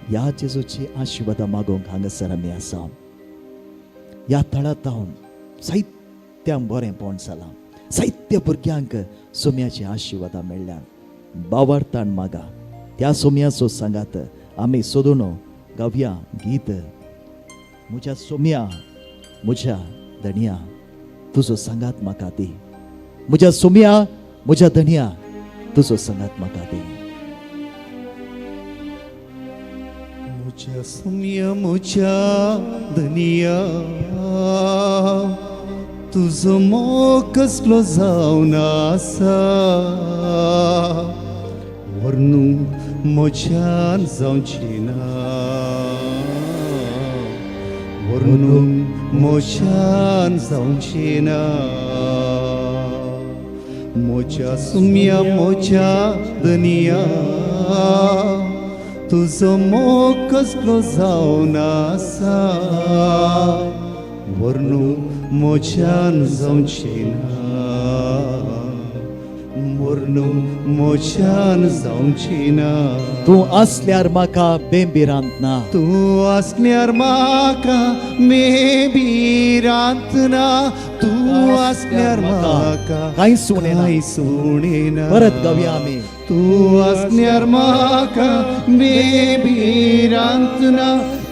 ह्या जेजूची आशिर्वादां मागोवंक हांगासर आमी आसा. ह्या थळांत साहित्या बरेंपण जालां. साहित्य भुरग्यांक सोम्याची आशिर्वादां मेळ्ळ्या. बावार्थान मागा त्या सोम्याचो सांगात आमी सोदून गावया गीत. म्हज्या सोम्या, म्हज्या धनया, तुजो सांगात म्हाका दी. म्हज्या सोम्या, म्हज्या धनया, तुजो सांगात म्हाका दी. म्हज्या सोम्या, म्हज्या धनया, तुजो मोग कसलो जावन आसा, वर्णूंक म्हज्यान जावची ना, वर्णूंक म्हज्यान जावची ना. म्हज्या सुम्या, म्हज्या धनया, तुजो मोग कसलो जावन आसा, वर्णूंक म्हज्यान जावची ना, वर्णूंक म्हज्यान जावची ना. तूं आसल्यार म्हाका बेंबिरांत ना, तूं आसल्यार म्हाका बेबिरांत ना, तूं आसल्यार म्हाका कांयच उणें ना, कांयच उणें ना. परत गावया आमी. तूं आसल्यार म्हाका बेबिरांत ना,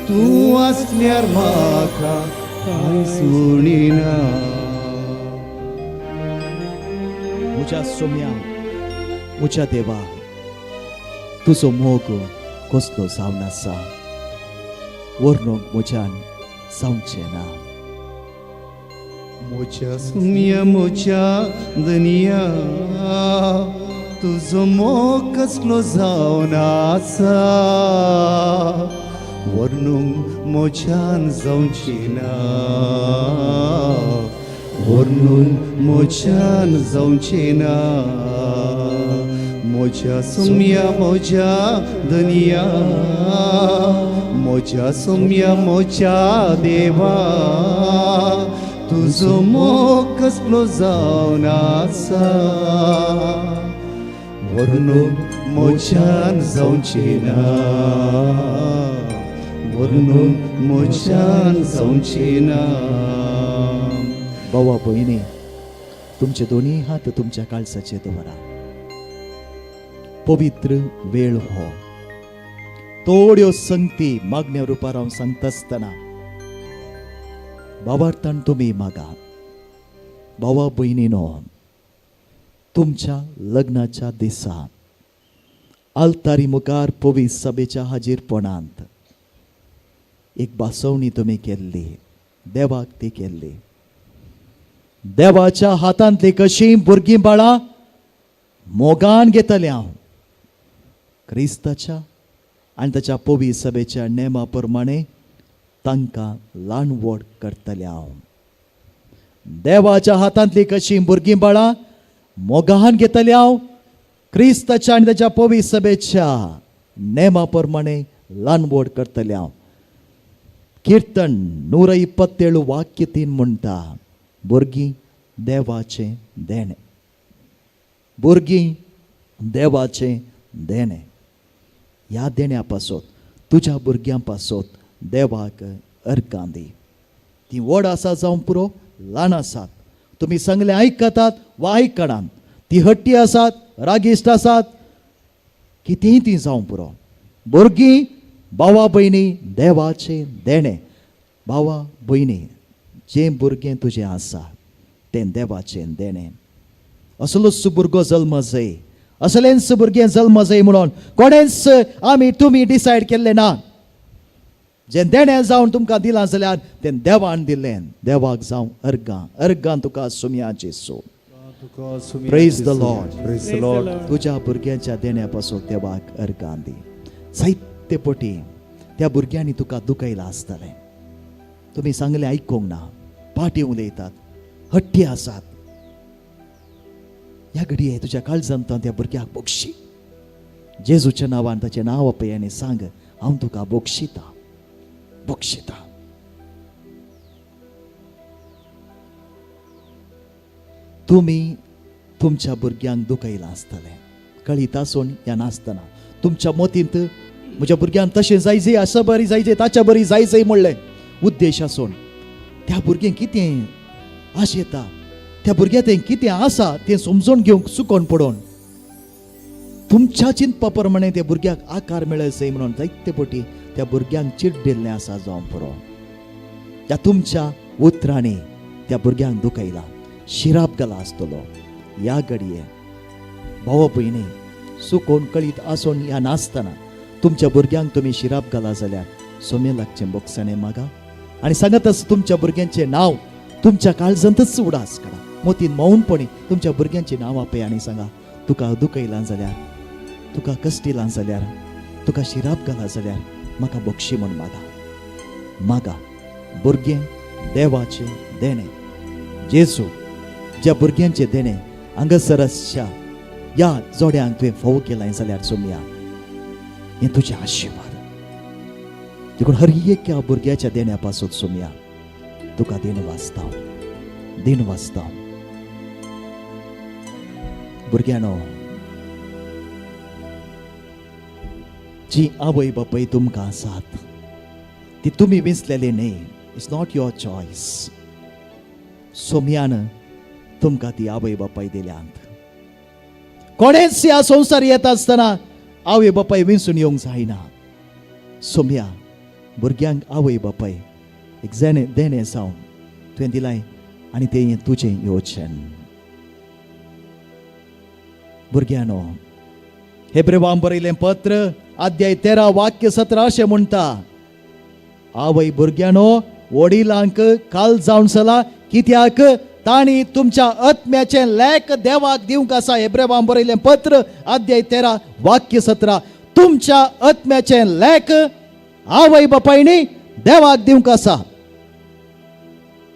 तूं आसल्यार म्हाका कांयच उणें ना. म्हज्या सोम्या, म्हज्या देवा, तुजो मोग कसलो जावन आसा, वर्णूंक म्हज्यान जावचें ना. म्हज्या सुम्या, म्हज्या धनया, तुजो मोग कसलो जावन आसा, वर्णूंक म्हज्यान जावची ना, वर्णूंक म्हज्यान जावची ना. म्हज्या सुम्या, म्हज्या धनया, म्हज्या सुम्या, म्हज्या देवा, तुजो मोग कसलो जावन आसा, वर्णूंक म्हज्यान जावची ना, वर्णूंक म्हज्यान जावची ना. भावा भयणी, तुमचे दोनी हात तुमच्या काळजाचेर दवरा. पवित्र वेळ हो. थोड्यो संगती मागण्या रुपार हांव सांगता आसतना बाबार्थान तुमी मागा. भावा भयणीनो, तुमच्या लग्नाच्या दिसा आल्तारी मुखार पवित्र सभेच्या हाजीरपणांत एक भासवणी तुमी केल्ली, देवाक ती केल्ली. देवाच्या हातांतली कशीं भुरगीं बाळां मोगान घेतलें हांव क्रिस्ताच्या आनी ताच्या पवित्र सभेच्या नेमा प्रमाणे तांकां ल्हान व्हड करतलें हांव. देवाच्या हातांतली कशीं भुरगीं बाळां मोगान घेतलें हांव क्रिस्ताच्या आनी ताच्या पवित्र सभेच्या नेमा प्रमाणे ल्हान व्हड करतलें हांव. किर्तन 127 वाक्य 3 म्हणटा, भुरगीं देवाचें देणें, भुरगीं देवाचें देणें. ह्या देण्या पासत, तुज्या भुरग्यां पासत देवाक अर्गां दी. तीं व्हड आसा जावं पुरो, ल्हान आसात, तुमी सांगलें आयकतात वा आयकनात, ती हट्टी आसात रागिश्ट आसात, कितेंय ती जावं पुरो. भुरगीं भावा भयणी देवाचें देणें. भावा भयणी, जें भुरगें तुजें आसा तें देवाचें देणें. असलोच भुरगो जल्म जाय, असलेंच भुरगें जल्म जाय म्हणून कोणेंच आमी तुमी डिसायड केल्लें ना. जें देणें जावन तुमकां दिलां जाल्यार तें देवान दिल्लें. देवाक जावं अर्गां, अर्गां तुका Somaiya जेसू. Praise the Lord. Praise the Lord. तुज्या भुरग्यांच्या देण्या पासून देवाक अर्गां दी. जायते पटी त्या भुरग्यांनी तुका दुखयलां आसतलें. तुमी सांगलें आयकूंक ना, पाटी उलयतात, हट्टी आसात. ह्या घडये तुज्या काळजांत त्या भुरग्याक बोगशी. जेजूच्या नांवान ताचें नांव आपय आनी सांग, हांव तुका बोगशिता, बोगशिता. तुमी तुमच्या भुरग्यांक दुखयलां आसतलें, कळीत आसून या नासतना. तुमच्या मतींत म्हज्या भुरग्यांक तशें जायजे, अशें बरी जायजे, ताच्या बरी जायजे म्हणलें उद्देश आसून त्या भुरग्यांक कितें आशेता, त्या भुरग्या तें कितें आसा तें समजून घेवंक चुकोन पडोन तुमच्या चिंतपा प्रमाणे त्या भुरग्याक आकार मेळचे म्हणून जायते पटी त्या भुरग्यांक चिड्डिल्लें आसा जावं पुरो. त्या तुमच्या उतरांनी त्या भुरग्यांक दुखयला, शिराप घाला आसतलो. ह्या घडये भाव भयणी सुकोन कळीत आसून ह्या नासतना तुमच्या भुरग्यांक तुमी शिराप घाला जाल्यार सोमे लागचें बोगसाणें मागा आनी सांगत आसा तुमच्या भुरग्यांचें नांव तुमच्या काळजांतच उडास काडा. मोतीन मौनपणी तुमच्या भुरग्यांचें नांव आपय आनी सांगा, तुका दुखयलां जाल्यार, तुका कश्टिलां जाल्यार, तुका शिराप घाला जाल्यार म्हाका बक्षी म्हूण मागा. मागा. भुरगें देवाचें देणें. जेजू ज्या भुरग्यांचें देणें हांगासर आसच्या ह्या जोड्यांक तुवें फोव केलां जाल्यार सोमया, हें तुजें आशिर्वाद. देखून हर एका भुरग्याच्या देण्या पासून सोमया तुका दिन वाचता, दिन वाचता. भुरग्यांनो, जी आवय बापूय तुमकां आसात ती तुमी विंचलेली न्हय. It's not your choice. सोमयान तुमकां ती आवय बापाय दिल्यांत. कोणेच ह्या संवसार येता आसतना आवय बापाय विंचून येवंक जायना. सोमया भुरग्यांक आवय बापाय एक जेणे देणें जावन तुवें दिलाय आनी तें तुजें योजन. भुरग्यांनो, हेब्रेवां बरयलें पत्र अध्याय 13 वाक्य 17 अशें म्हणटा, आवय भुरग्यांनो वडिलांक काल जावन चला, कित्याक तांणी तुमच्या आत्म्याचें लेख देवाक दिवंक आसा. हेब्रेवां बरयलें पत्र अध्याय 13 वाक्य 17, तुमच्या आत्म्याचें लेख आवय बापायनी देवाक दिवंक आसा.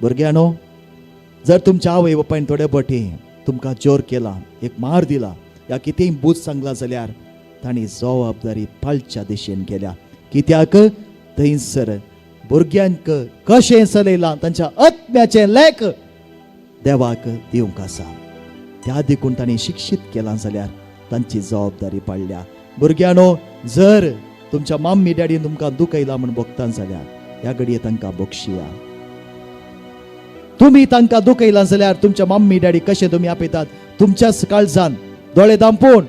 भुरग्यांनो, जर तुमच्या आवय बापायन थोडे बटी तुमकां जोर केला, एक मार दिला या कितेंय बूज सांगला जाल्यार तांणी जबाबदारी पाळच्या दिशेन केल्या. कित्याक थंयसर भुरग्यांक कशें चलयलां तांच्या आत्म्याचें लेख देवाक दिवंक आसा. त्या देखून तांणी शिक्षीत केलां जाल्यार तांची जबाबदारी पाळल्या. भुरग्यांनो, जर तुमच्या मम्मी डॅडीन तुमकां दुखयलां म्हूण भोगता जाल्यार ह्या घडये तांकां बक्षिया. तुमी तांकां दुखयलां जाल्यार तुमच्या मम्मी डॅडी कशें तुमी आपयतात, तुमच्याच काळजान दोळे दांपून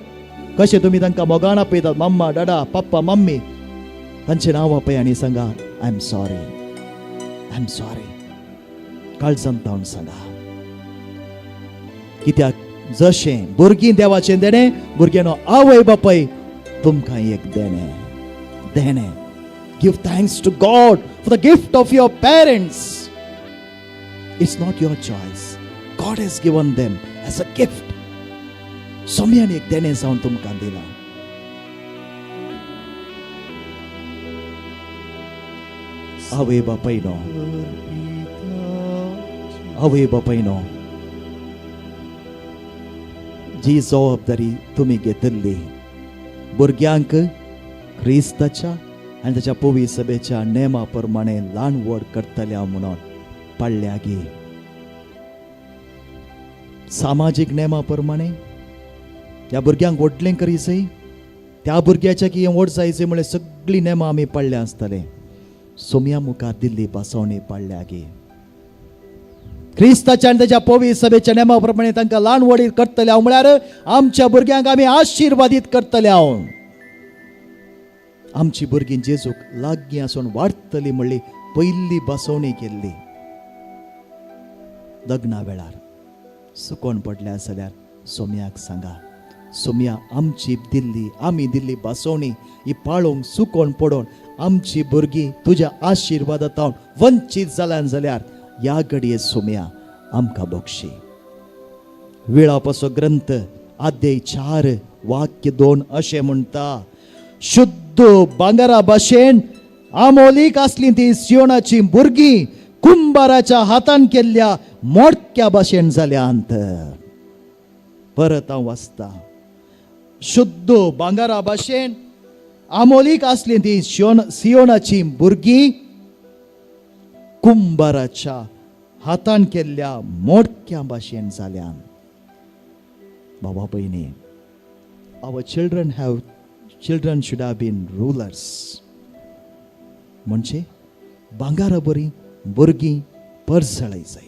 कशें तुमी तांकां मोगान आपयतात, मम्मा डाडा पप्पा मम्मी, तांचें नांव आपय आनी सांगा, I am sorry, I am sorry. काळजान तावन सांगा. कित्याक जशें भुरगीं देवाचें देणें, भुरग्यांनो आवय बापाय तुमकां एक देणें देणें. Give thanks to God for the gift of your parents. It's not your choice. God has given them as a gift. सोम्यान एक देणें जावन तुमकां दिलां. आवय बापायनो, आवय बापायनो, जी जबाबदारी तुमी घेतिल्ली भुरग्यांक क्रिस्ताच्या आनी ताच्या पवी सभेच्या नेमा प्रमाणे ल्हान व्हड करतल्या म्हणून पाळल्या गे. सामाजीक नेमा प्रमाणे ह्या भुरग्यांक व्हडलें करीजय, त्या भुरग्याच्या की हें व्हड जायचें म्हळ्यार सगळीं नेमां आमी पाळल्या आसतलें. सोमया मुखार दिल्ली बसवणी पाळल्या गे. क्रिस्ताच्या आनी ताच्या पवित्र सभेच्या नेमा प्रमाणे तांकां ल्हान वडील करतले हांव, म्हळ्यार आमच्या भुरग्यांक आमी आशिर्वादीत करतले हांव. आमची भुरगीं जेजूक लागीं आसून वाडटली म्हणली पयली बसवणी केल्ली. लग्ना वेळार सुकोन पडल्या जाल्यार सोम्याक सांगा, सोम्या आमची दिल्ली, आमी दिल्ली बसवणी ही पाळोवंक सुकोन पडोवन आमची भुरगीं तुज्या आशिर्वादांत वंचीत जाल्यान जाल्यार ह्या घडये सोम्या आमकां बक्षी. विळापाचो ग्रंथ आद्याय 4 वाक्य 2 अशें म्हणटा, शुद्ध भांगरा भाशेन आमोलीक आसली ती सियोनाची भुरगीं कुंभाराच्या हातान केल्ल्या मोडक्या भाशेन जाल्यांत. परत हांव वाचता, शुद्ध भांगरा भाशेन आमोलीक आसली ती सियोनाची भुरगीं कुंभाराच्या हातान केल्ल्या मोडक्या भाशेन जाल्यान. बाबा भयणी, our children should have been rulers. म्हणजे भांगरा बरी भुरगीं परजळय जाय,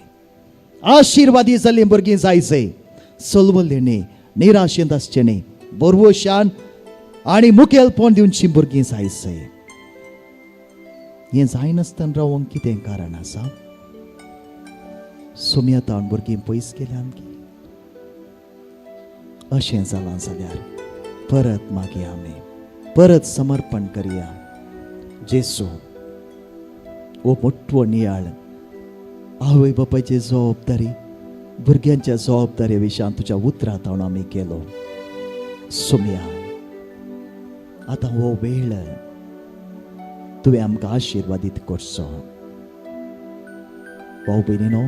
आशिर्वादी जाल्लीं भुरगीं जाय जाय, सलवल्ली न्ही, निराशेंत आसचें न्ही, बरवशान आनी मुखेलपण दिवची भुरगीं जाय जाय. हें जायनासतना रावंक कितें कारण आसा? सोम्या तावन भुरगीं पयस गेल्यान की अशें जालां जाल्यार परत मागया, आमी परत समर्पण करया. जेसू हो मोटवो नियाळ आवय बापायची जबाबदारी, भुरग्यांच्या जबाबदारी विशयान तुज्या उतरां तावन आमी केलो. सोम्या आतां हो वेळ तुवें आमकां आशिर्वादीत करचो. भाव भयणीनो,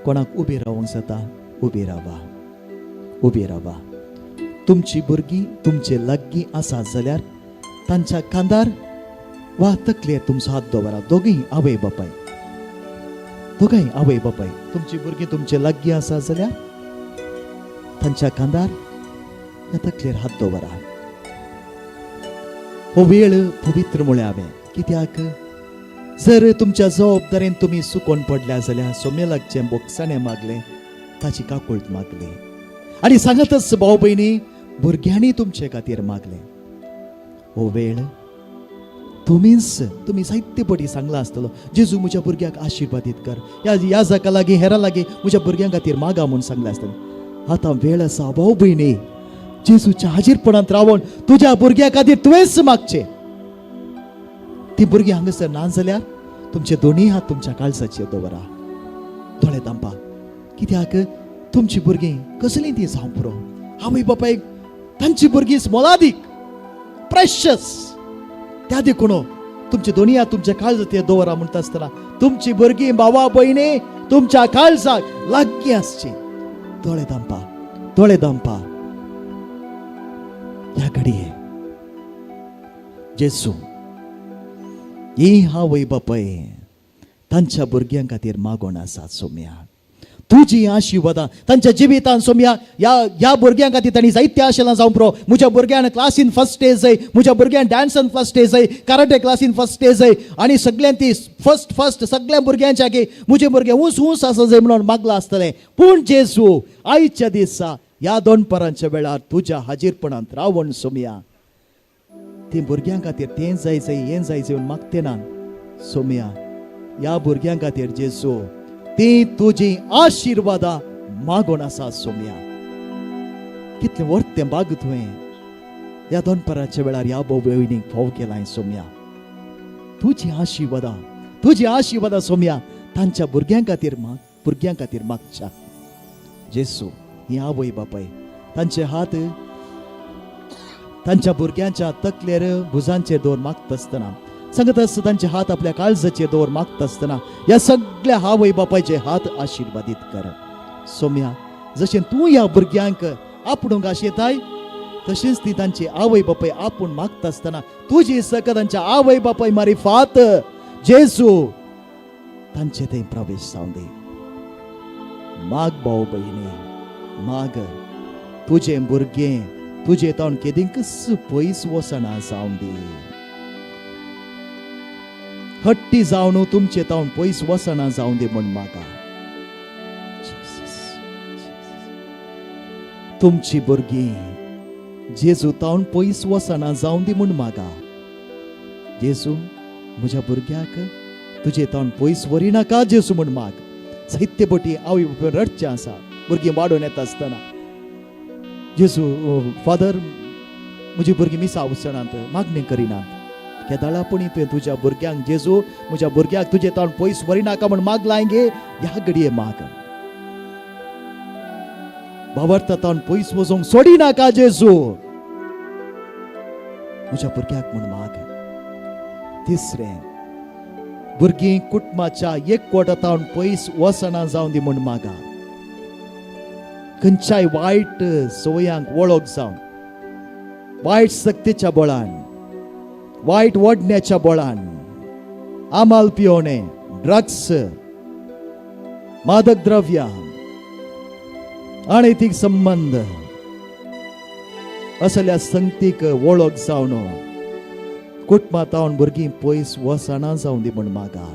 कोणाक उबी रावंक जाता उबी रावा, उबी रावा. तुमची भुरगीं तुमचे लागीं आसा जाल्यार तांच्या खांदार वा तकलेर तुमचो हात दवरा. दोगीय आवय बापाय, दोगांय आवय बापाय, तुमची भुरगीं तुमचे लागीं आसा जाल्यार तांच्या खांदार ह्या तकलेर हात दवरा. हो वेळ पवित्र म्हळ्यार हांवें कित्याक, जर तुमच्या जबाबदारेन तुमी सुकोन पडल्या जाल्यार सोम्या लागचें बोगसाणें मागलें, ताची काकूळट मागली आनी सांगतच भाव भयणी भुरग्यांनी तुमचे खातीर मागलें. हो वेळ तुमीच, तुमी जायते पटी सांगलां आसतलो, जेजू म्हज्या भुरग्याक आशिर्वादीत कर, ह्या जाका लागीं हेरां लागीं म्हज्या भुरग्यां खातीर मागा म्हूण सांगलें आसतलें. आतां वेळ आसा भाव भयणी, जेजूच्या हाजीरपणांत रावन तुज्या भुरग्या खातीर तुवेंच मागचें. ती भुरगीं हांगासर ना जाल्यार तुमचे दोनूय हात तुमच्या काळजाचेर दवरा, दोळे दांपा. कित्याक तुमची भुरगीं कसलीं ती जावं पुरो, आवय बापायक तांची भुरगीं मोलादीक, प्रेशस. त्या देखून तुमचे दोनूय हात तुमच्या काळजाचेर दवरा म्हणटा आसतना तुमची भुरगीं भावा भयणी तुमच्या काळजाक लागीं आसची. दोळे दांपा, दोळे दांपा. ह्या घडये जेजू ही आवय बापाय तांच्या भुरग्यां खातीर मागोन आसा. सोम्या तुजी आशिर्वादां तांच्या जिवितान सोम्या ह्या भुरग्यां खातीर तांणी जायते आशिल्लां जावं पुरो. म्हज्या भुरग्यान क्लासीन फर्स्ट स्टेज जाय, म्हज्या भुरग्यान डान्सान फर्स्ट स्टेज जाय, कराटे क्लासीन फर्स्ट स्टेज जाय आनी सगळ्यान ती फर्स्ट फर्स्ट सगळ्या भुरग्यांच्या की म्हजे भुरगे ऊंच ऊंच आसा जाय म्हणून मागलां आसतलें. पूण जेजू आयच्या दिसा ह्या दोनपरांच्या वेळार तुज्या हाजीरपणांत रावण सोम्या ती भुरग्यां खातीर तें जाय जाय हें जाय जाय म्हूण मागते ना. सोम्या ह्या भुरग्यां खातीर जेजू ती तुजी आशिर्वादां मागून आसा. सोम्या कितलें व्हड बाग तुवें ह्या दोनपराच्या वेळार ह्या भाव भयणीक फोव केलाय. सोम्या तुजी आशिर्वादां, तुजी आशिर्वादां सोम्या तांच्या भुरग्यां खातीर माग, भुरग्यां खातीर मागच्या. जेजू ही आवय बापाय तांचे हात तांच्या भुरग्यांच्या तकलेर भुजांचेर दवर मागता आसतना सांगत आसता, तांचे हात आपल्या काळजाचेर दवर मागता आसतना ह्या सगळ्या आवय बापायचे हात आशिर्वादीत कर. सोम्या जशें तूं ह्या भुरग्यांक आपणूंक आशेताय तशेंच ती तांची आवय बापाय आपूण मागता आसतना तुजी सक तांच्या आवय बापाय मारी फात जेजू तांचे थंय प्रवेश जावं दी. माग भाव भयणी, माग तुजें भुरगें तुजे तावन केदींकच पयस वचना जावं दी, हट्टी जावन तुमचे तावन पयस वचना जावं दी म्हूण मागा. तुमची भुरगीं जेजू तावन पयस वचना जावन दी म्हूण मागा. जेजू म्हज्या भुरग्याक तुजे तावन पयस व्हरिनाका जेजू म्हूण माग. साहित्य बोटी आवय बापूय रडचें आसा भुरगीं वाडोवन येता आसतना. जेजू फादर म्हजी भुरगीं मिसा वचनात, मागणी करिनात. केदाळापणी तुवें तुज्या भुरग्यांक जेजू म्हज्या भुरग्याक तुजे तावन पयस व्हरिनाका म्हूण मागलां गे, ह्या घडये माग. बाबर्ता तावन पयस वचूंक सोडिनाका जेजू म्हज्या भुरग्याक म्हूण माग. तिसरें, भुरगीं कुटुंबाच्या एकवटा तावन पयस वचना जावन दी म्हूण मागा. खंयच्याय वायट संवयांक वळख जावन, वायट शक्तीच्या बळान, वायट वडण्याच्या बळान, आमाल पियोणे, ड्रग्स, मादक द्रव्यां, अनैतीक संबंद असल्या संगतीक वळख जावन कुटुंबां तावन भुरगीं पयस वचना जावन दी म्हूण मागा.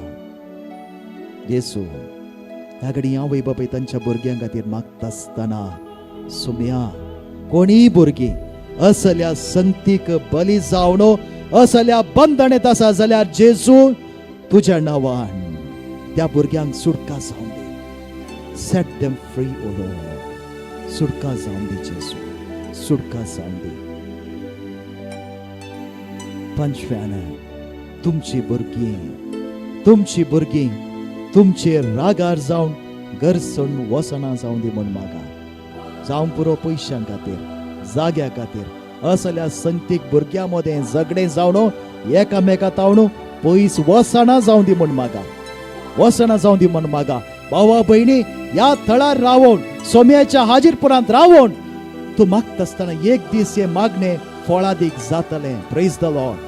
जेसू ह्या घडी आवय बापूय तांच्या भुरग्यां खातीर मागता आसतना सुम्या कोणीय भुरगीं असल्या संगतीक बली जावन असल्या बंधनेत आसा जाल्यार जेजू तुज्या नांवान त्या भुरग्यांक सुटका जावन दी. Set them free O Lord. सुटका जावन दी जेजू, सुटका जावन दी. पंचव्यान, तुमची भुरगीं, तुमची भुरगीं तुमचेर रागार जावन घर सोडून वचना जावन दी म्हूण मागा. जावं पुरो पयशां खातीर, जाग्या खातीर असल्या संगतीक भुरग्यां मदें झगडें जावन एकामेका तावन पयस वचना जावन दी म्हूण मागा, वचना जावन दी म्हूण मागा. भावा भयणी ह्या थळार रावोन सोम्याच्या हाजीरपणांत रावोन तूं मागता आसतना एक दीस हें मागणें फळादीक जातलें. Praise the Lord,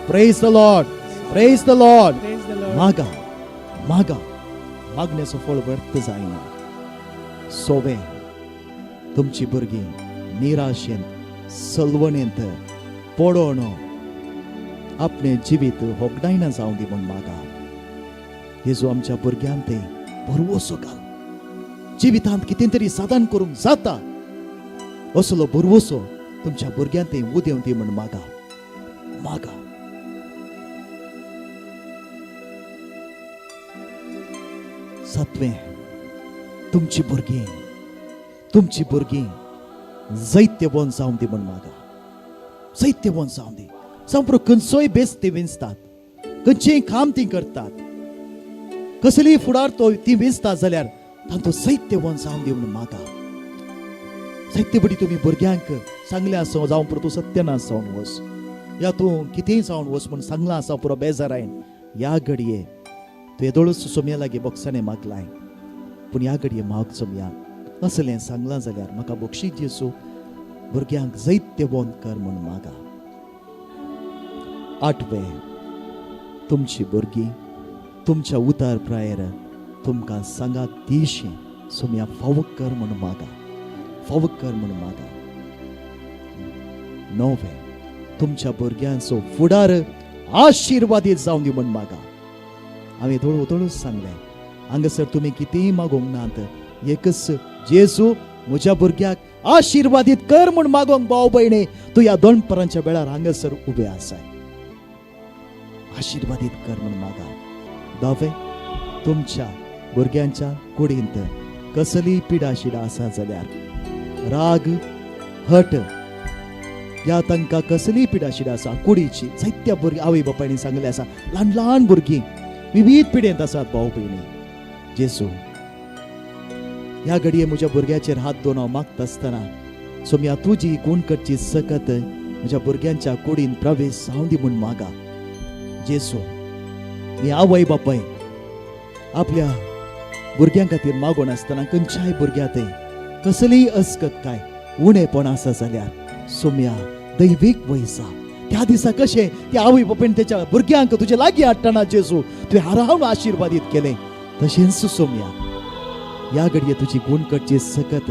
praise the Lord, praise the Lord. मागा, मागा, मागण्याचो फळ व्यर्थ जायना. सोवे तुमची भुरगीं निराशेंत, सलवणेंत पडोवन आपणें जिवीत होगडायना जावं दी म्हूण मागा. जेजू आमच्या भुरग्यांक ते भरवसो घाल. जिवितांत कितें तरी साधन करूंक जाता असलो भरवसो तुमच्या भुरग्यांक ते उदेवं दी म्हूण मागा, मागा. सातवें, तुमची भुरगीं, तुमची भुरगीं जैत्यवंत जावं दी म्हूण मागा. जैत्यवंत जावं दी. जावं खंयचोय बेस ती विंचतात, खंयचेंय काम ती करतात, कसलीय फुडार तो ती विंचतात जाल्यार तांचो जैत्यवंत जावं दी म्हूण मागा. जैत्यबडी तुमी भुरग्यांक सांगलें आसा जावं पुरो तूं सत्यनाश जावन वच, या तूं कितेंय जावन वच म्हूण सांगलां आसा पुरो बेजारायन. ह्या घडये तूं येदोळूच सोमया लागीं बोक्साणें मागलाय, पूण ह्या घडये माग सोमया असलें सांगलां जाल्यार म्हाका बक्षीस जेजू भुरग्यांक जैत्यवंत कर म्हूण मागा. आठवें, तुमची भुरगीं तुमच्या उतार प्रायेर तुमकां सांगात दिशें सोमया फावक कर म्हूण मागा, फावक कर म्हूण मागा. णवें, तुमच्या भुरग्यांचो फुडार आशिर्वादीत जावं दी म्हूण मागा. हांवें थोडो थोडोच सांगलें, हांगासर तुमी कितेंय मागूंक नात, एकच जेजू म्हज्या भुरग्याक आशिर्वादीत कर म्हूण मागोंक. भाव भयणी तूं ह्या दोनपरांच्या वेळार हांगासर उबे आसाय, आशिर्वादीत कर म्हूण मागा. धावें, तुमच्या भुरग्यांच्या कुडींत कसलीय पिडा शिडा आसा जाल्यार राग, हट या तांकां कसलीय पिडा शिडा आसा कुडीची, जायत्या भुरग्यां आवय बापायनी सांगलें आसा, ल्हान ल्हान भुरगीं विवीध पिडेंत आसात. भाव भयणी जेजू ह्या घडये म्हज्या भुरग्याचेर हात दोन हांव मागता आसतना सोम्या तुजी गुण करची सकत म्हज्या भुरग्यांच्या कुडीन प्रवेश जावं दी म्हूण मागा. जेजू ही आवय बापाय आपल्या भुरग्यां खातीर मागून आसतना खंयच्याय भुरग्या थंय कसलीय अस्कत काय उणेपण आसा जाल्यार सोम्या दैवीक वयसा त्या दिसा कशें त्या आवय बापायन तेच्या भुरग्यांक तुजे लागीं हाडटना जेजू तुवें हारावन आशिर्वादीत केलें, तशेंच सोम्या ह्या घडये तुजी गुण करची सकत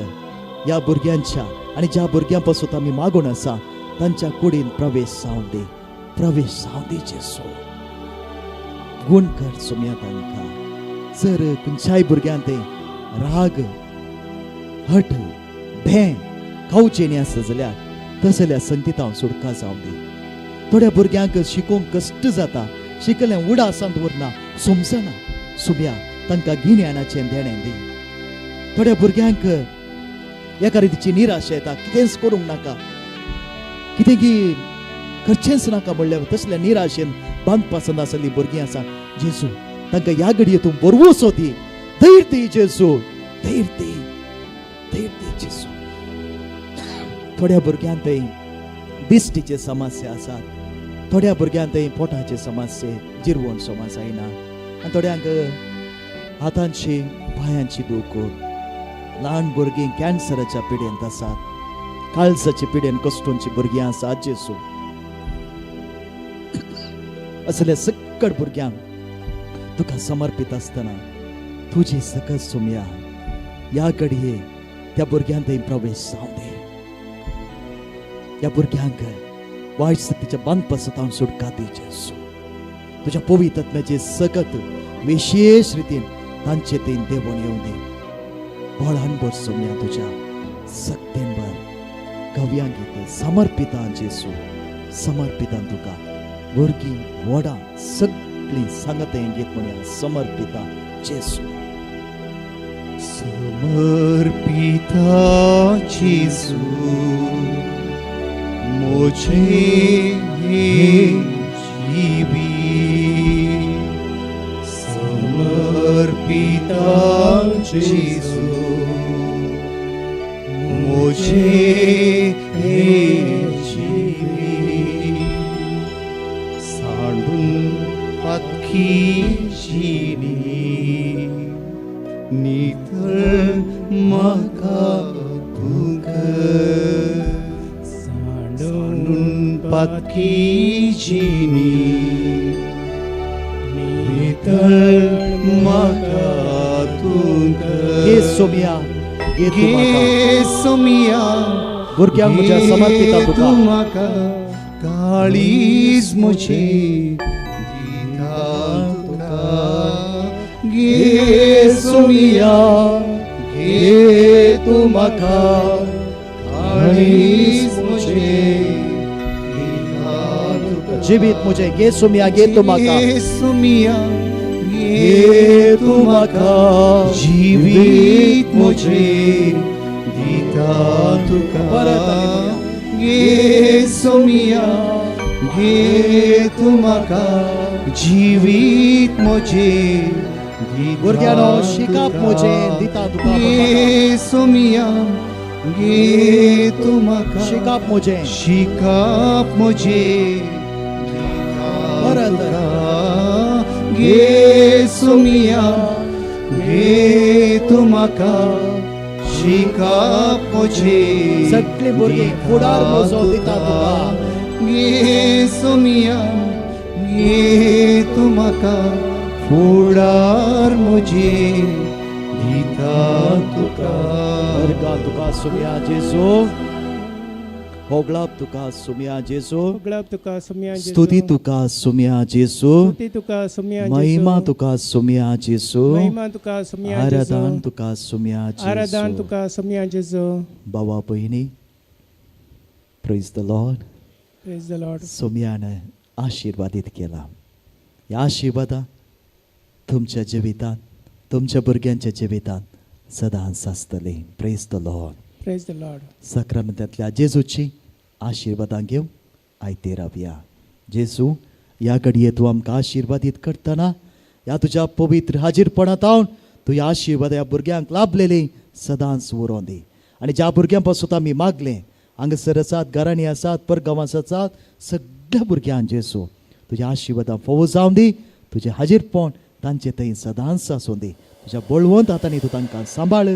ह्या भुरग्यांच्या आनी ज्या भुरग्यां पासून आमी मागून आसा तांच्या कुडीन प्रवेश जावं दी, प्रवेश जावं दी जेजू. गुण कर सोम्या तांकां. जर खंयच्याय भुरग्यां ते राग, हट, भें खावचेनी आसता जाल्यार तसल्या संगीतां सुटका जावं दी. थोड्या भुरग्यांक शिकोवंक कश्ट जाता, शिकलें उडासांत उरना, समजना. सुम्या तांकां गिन्यानाचें देणें दी. थोड्या भुरग्यांक एका रितीची निराशा येता, कितेंच करूंक नाका, कितें की करचेंच नाका म्हणल्यार तसल्या निराशेन बांदपासंद आसली भुरगीं आसा. जेजू तांकां ह्या घडये तूं बरवसो दी, धैर्य दी जेजू, धैर्य दी, धैर्य दी जेजू. थोड्या भुरग्यांक थंय दिश्टीचे समस्या आसात, थोड्या भुरग्यांक थंय पोटाचे समस्ये, जिरवण समा जायना, आनी थोड्यांक हातांची पांयांची दूख. ल्हान भुरगीं कॅन्सराच्या पिडेंत आसात, काळजाचे पिडेन कश्टोंची भुरगीं आसात जेजू. असल्या सकट भुरग्यांक तुका समर्पीत आसतना तुजी सकत सुमया ह्या घडये त्या भुरग्यांक थंय प्रवेश जावं दी. ह्या भुरग्यांक वायट शक्तीच्या बांदपासतान सुटका दी जेजू. तुज्या पवित्र आत्म्याचे सकत विशेष रितीन तांचे थंय देवून येवं दी. बळान भर सुमया तुज्या सक्तेन भर. गव्यांक गीत समर्पितां जेजू, समर्पितां तुका. भुरगीं व्हडां सगळीं सांगता हें गीत म्हणया, समर्पितां जेजू. समर्पिता जेजू मोझे जीवी, समर्पिता जेजू मोझे जीवी. सांडून पातकी जिणी नितळ म्हाका तूं कर, सांडून पातकी जिणी नितळ म्हाका तूं कर. घे सोमिया, घे सोमिया, भुरग्यांक म्हज्या समर्पिता तुका. म्हाका काळीज म्हजें दिता तुका. घे सोमिया, घे तूं म्हाका, काळीज म्हजें दिता तुका. जिवीत म्हजें घे सोमिया, घे तूं म्हाका. घे सोमिया, घे तूं म्हाका, जिवीत म्हजें दिता तुका. घे सोमिया, घे तूं म्हाका, जिवीत म्हजें. भुरग्यांनो शिकप म्हजें दिता तुका. घे सोमिया, घे तूं म्हाका, शिकप म्हजें, शिकप म्हजें परत. घे सोमिया, घे तूं म्हाका, शिकप म्हजें. सगळीं भुरगीं फुडार म्हजो दिता तुका. घे सोमिया, घे तूं म्हाका, फुडार म्हजें दिता तुका. अर्गां तुका सुमया जेजू, होगळाप तुका सुमया जेजू, होगळाप तुका सुमया जेजू, स्तुती तुका सुमया जेजू, स्तुती तुका सुमया जेजू, महिमा तुका सुमया जेजू, महिमा तुका सुमया जेजू, आराधन तुका सुमया जेजू, आराधन तुका सुमया जेजू. बाबा भयणी, praise the Lord. Praise the Lord. सुमयान आशिर्वादीत केला. ह्या आशिर्वादा तुमच्या जिवितांत, तुमच्या भुरग्यांच्या जिवितांत सदांच आसतली. Praise the Lord. Praise the Lord. साक्रामेंतांतल्या जेजूची आशिर्वादां घेवन आयते रावया. जेजू ह्या घडये तूं आमकां आशिर्वादीत करतना ह्या तुज्या पवित्र हाजीरपणांत हांव तुज्या आशिर्वाद ह्या भुरग्यांक लाभलेली सदांच उरों दी. आनी ज्या भुरग्यां पासून आमी मागलें, हांगासर आसात, घरांनी आसात, परगांवांत आसात, सगळ्या भुरग्यांक जेजू तुज्या आशिर्वादां फोव जावं दी. तुजें हाजीरपण तांचे थंय सदांच आसूं दी. तुज्या बळवंत हातांनी तूं तांकां सांबाळ.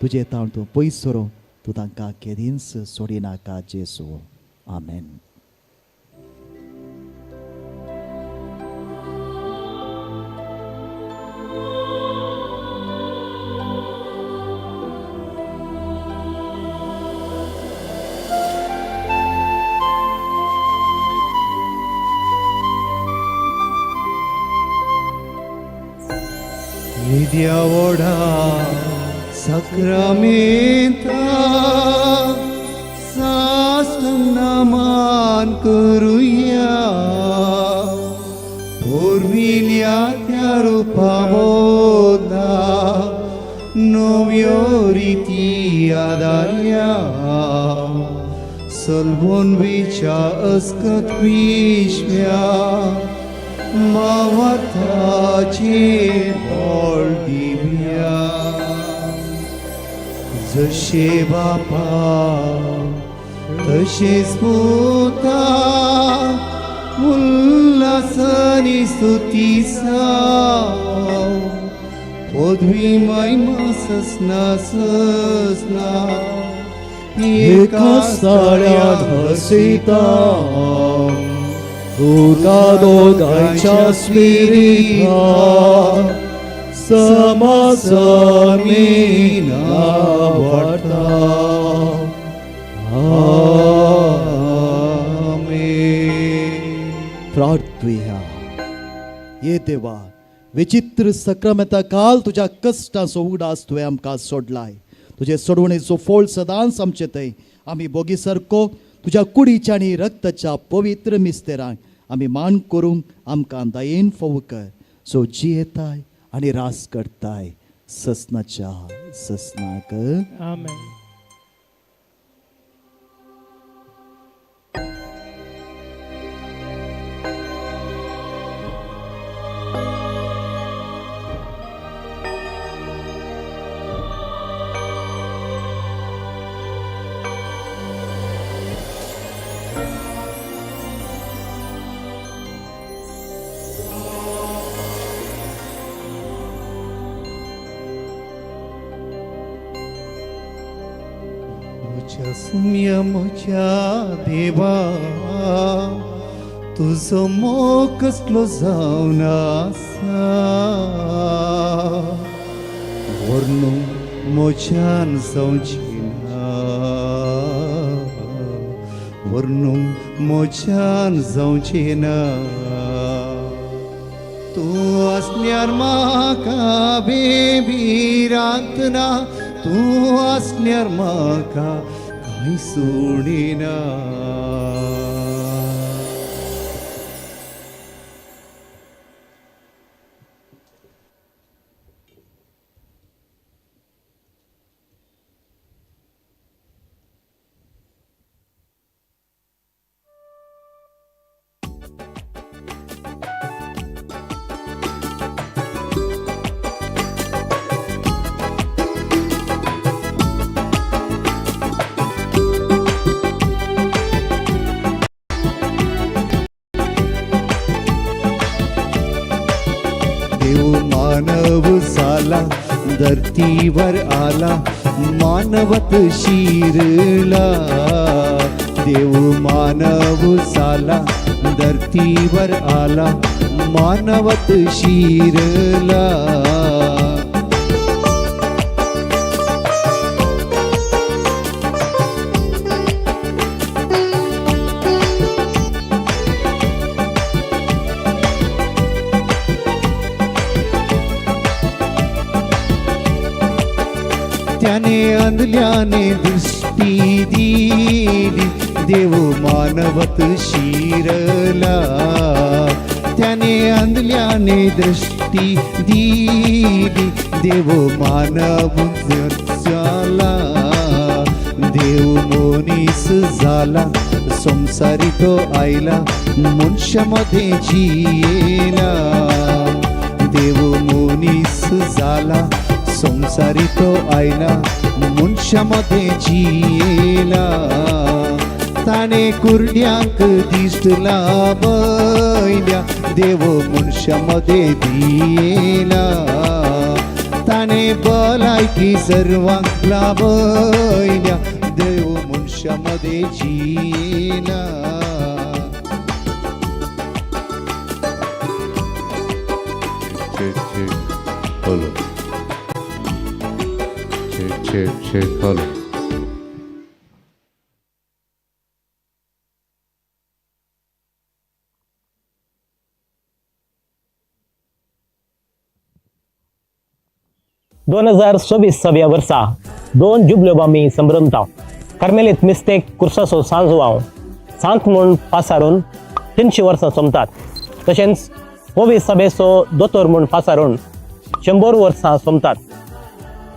तुजें ताण तूं पयस सरूं, तूं तांकां केदींच सोडिनाका जेजू. आमेन. येद्या व्हडा साक्रामेंता मान करुया पुर्विल्या त्या रुपा बोधा नव्यो रिती आदारया सलबोन विच्या अस्कत विश्व्या मावताचे बळ दिव्या जशे बापा तशेच पुता उल्हासानी स्तुती साव पदवी महिमा ससना ससना एका साळ्यात हसिता तुका दोगांच्या स्पिरिता समासमीना वाडटा. आमेन. प्रार्थुया. ये देवा, विचित्र सक्रमेता काल तुज्या कश्टांचो उगडास तुवें आमकां सोडलाय. तुजे सोडवणेचो फोळ सदांच आमचे थंय आमी बोगी सारको तुज्या कुडीच्या आनी रक्ताच्या पवित्र मिस्तेरांक आमी मान करूंक आमकां दयेन फोव कर, सो जियेताय आनी रास करताय ससनाच्या ससनाक. आमेन. म्हज्या सुम्या म्हज्या देवा तुजो मोग कसलो जावन आसा वर्णूंक म्हज्यान जावची ना वर्णूंक म्हज्यान जावची ना. तूं आसल्यार म्हाका बेबी ना तूं आसल्यार म्हाका कांय सोडिना. मानव झाला धरतीवर आला मानवत शिरला. देव मानव झाला धरतीवर आला मानवत शिरला. त्याने अंधल्याने दृष्टी दिली देव मानवत शिरला. त्याने अंधल्याने दृष्टी दिली देव मानव झाला. देव मोनीस झाला संसारी तो आयला मनुष्यामध्ये जियेला. देव मोनीस झाला संसारी तो आयला मनशामध्ये जियेला. ताणे कुरड्यांक दिश्ट लाभयल्या देव मनशामध्ये दियेला. ताणे भलायकी सर्वांक लाभयल्या देव मनशामध्ये जियेला. Hello. Check, check, hello. दोन हजार 24 वर्सा 2 जुबल्यो आमी संभ्रमता. कार्मेलीत मिस्तेक कुर्साचो सांजवाव सांत म्हूण पासारून 300 वर्सां सोंपतात. तशेंच पवित्र सभेचो दोतोर म्हूण पासारून 100 वर्सां सोंपतात.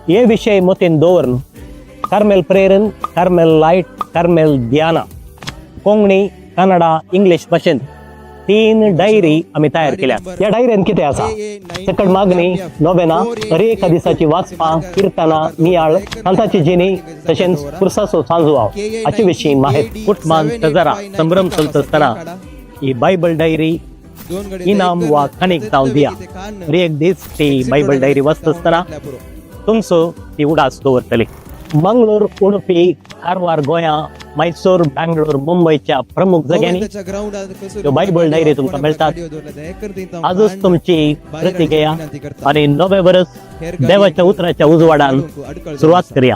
हे विशय मतीन दवरून कार्मेल प्रेरण, कार्मेल लायट, कार्मेल ध्याना कोंकणी, कन्नडा, इंग्लीश भाशेंत 3 डायरी आमी तयार केल्या. ह्या डायरेन कितें आसा? सकट मागणी, नोवेना, हर एका दिसाची वाचपां, किर्तनां, नियाळ, सांताची जिणी, तशेंच पुरसाचो सांजवाव हाचे विशीं माहिती. कुटुंबान शेजारा संभ्रम चलता आसतना ही बायबल डायरी इनाम वा काणीक जावन दिया. हर एक दीस ती बायबल डायरी वाचता आसतना तुमचो ती उडास दवरतली. मंगळूर, उडुपी, कारवार, गोंया, मैसूर, बँगलोर, मुंबयच्या प्रमुख जाग्यांनी ह्यो बायबल डायरी तुमकां मेळटात. आजच तुमची प्रती घेया आनी नवे वर्स देवाच्या उतराच्या उजवाडान सुरवात करया.